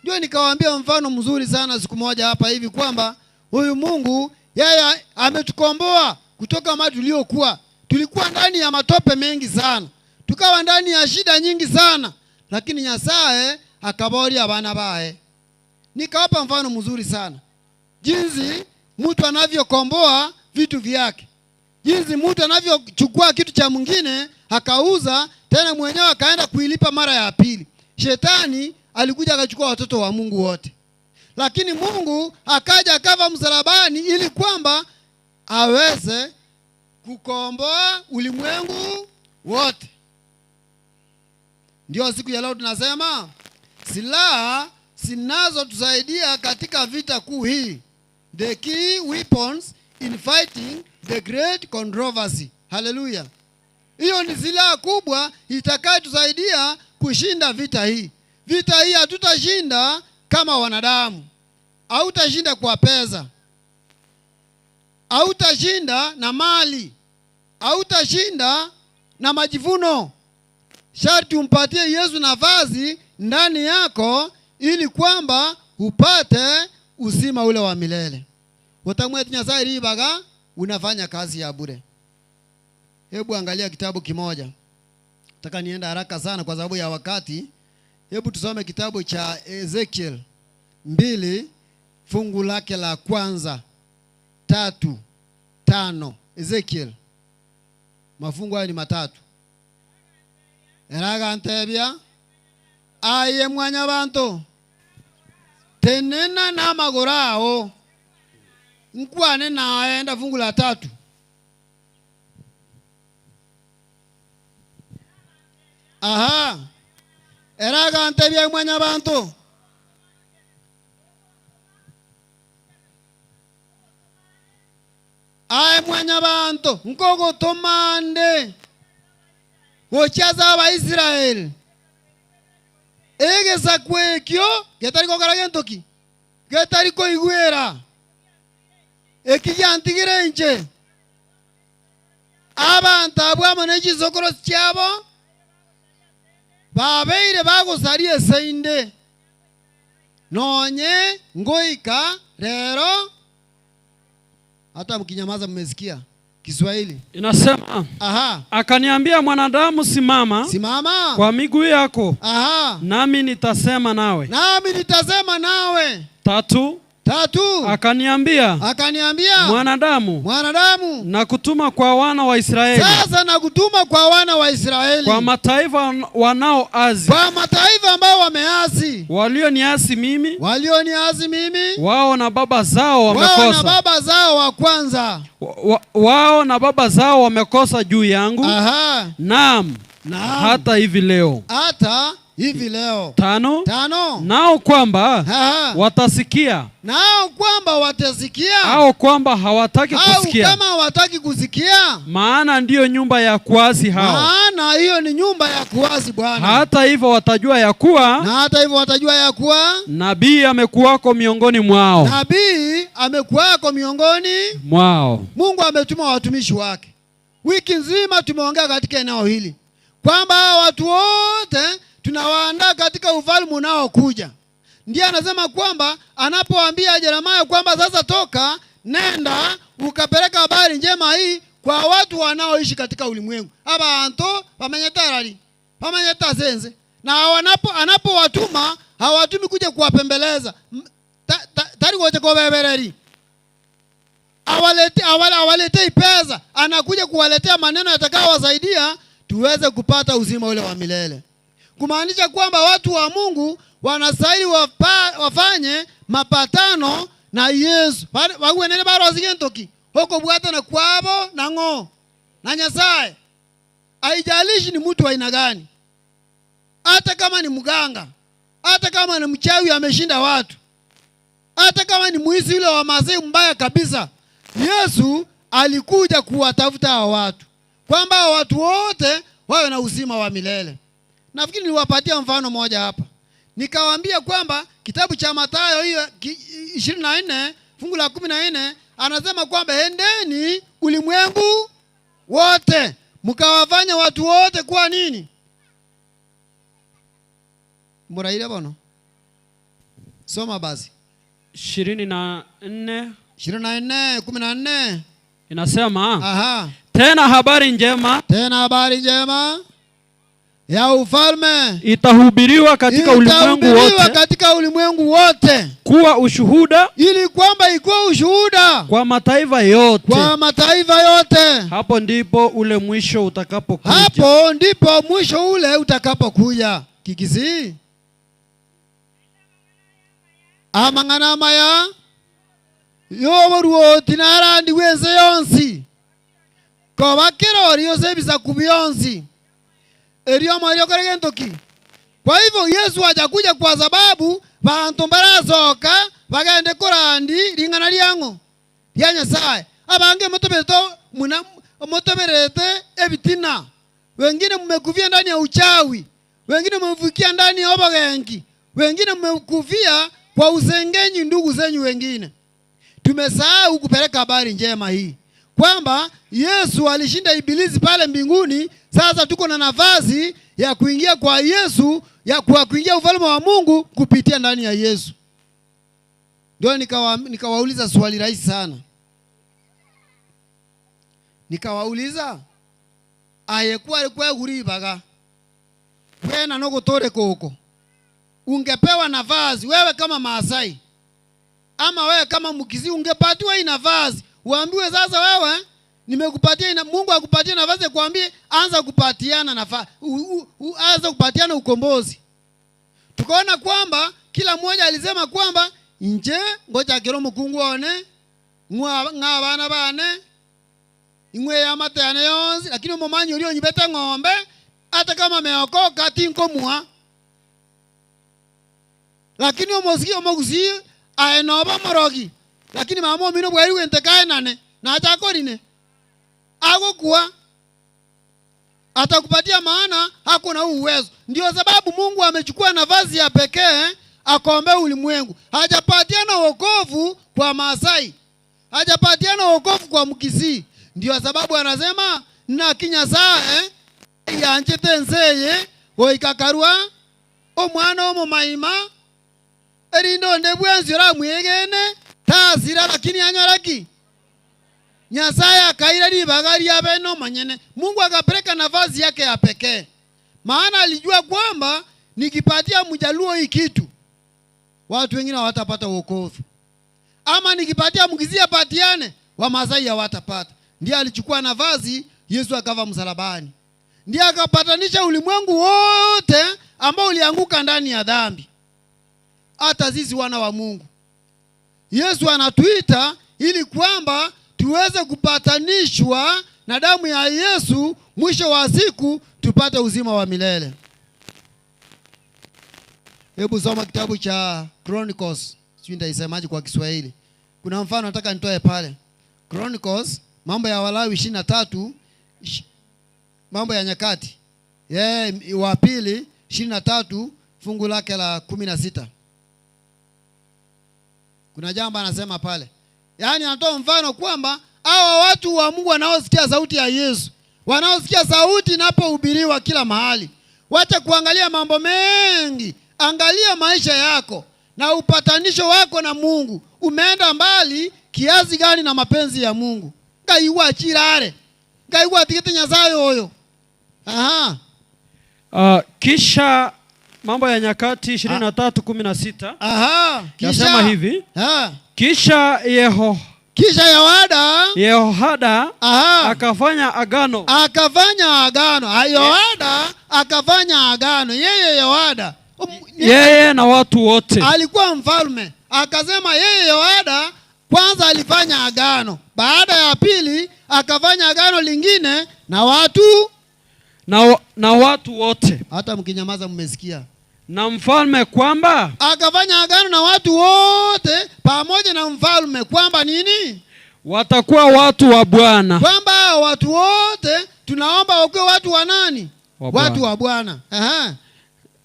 Ndio nikawaambia mfano mzuri sana siku moja hapa hivi kwamba huyu Mungu yeye ametukomboa kutoka mahali tuliokuwa. Tulikuwa ndani ya matope mengi sana. Tukawa ndani ya shida nyingi sana. Lakini Nyasaye akaboria abana bae. Nikawapa mfano mzuri sana. Jinsi mtu anavyokomboa vitu vyake. Jinsi mtu anavyochukua kitu cha mwingine akauza tena mwenyewe akaenda kuilipa mara ya pili. Shetani alikuja akachukua watoto wa Mungu wote. Lakini Mungu akaja akava msalabani ili kwamba aweze kukomboa ulimwengu wote. Ndio siku ya leo tunasema silaha zinazotusaidia katika vita kuu hii. The key weapons in fighting the great controversy. Hallelujah. Hiyo ni silaha kubwa itakayotusaidia kushinda vita hii. Vita hii hatutashinda kama wanadamu. Hautashinda kwa pesa. Hautashinda na mali. Hautashinda na majivuno. Sharti umpatie Yesu nafasi ndani yako ili kwamba upate uzima ule wa milele. Utamweti Nyasaye ribaga unafanya kazi ya bure. Hebu angalia kitabu kimoja. Nataka nienda haraka sana kwa sababu ya wakati. Hebu tusome kitabu cha Ezekiel 2 fungu lake la kwanza 3, 5. Ezekiel. Mafungu hayo ni matatu. Eraga antebia aye mwanya bantu tenena na magorao nkwane naenda fungu la 3. Aha. Eraga antebia mwanya bantu aye mwanya bantu nkogo tomande gochaza aba Israel egesa kwekyo getari kokara gentoki getari koigwera ekiyantigire nje abantu abwamo n'ekizokoro kyabo babeire bagosarie seinde nonye ngoika rero. Hata mkinyamaza mmesikia Kiswahili inasema. Aha. Akaniambia, mwanadamu, simama. Simama kwa miguu yako. Aha. Nami nitasema nawe. Nami nitasema nawe. 3. Akaniambia. Akaniambia, mwanadamu. Mwanadamu, nakutuma kwa wana wa Israeli. Sasa nakutuma kwa wana wa Israeli. Kwa mataifa wanaoasi. Kwa mataifa ambao wameasi. Walioniasi mimi. Walioniasi mimi. Wao na baba zao wamekosa. Wao na baba zao wa kwanza. Wao na baba zao wamekosa juu yangu. Aha. Naam. Naam. Hata hivi leo. Hata hivi leo. 5. Nao kwamba watasikia. Nao kwamba watasikia. Au kwamba hawataki kusikia. Au kama hawataki kusikia. Maana ndiyo nyumba ya kuasi hao. Maana hiyo ni nyumba ya kuasi Bwana. Hata hivyo watajua ya kuwa. Na hata hivyo watajua ya kuwa nabii amekuwako miongoni mwao. Nabii amekuwako miongoni mwao. Mungu ametuma watumishi wake. Wiki nzima tumeongea katika eneo hili kwamba watu wote tunawaandaa katika ufalme unaokuja. Ndiye anasema kwamba anapoambia Yeremia kwamba sasa toka, nenda ukapeleka habari njema hii kwa watu wanaoishi katika ulimwengu. Abantu bamenyetarali, bamenyeta senze. Na anapowatuma hawatumi kuja kuwapembeleza. Tari wote kwa bebereri. Awaletei pesa, anakuja kuwaletea maneno yatakayowasaidia tuweze kupata uzima ule wa milele. Kumaanisha kwamba watu wa Mungu wanastahili wafanye mapatano na Yesu. Wawenene baro zigentoki. Hoko bwata na kwabo na ngo na Nyasaye. Haijalishi ni mtu wa aina gani. Hata kama ni mganga, hata kama ni mchawi ameshinda watu, hata kama ni mwizi yule wa mazee mbaya kabisa, Yesu alikuja kuwatafuta hao watu, kwamba watu wote wawe na uzima wa milele. Nafikiri niliwapatia mfano mmoja hapa. Nikawaambia kwamba kitabu cha Mathayo hiyo 24 fungu la 14 anasema kwamba endeni ulimwengu wote mkawafanya watu wote kuwa nini? Muraile bono. Soma basi. 24 24:14 inasema, aha, tena habari njema, tena habari njema ya ufalme itahubiriwa katika ulimwengu wote, katika ulimwengu wote, kuwa ushuhuda, ili kwamba ikuwe ushuhuda kwa mataifa yote, kwa mataifa yote. Hapo ndipo ule mwisho utakapokuja, hapo ndipo mwisho ule utakapokuja. Kikisi amang'ana maya yoboruoti narandi wense yonsi kobakero yose bisaku byonsi erio mwario koregentoki. Kwa hivyo Yesu hajakuja kwa sababu bantu barasoka bagende kurandi ringana liango lya Nyasaye. Abange mutobeto muna mutoberete ebitina, wengine mmekufia ndani ya uchawi, wengine mmevukia ndani ya obagengi, wengine mmekufia kwa usengenyi ndugu zenyu wengine. Tumesahau kupeleka habari njema hii kwamba Yesu alishinda ibilisi pale mbinguni. Sasa tuko na nafasi ya kuingia kwa Yesu, ya kuingia ufalme wa Mungu kupitia ndani ya Yesu. Ndio nikawauliza swali rahisi sana. Nikawauliza ayekuwa alikuwa guribaga wena nogotore koko, ungepewa nafasi wewe kama Maasai ama wewe kama Mkisii, ungepatiwa hii nafasi uambiwe sasa wewe nimekupatia, Mungu akupatie nafasi kuambie anza kupatiana nafasi, anza kupatiana ukombozi. Tukaona kwamba kila mmoja alisema kwamba nje ngoja kero mukungu one ng'a bana bane ingwe ya matane yonzi, lakini mumanyi ulio nyibeta ng'ombe hata kama ameokoka tinkomwa, lakini omosiki omogusi aenoba morogi, lakini mama omino bweri wentekae nane na achakorine agokuwa atakupatia, maana hakuna uwezo. Ndio sababu Mungu amechukua nafasi ya pekee akombe ulimwengu. Hajapatiana wokovu kwa Maasai, hajapatiana wokovu kwa Mkisii. Ndio sababu anasema na kinyasaye yanjete nseye goikakarwa omwana omomaima erindo ndebwenzi oramwegene tasira, lakini anyoraki Nyasaye akaira libagari abeno manyene. Mungu akapeleka nafasi yake ya pekee, maana alijua kwamba nikipatia Mjaluo hii kitu watu wengine hawatapata wokovu, ama nikipatia Mkisii apatiane wa Masai hawatapata. Ndiye alichukua nafasi, Yesu akava msalabani, ndiye akapatanisha ulimwengu wote ambao ulianguka ndani ya dhambi, hata sisi wana wa Mungu. Yesu anatuita ili kwamba tuweze kupatanishwa na damu ya Yesu, mwisho wa siku tupate uzima wa milele. Hebu soma kitabu cha Chronicles, sijui nitaisemaje kwa Kiswahili. Kuna mfano nataka nitoe pale. Chronicles, mambo ya Walawi 23, mambo ya Nyakati wa pili 23 fungu lake la 16. Kuna jambo anasema pale. Yaani anatoa mfano kwamba hawa watu wa Mungu wanaosikia sauti ya Yesu, wanaosikia sauti inapohubiriwa kila mahali, wacha kuangalia mambo mengi, angalia maisha yako. Na upatanisho wako na Mungu umeenda mbali kiasi gani na mapenzi ya Mungu? Ngaiwa chirare. Ngaiwa tikete Nyasaye oyo. Aha. Kisha Mambo ya Nyakati 23:16. Aha. Kisha yasema hivi. Ha. Kisha Kisha Yehoada akafanya agano. Akafanya agano. Yehoada akafanya agano. Yeye Yehoada. Yeye na watu wote. Alikuwa mfalme. Akasema yeye Yehoada kwanza alifanya agano. Baada ya pili akafanya agano lingine na watu na watu wote. Hata mkinyamaza mmesikia. Na mfalme kwamba akafanya agano na watu wote pamoja na mfalme kwamba nini? Watakuwa watu wa Bwana. Kwamba watu wote tunaomba wakuwe watu wa nani? Watu wa Bwana. Aha.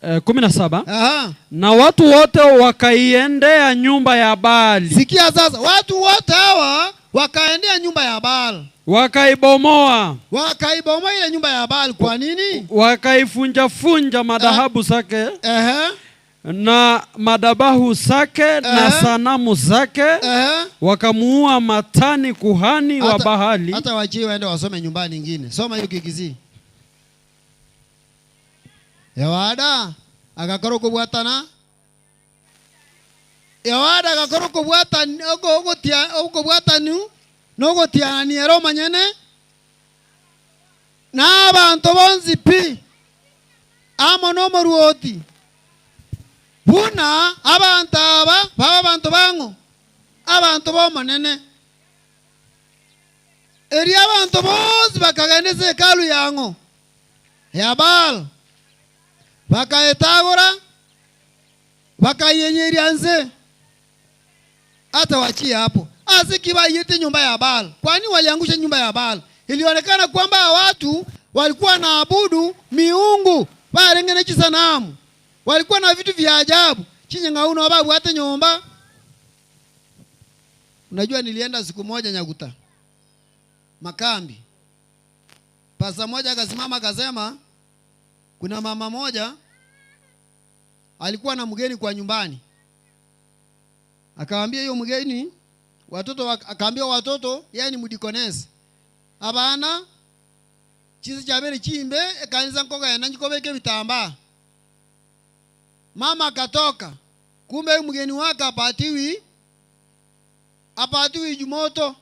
17. Aha. Na watu wote wakaiendea nyumba ya Baali. Sikia sasa, watu wote hawa wakaendea nyumba ya Baali. Wakaibomoa. Wakaibomoa ile nyumba ya Baali. Kwa nini? Wakaifunja funja madhabahu zake. Na madhabahu zake na sanamu zake. Wakamuua Matani kuhani wa Baali. Hata waachie waende wasome nyumbani nyingine. Soma hiyo kikizi. Yehoada agakora kubwatana. Yehoada agakora kubwatana okobwatanu nogotianania romanyene na abantu bonsi pi amo nomoruoti buna abantu aba baba abantu bango abantu bomonene eri abantu bonsi bakagendesa hekalu yango ya Baal bakaetagora bakayenyeria nze. Hata wachie hapo. Asikiba yete nyumba ya Baal. Kwani waliangusha nyumba ya Baal? Ilionekana kwamba watu walikuwa na abudu miungu, barengene chisanamu. Walikuwa na vitu vya ajabu. Chinyangauno babu hata nyumba. Unajua nilienda siku moja Nyaguta. Makambi. Pasa moja akasimama akasema kuna mama moja alikuwa na mgeni kwa nyumbani. Akawaambia hiyo mgeni watoto, akaambia watoto yeye ni mdikonesi. Abana chizi chabere chimbe kanisa nkoga yana njikobeke vitambaa. Mama akatoka. Kumbe mgeni wake apatiwi jumoto.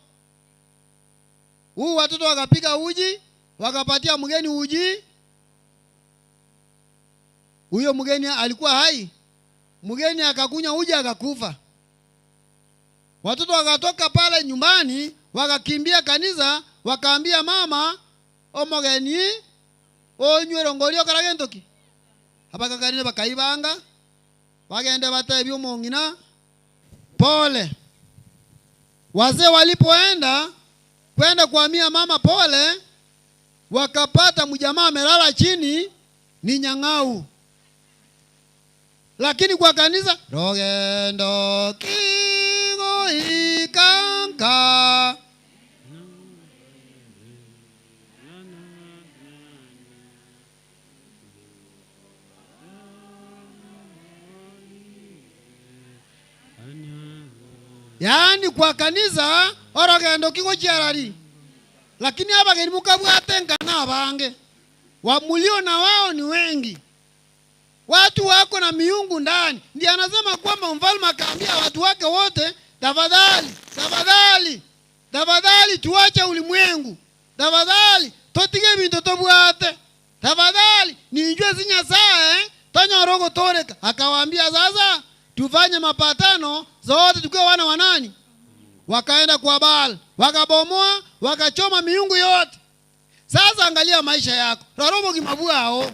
Huu watoto wakapiga uji, wakapatia mgeni uji. Huyo mgeni alikuwa hai. Mgeni akakunywa uji akakufa. Watoto wakatoka pale nyumbani, wakakimbia kanisa, wakaambia mama, omogeni onywero ngorio karagentoki. Abakakanire bakaibanga, bagende batebia omong'ina pole. Wazee walipoenda kwenda kuambia mama pole, wakapata mjamaa amelala chini ni nyang'au. Lakini kwa kanisa rogendo kingo ikanka. Yaani kwa kanisa orogendo kingo chiarari. Lakini abageni mukabwate ngana abange. Wamulio na wao ni wengi. Watu wako na miungu ndani. Ndiye anasema kwamba mfalme akaambia watu wake wote, tafadhali, tafadhali, tafadhali tuache ulimwengu. Tafadhali totige bintu tobwate. Tafadhali nijue si Nyasaye tonyorogo toreka. Akawaambia sasa tufanye mapatano zote tukiwa wana wa nani? Wakaenda kwa Baal, wakabomoa, wakachoma miungu yote. Sasa angalia maisha yako. Rorobo kimabwao.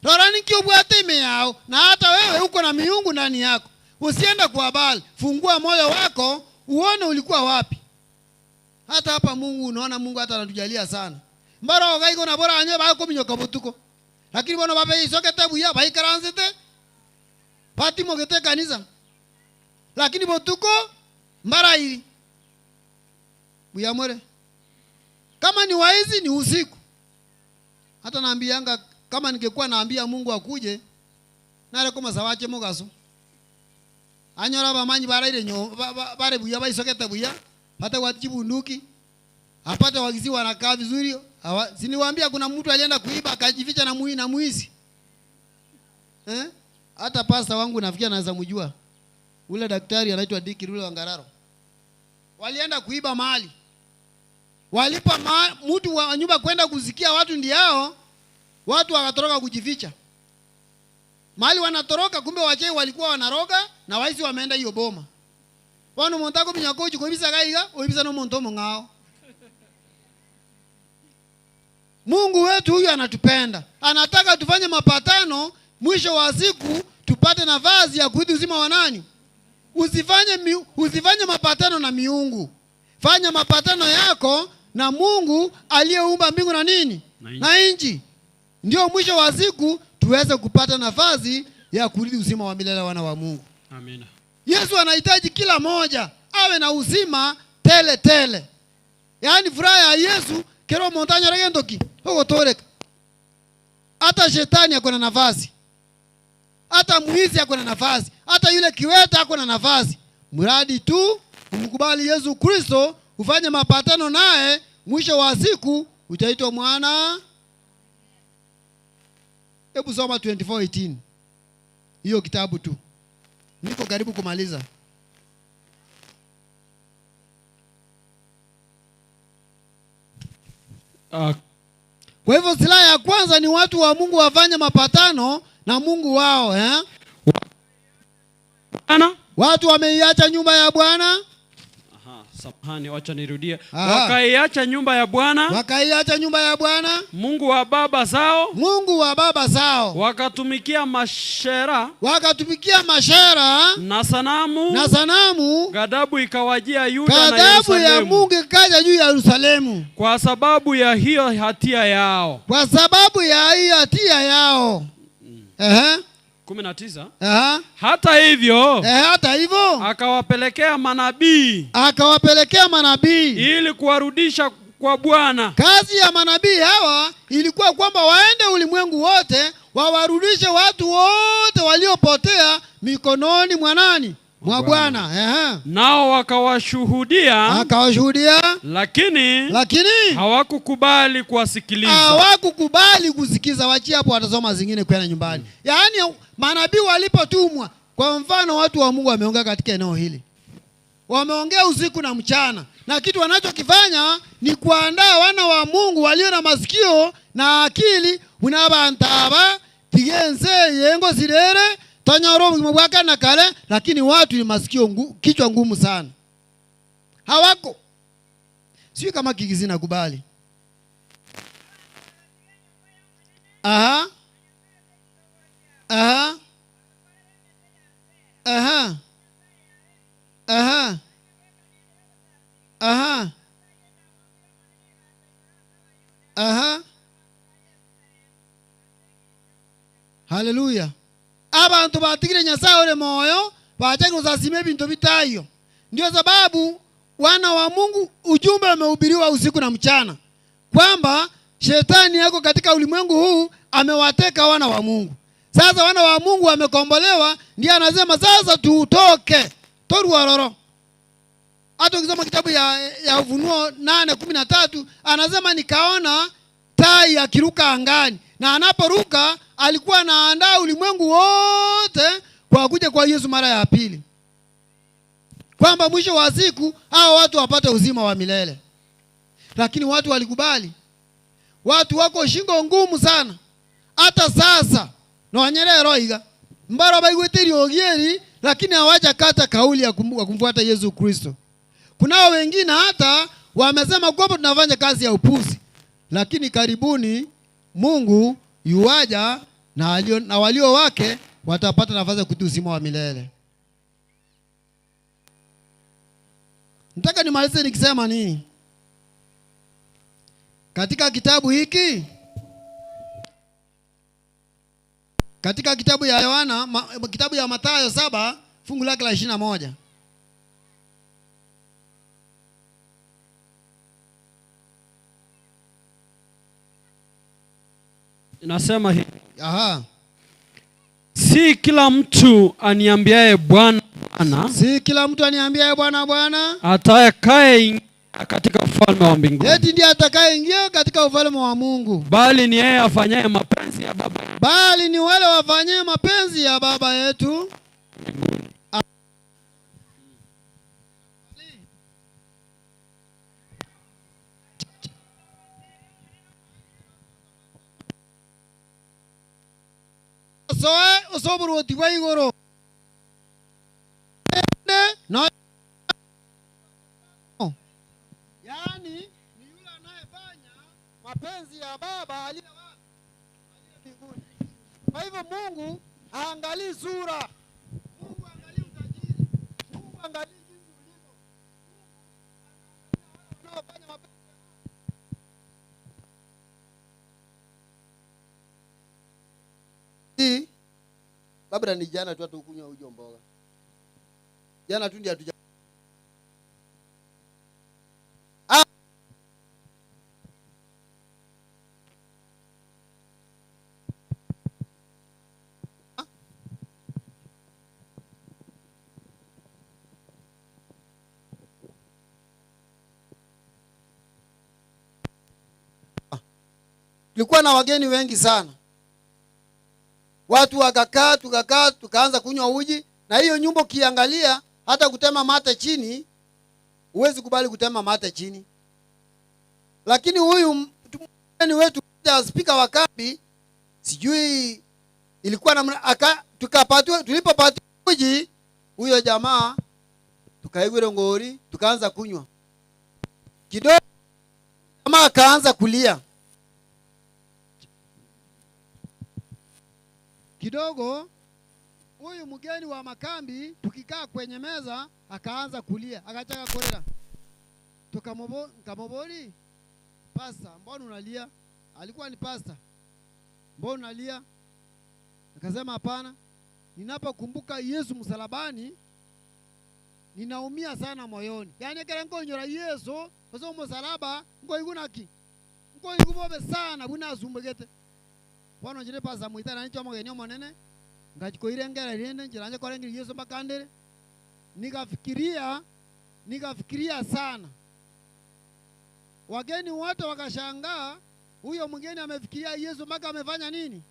Rorani kiubwate ime yao. Na hata wewe uko na miungu ndani yako. Usienda kwa Baal, fungua moyo wako uone ulikuwa wapi. Hata hapa Mungu unaona Mungu hata anatujalia sana. Mbara ogaiko na bora anyo ba kominyoka butuko. Lakini bono babe isokete buya baikaranzete. Patimo gete kanisa. Lakini botuko mara hili. Buya more. Kama ni waizi ni usiku. Hata naambianga kama ningekuwa naambia Mungu akuje nare koma sawache mugaso. Anyora abamanyi baraire bare buya baisokete buya hata watibunduki apate wagizi wanakaa vizuri. Siniwaambia kuna mtu alienda kuiba akajificha na na mwizi. Hata pasta wangu nafikia anaweza mjua. Ule daktari anaitwa Diki Rule Wangararo. Walienda kuiba mali. Walipa mtu wa nyumba kwenda kuzikia watu ndiao, watu wakatoroka kujificha. Mali wanatoroka, kumbe wachei walikuwa wanaroga na waizi wameenda hiyo boma. Wano montako binyakoji kuibisa kaiga, uibisa no montomo ngao. Mungu wetu huyu anatupenda. Anataka tufanye mapatano, mwisho wa siku tupate nafasi ya kurithi uzima wa nani? Usifanye mapatano na miungu. Fanya mapatano yako na Mungu aliyeumba mbingu na nini? Na nchi. Ndio mwisho wa siku tuweze kupata nafasi ya kurithi uzima wa milele wana wa Mungu. Amina. Yesu anahitaji kila moja awe na uzima tele tele. Yaani furaha ya Yesu kero montanya regendoki ogotoreka. Hata shetani akona nafasi. Hata mwizi akona nafasi. Hata yule kiweta akona nafasi. Mradi tu umkubali Yesu Kristo, ufanye mapatano naye, mwisho wa siku utaitwa mwana. Hebu soma 24:18. Hiyo kitabu tu. Niko karibu kumaliza. Kwa hivyo silaha ya kwanza ni watu wa Mungu wafanye mapatano na Mungu wao, eh? Watu wameiacha nyumba ya Bwana. Aha, samahani, wacha nirudie. Wakaiacha nyumba ya Bwana. Wakaiacha nyumba ya Bwana. Mungu wa baba zao. Mungu wa baba zao. Wakatumikia mashera. Wakatumikia mashera na sanamu. Na sanamu. Ghadhabu ikawajia Yuda na Yerusalemu. Ghadhabu ya Mungu ikaja juu ya Yerusalemu. Kwa sababu ya hiyo hatia yao. Kwa sababu ya hiyo hatia yao. 19. Hata hivyo, hata hivyo akawapelekea manabii. Akawapelekea manabii ili kuwarudisha kwa Bwana. Kazi ya manabii hawa ilikuwa kwamba waende ulimwengu wote wawarudishe watu wote waliopotea mikononi mwa nani? Mwa Bwana. Nao wakawashuhudia. Akawashuhudia. Lakini hawakukubali kuwasikiliza. Hawakukubali kusikiza. Wachia hapo, watasoma zingine kwenda nyumbani. Yaani manabii walipotumwa, kwa mfano watu wa Mungu wameongea katika eneo hili. Wameongea usiku na mchana. Na kitu wanachokifanya ni kuandaa wana wa Mungu walio na masikio na akili, unabantaba tigenze yengo zirere tanyoro mwaka na kale, lakini watu ni masikio kichwa ngumu sana. Hawako. Sio kama kigizi na kubali. Aha. Aha. Aha. Aha. Aha. Aha. Hallelujah. Abantu batigire Nyasaye ule moyo, bache kusasime bintu bitayo. Ndio sababu wana wa Mungu ujumbe umehubiriwa usiku na mchana kwamba shetani yako katika ulimwengu huu amewateka wana wa Mungu. Sasa wana wa Mungu wamekombolewa, ndiye anasema sasa tutoke. Toruororo. Hata ukisoma kitabu ya Ufunuo 8:13 anasema nikaona tai akiruka angani, na anaporuka alikuwa anaandaa ulimwengu wote kwa kuja kwa Yesu mara ya pili, kwamba mwisho wa siku hao watu wapate uzima wa milele. Lakini watu walikubali. Watu wako shingo ngumu sana. Hata sasa no wanyerero iga mbaro baigweteri ogieri, lakini hawajakata kauli ya kumfuata Yesu Kristo. Kunao wengine hata wamesema kwamba tunafanya kazi ya upuzi, lakini karibuni Mungu yuaja na walio wake watapata nafasi ya kutii uzima wa milele. Nataka nimalize nikisema nini? Katika kitabu hiki, katika kitabu ya Yohana, kitabu ya Mathayo 7 fungu lake la 21. Inasema hivi. Aha. Si kila mtu aniambiaye Bwana, Bwana, Si kila mtu aniambiaye Bwana Bwana atakaye katika ufalme wa mbinguni, eti ndiye atakayeingia katika ufalme wa Mungu, bali ni yeye afanyaye mapenzi ya Baba bali ni wale wafanyie mapenzi ya Baba yetu mbinguni. Soe osoburuoti bwa igoro no, yaani ni yule anayefanya mapenzi ya Baba aliye wapi? Aliye mbinguni. Kwa hivyo Mungu haangalii sura, Mungu haangalii utajiri, Mungu haangalii jinsi ulivyo. Mungu anaangalia wale wanaofanya mapenzi. Labda ni jana tu hatukunywa uji wa mboga. Jana tu ndio hatuja. Tulikuwa na wageni wengi sana. Watu wakakaa, tukakaa, tukaanza kunywa uji. Na hiyo nyumba ukiangalia, hata kutema mate chini, huwezi kubali kutema mate chini. Lakini huyu mgeni wetu spika wa kambi, sijui ilikuwa namna, tukapatiwa, tulipopatiwa uji, huyo jamaa tukaigwira ngori, tukaanza kunywa. Kidogo jamaa akaanza kulia. Kidogo huyu mgeni wa makambi tukikaa kwenye meza akaanza kulia, akataka kulala. Tukamobori, pasta, mbona unalia? Alikuwa ni pasta. Mbona unalia? Akasema hapana, ninapokumbuka Yesu msalabani ninaumia sana moyoni. Yaani kile ngonyora Yesu kwa sababu msalaba ngoigunaki. Ngoigubobe sana bunazumbegete. Bwana njire pasta muitana nicho mugeni omonene. Ngachikoire ngera riende njiranje korengire Yesu makandere. Nikafikiria sana. Wageni wote wakashangaa, huyo mgeni amefikiria Yesu mpaka amefanya nini?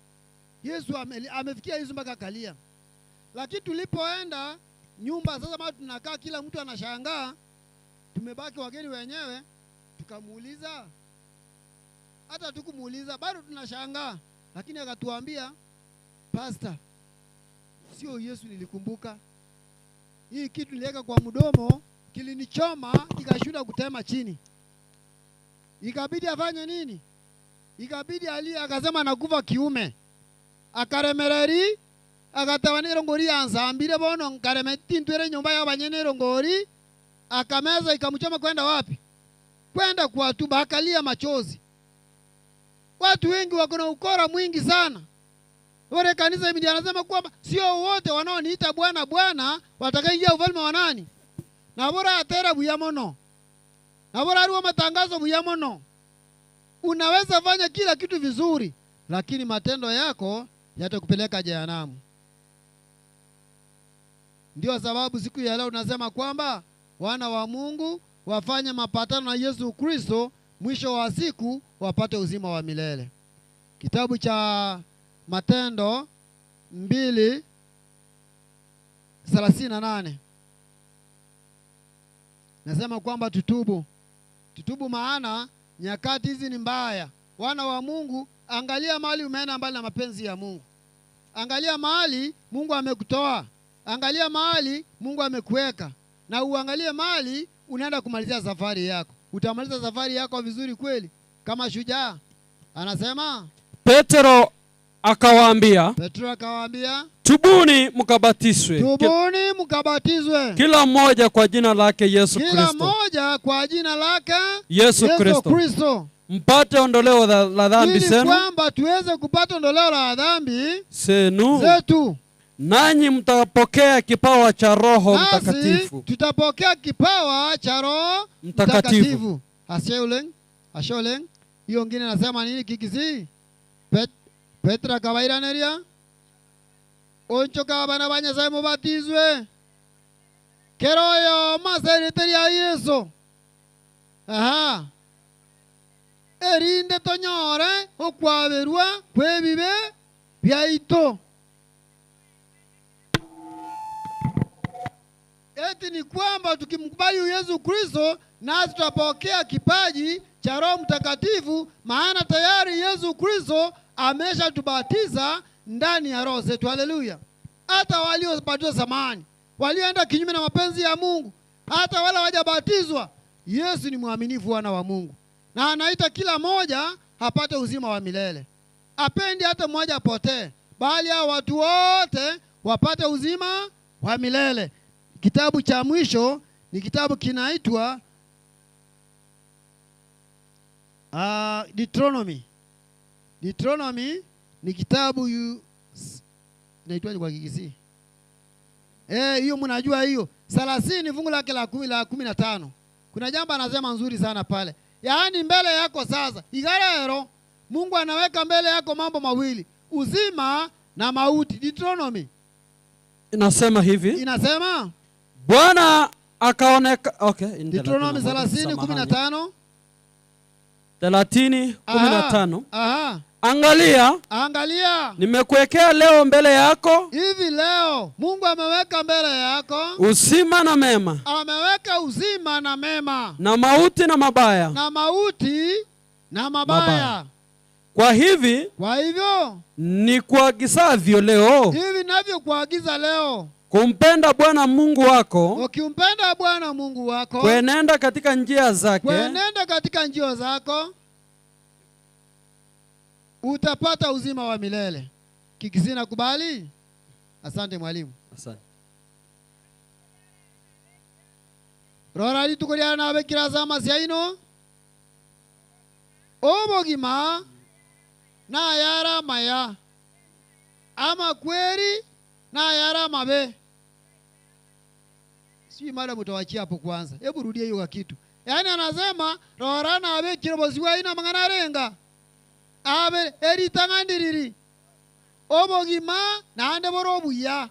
Yesu amefikiria Yesu mpaka akalia. Lakini tulipoenda nyumba sasa, bado tunakaa, kila mtu anashangaa, tumebaki wageni wenyewe. Tukamuuliza, hata tukumuuliza bado tunashangaa, lakini akatuambia, pastor, sio Yesu nilikumbuka. Hii kitu niliweka kwa mdomo kilinichoma kikashinda kutema chini. Ikabidi afanye nini? Ikabidi alie, akasema nakufa kiume. Akaremereri, akatawanira ngori anzambire bono nkaremeti ntwere nyumba ya banyenero ngori, akameza ikamchoma kwenda wapi? Kwenda kwa tuba, akalia machozi. Watu wengi wako na ukora mwingi sana. Wale kanisa hivi anasema kwamba sio wote wanaoniita Bwana Bwana watakaingia ufalme wa nani? Na bora atera buyamono. Na bora aliwa matangazo buyamono. Unaweza fanya kila kitu vizuri, lakini matendo yako yatakupeleka jehanamu. Ndio sababu siku ya leo tunasema kwamba wana wa Mungu wafanye mapatano na Yesu Kristo, mwisho wa siku wapate uzima wa milele. Kitabu cha Matendo 2:38 nasema kwamba tutubu. Tutubu maana nyakati hizi ni mbaya. Wana wa Mungu, angalia mahali umeenda mbali na mapenzi ya Mungu. Angalia mahali Mungu amekutoa. Angalia mahali Mungu amekuweka. Na uangalie mahali unaenda kumalizia safari yako. Utamaliza safari yako vizuri kweli kama shujaa. Anasema Petro akawaambia, Petro akawaambia, tubuni mkabatizwe. Tubuni mkabatizwe. Kila mmoja kwa jina lake Yesu Kristo. Kila mmoja kwa jina lake Yesu Kristo. Mpate ondoleo la dhambi zenu. Ili kwamba tuweze kupata ondoleo la dhambi zenu. Zetu. Nanyi mtapokea kipawa cha Roho Mtakatifu. Tutapokea kipawa cha Roho Mtakatifu. Asheoleng, asheoleng. Hiyo ngine nasema nini kikisi? Petra kabairaneria. Onchoka abana ba Nyasaye mubatizwe. Keroyo maseriteria Yesu. Aha. Erinde tonyore okwaberwa kwebibe byaito. Eti ni kwamba tukimkubali Yesu Kristo nasi tutapokea kipaji cha Roho Mtakatifu, maana tayari Yesu Kristo ameshatubatiza ndani ya roho zetu. Haleluya. Hata waliobatizwa zamani, walioenda kinyume na mapenzi ya Mungu, hata wala hawajabatizwa, Yesu ni mwaminifu, wana wa Mungu, na anaita kila moja apate uzima wa milele. Apendi hata mmoja apotee, bali hao watu wote wapate uzima wa milele. Kitabu cha mwisho ni kitabu kinaitwa Deuteronomy. Deuteronomy ni kitabu inaitwaje kwa Kikisii? Hiyo mnajua hiyo. 30 fungu lake la 10 la 15. Kuna jambo anasema nzuri sana pale. Yaani mbele yako sasa, igarero Mungu anaweka mbele yako mambo mawili, uzima na mauti. Deuteronomy inasema hivi. Inasema Bwana akaoneka. Okay, Deuteronomy 30:15. 30:15. Aha. Angalia, angalia, nimekuwekea leo mbele yako. Hivi leo Mungu ameweka mbele yako uzima na mema. Ameweka uzima na mema, na mauti na mabaya. Na mauti na mabaya. Kwa hivi, kwa hivyo nikuagizavyo leo, hivi ninavyokuagiza leo, kumpenda Bwana Mungu wako, ukimpenda Bwana Mungu wako, kuenenda katika njia zake, kuenenda katika njia zako, utapata uzima wa milele. Kikisina kubali? Asante mwalimu. Asante. Rora rituko na abekira zama syaino obogima na yara maya ama kweri na yara mabe. Si mara mtawachia hapo kwanza. Hebu rudia hiyo kitu. Yaani anasema rora na abekira boziwa ina mangana renga. Abe eritangandiriri obogima na ande borobuya.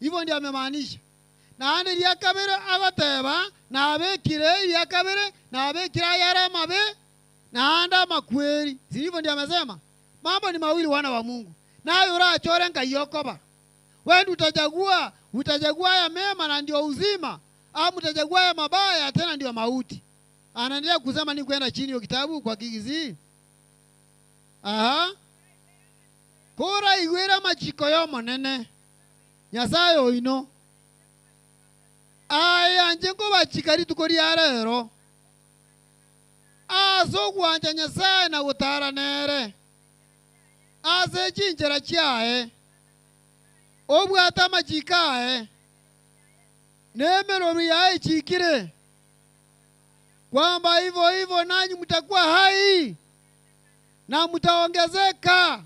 Hivyo ndio amemaanisha. Na ande lyakabere agateba na abekire lyakabere na abekira yara mabe na anda makweri. Si hivyo ndio amesema? Mambo ni mawili wana wa Mungu. Nayo urachore nkayokoba. Wewe utachagua, utachagua ya mema na ndio uzima, au utachagua ya mabaya tena ndio mauti. Anaendelea kusema ni kwenda chini ya kitabu kwa Kigizi. Aha. Kora igwera machiko yo monene. Nyasaye oino. Aya nje ngo bachikari tukori arero. Azo gwanja Nyasaye na gutara nere. Aze chinjera chiae. Obwata machikae. Nemero yae chikire. Kwamba hivyo hivyo nanyi mtakuwa hai na mtaongezeka.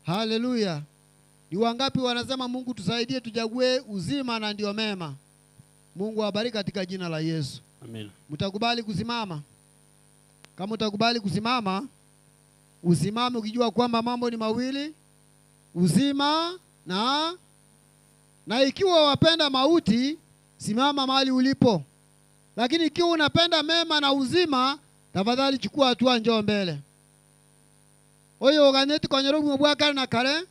Haleluya. Ni wangapi wanasema Mungu tusaidie tujague uzima na ndio mema? Mungu awabariki katika jina la Yesu. Amen. Mtakubali kusimama? Kama utakubali kusimama, usimame ukijua kwamba mambo ni mawili, uzima na ikiwa wapenda mauti, simama mahali ulipo. Lakini ikiwa unapenda mema na uzima, tafadhali chukua hatua, njoo mbele. Oyo oganeti konyero mwa kare na kare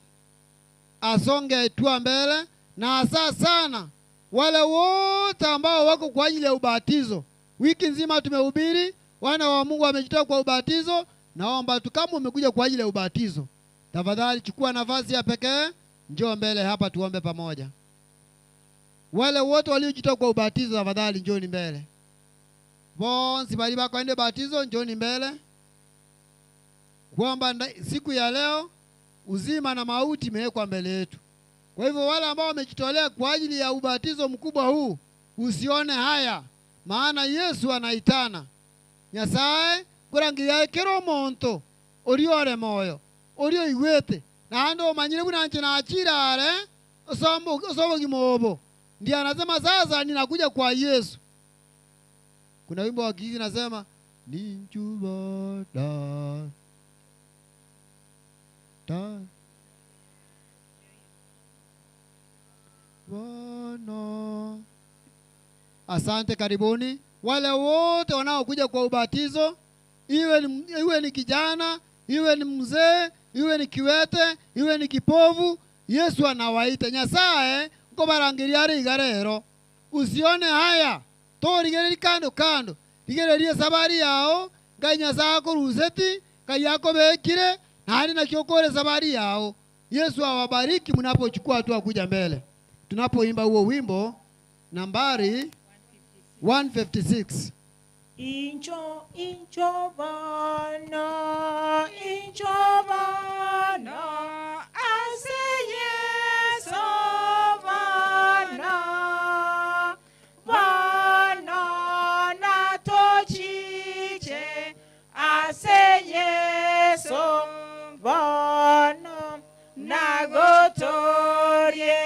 asonge hatua mbele. Na hasa sana wale wote ambao wako kwa ajili ya ubatizo. Wiki nzima tumehubiri, wana wa Mungu wamejitoa kwa ubatizo. Naomba tu kama umekuja kwa ajili ya ubatizo, tafadhali chukua nafasi ya pekee, njoo mbele hapa tuombe pamoja. Wale wote waliojitoa kwa ubatizo, tafadhali njooni mbele. Bonsi bali bako ende batizo, njooni mbele. Kwamba siku ya leo uzima na mauti imewekwa mbele yetu. Kwa hivyo wale ambao wamejitolea kwa ajili ya ubatizo mkubwa huu, usione haya, maana Yesu anaitana. Nyasaye kurangiya kero monto oriore moyo orio igwete na ando manyire bunanje na achirare osombo osombo gimobo. Ndiye anasema sasa ninakuja kwa Yesu. Kuna wimbo wa Kigizi nasema ninjuba da da wana Asante, karibuni. Wale wote wanaokuja kwa ubatizo, iwe ni kijana, iwe ni mzee, iwe ni kiwete, iwe ni kipofu, Yesu anawaita. Nyasaye nkobarangiria rigarero. Usione haya, torigereri kando kando. Rigererie sabari yao, ngai Nyasaye akoruseti, ngai akobekire, nani nakiokore sabari yao. Yesu awabariki mnapochukua hatua kuja mbele. Tunapoimba huo wimbo nambari 156. Incho incho bana, incho bana, ase Yesu bana, bana na tochiche, ase Yesu bana, nagotorie,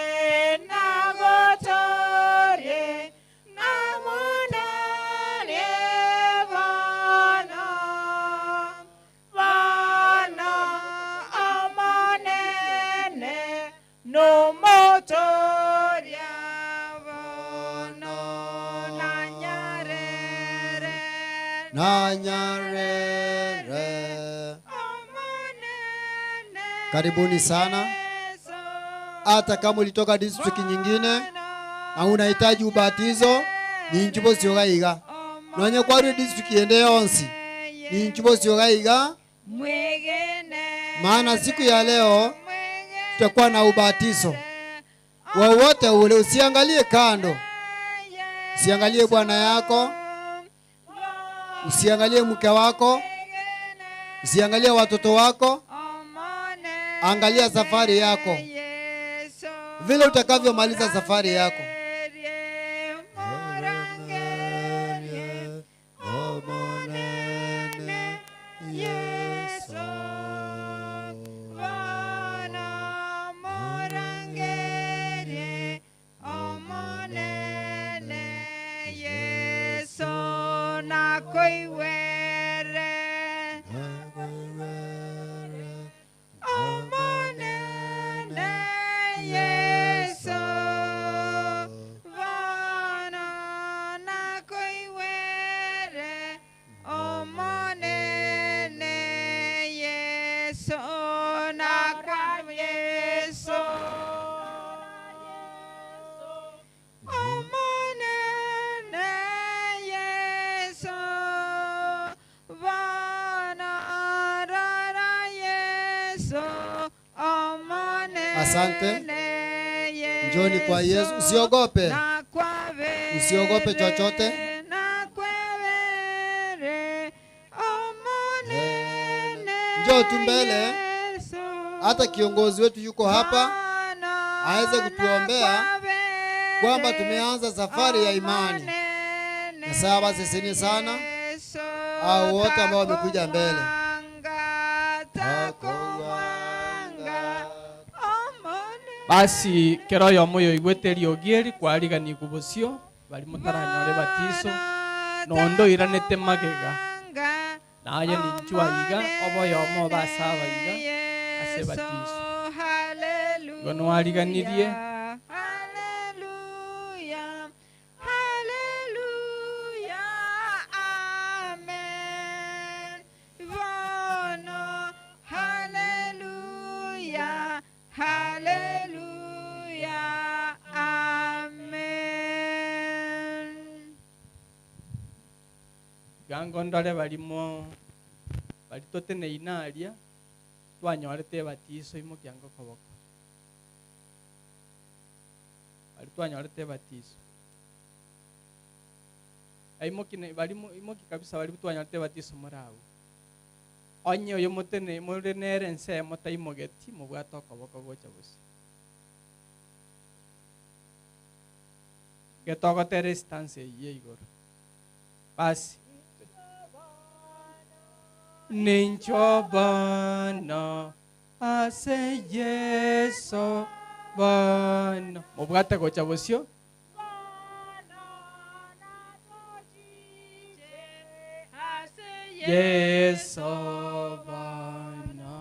nagotorie. No motoria bono na nyarere, na nyarere. Karibuni sana. Hata kama ulitoka district nyingine na unahitaji ubatizo, ni nchubo sio gaiga. Nonye kwa district yende yonsi, ni nchubo sio gaiga. Maana siku ya leo tutakuwa na ubatizo wowote ule. Usiangalie kando, usiangalie bwana yako, usiangalie mke wako, usiangalie watoto wako. Angalia safari yako, vile utakavyomaliza safari yako. Asante. Njoni kwa Yesu. Usiogope. Usiogope chochote. Njoo tu mbele. Hata kiongozi wetu yuko hapa aweze kutuombea kwamba tumeanza safari ya imani. Na sawa sisini sana au wote ambao wamekuja mbele. Basi kero yo moyo igwete riogieri kwarigani kubosio bari mutaranyore batiso nondo iranete magega naye ninchwa iga oboyo mo basaba iga ase batiso gono wariganirie. Hallelujah, hallelujah, amen. Bono, hallelujah, hallelujah, amen. Gangondore barimo baritotene inaria twanyorete batiso imokiango koboko bari twanyorete batiso aimoki barimo imoki kabisa bari twanyorete batiso murabo onye oyo motene muri nere nse motaimogeti mubwata koboko gocha busi getogotere stance ye igoro basi nincho bana ase Yesu bana mubwate gocha bosio Yesu bana.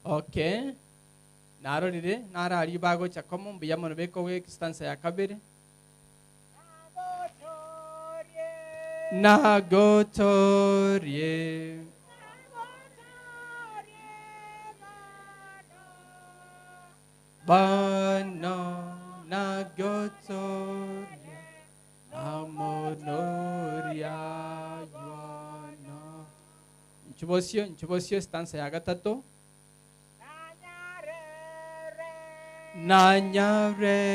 Okay, narorire narari bagocha komo mbuya mono beko we stanza ya kabere Nagotorie Bano nagotorie Amonoria yuana. Nchubosio stanza ya gatatu. Nanyarere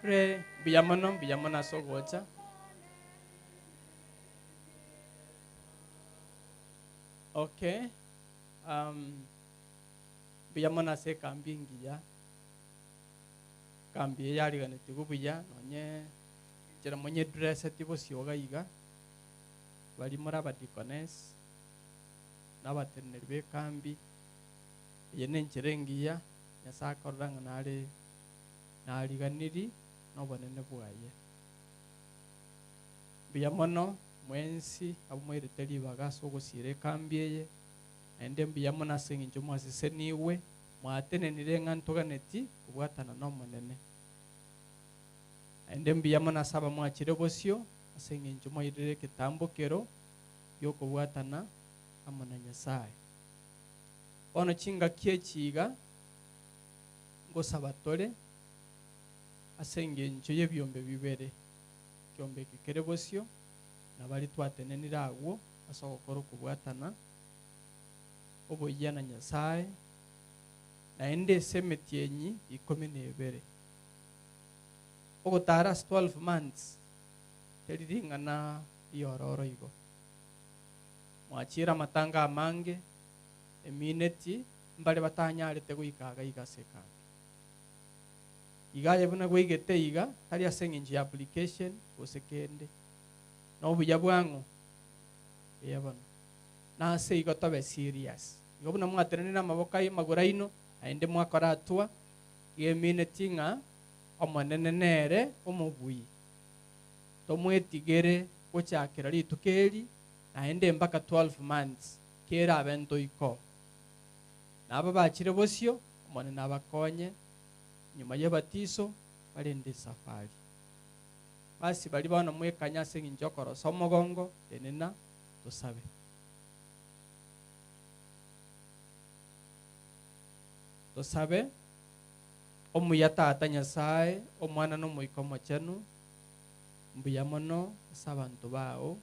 Re biyamono sogocha. Okay. Biyamono se kambi ngiya. Kambi yarigane tigubuya nonye jera monye dress atibo sioga iga. Bari muri abadikones n'abateneri be kambi ye nenchere ngiya nyasakoranga nare nariganiri nobonene bwaye. Biyamono mwensi abumwerete ribaga sogosire kambi eye ende mbiyamono ase eng'encho mwaseseniwe mwatenenire ng'a ntoganeti kobwatana nomonene. Ende mbiyamono ase abamwachire bosio ase eng'encho mwairire eketambokero giokobwatana amo na Nyasaye. Bono chingaki echiga ngosaba tore ase eng'encho y'ebiombe bibere, ekiombe eke kere bosio nabari twatenenire agwo ase ogokora okobwatana oboyia na Nyasaye, naende ase emetienyi 12 ogotara ase 12 months teriring'ana riororo igo. Mwachira amatanga amange emineti mbare batanyarete goikaga iga ase ekambi. Igaye buna gweigete iga tari ase eng'encho ya application gose kende nobuya bwang'o eya bono nase igo tobe serious. Igo buna mwatenenire amaboko aye amagoro aino naende mwakora atua emineti ng'a omonene nere omobui tomwetigere gochakera rituko eri naende mpaka 12 months kera abento iko. Nabo bachire bosio omonene abakonye nyuma y'ebatiso barende safari. Basi bari bono mwekanya ase eng'encho okorosa omogongo tenena tosabe. Tosabe omuya tata Nyasaye omwana n'omoika omochenu mbuya mono ase abanto bao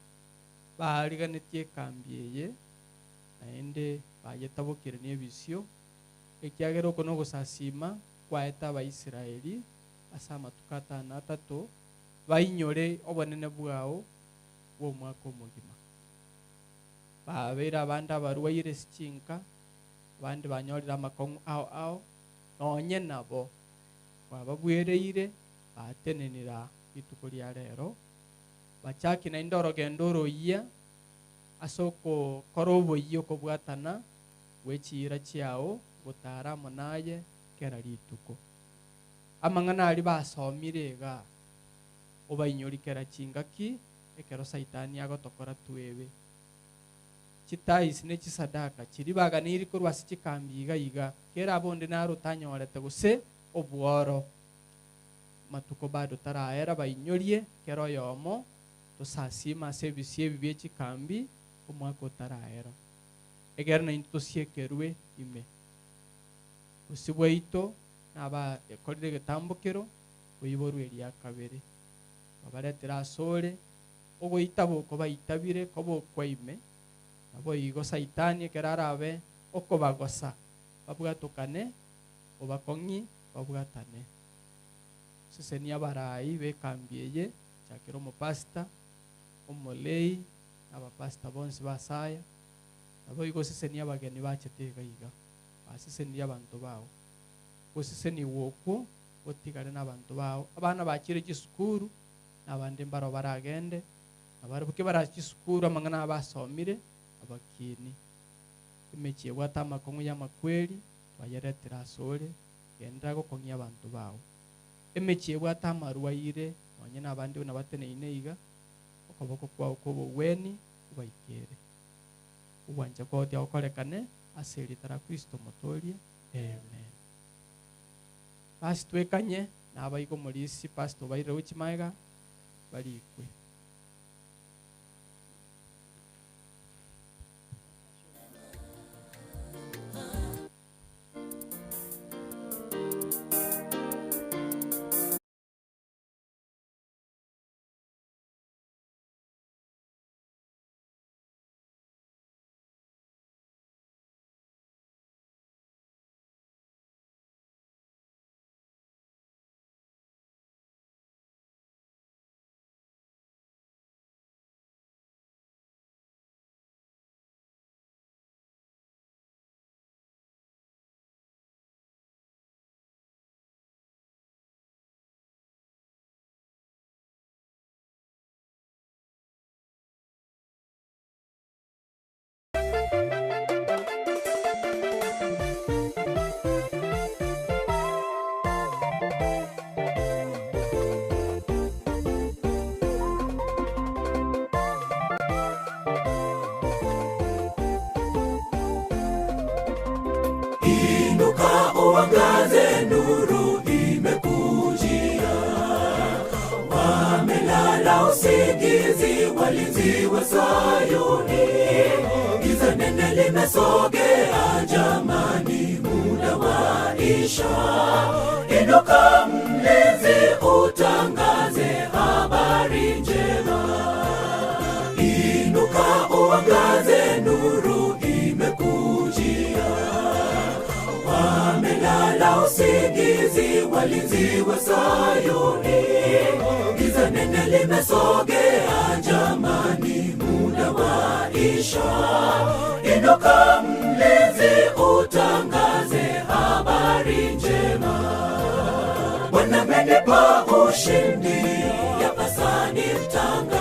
baariganetie ekambi eye naende bayetabokire n'ebisio ekiagera oko n'ogosasima kwaeta abaisraeli ase amatuko 53 bainyore obonene bwao bw'omwaka omogima. Babeire abande abarwaire ase chinka abande banyorire amakong'u ao ao nonye nabo bababwereire batenenera rituko ria rero bachaki naende orogendo oroyia ase okokora oboyia okobwatana bwe chiira chiao gotara amo naye kera rituko. Amang'ana aria basomire iga obainyori kera chingaki ekero saitani agotokora twebe. Chitaisi ne chisadaka chiri baganiri korwa ase chikambi iga iga kera abonde naro otanyorete gose obworo matuko bado taraera bainyorie kero oyomo tosasima ase ebisi ebi bie chikambi omwaka otaraera egere naintwe tosiekerwe ime. Bosi bwaito naba ekorire egetambokero oiborwe eria kabere babaretera asore ogoitaba oko baitabire koba ime nabo igo saitani ekero arabe okobagosa babwatokane obakong'i babwatane. Seseni abarai bekambi eye chakera omopasta omolei abapasta bonsi basaya nabo igo seseni abageni bachete iga iga baseseni abanto bao goseseni wokwo otigare n'abanto bao abana bakire chisukuru n'abande mbaro baragende abarubuke barachisukuru amang'ana abasomire abakini emechie bwata amakong'u y'amakweri twayeretera asore genda gokong'ia abanto bao emechie bwata amarwaire nonye n'abande nabateneine iga okoboko kwao kw'obogweni obaikere obwancha kwao tiagokorekane Ase erieta ria Kristo motorie. Amen. Basi twekanye nabaigo morisi pastor baire gochimaega barikwe. Inuka uangaze, nuru imekujia. Wamelala usingizi, walinzi wa Sayuni. Giza nene limesogea, jamani, muda waisha. Inuka mlinzi, utangaze habari njema. Inuka uangaze, nuru imekujia. Wamelala usingizi, walinzi wa Sayuni. Giza nene limesogea, jamani, muda waisha. Inuka mlinzi, utangaze habari njema. Bwana amenipa ushindi, yapasa nimtangaze.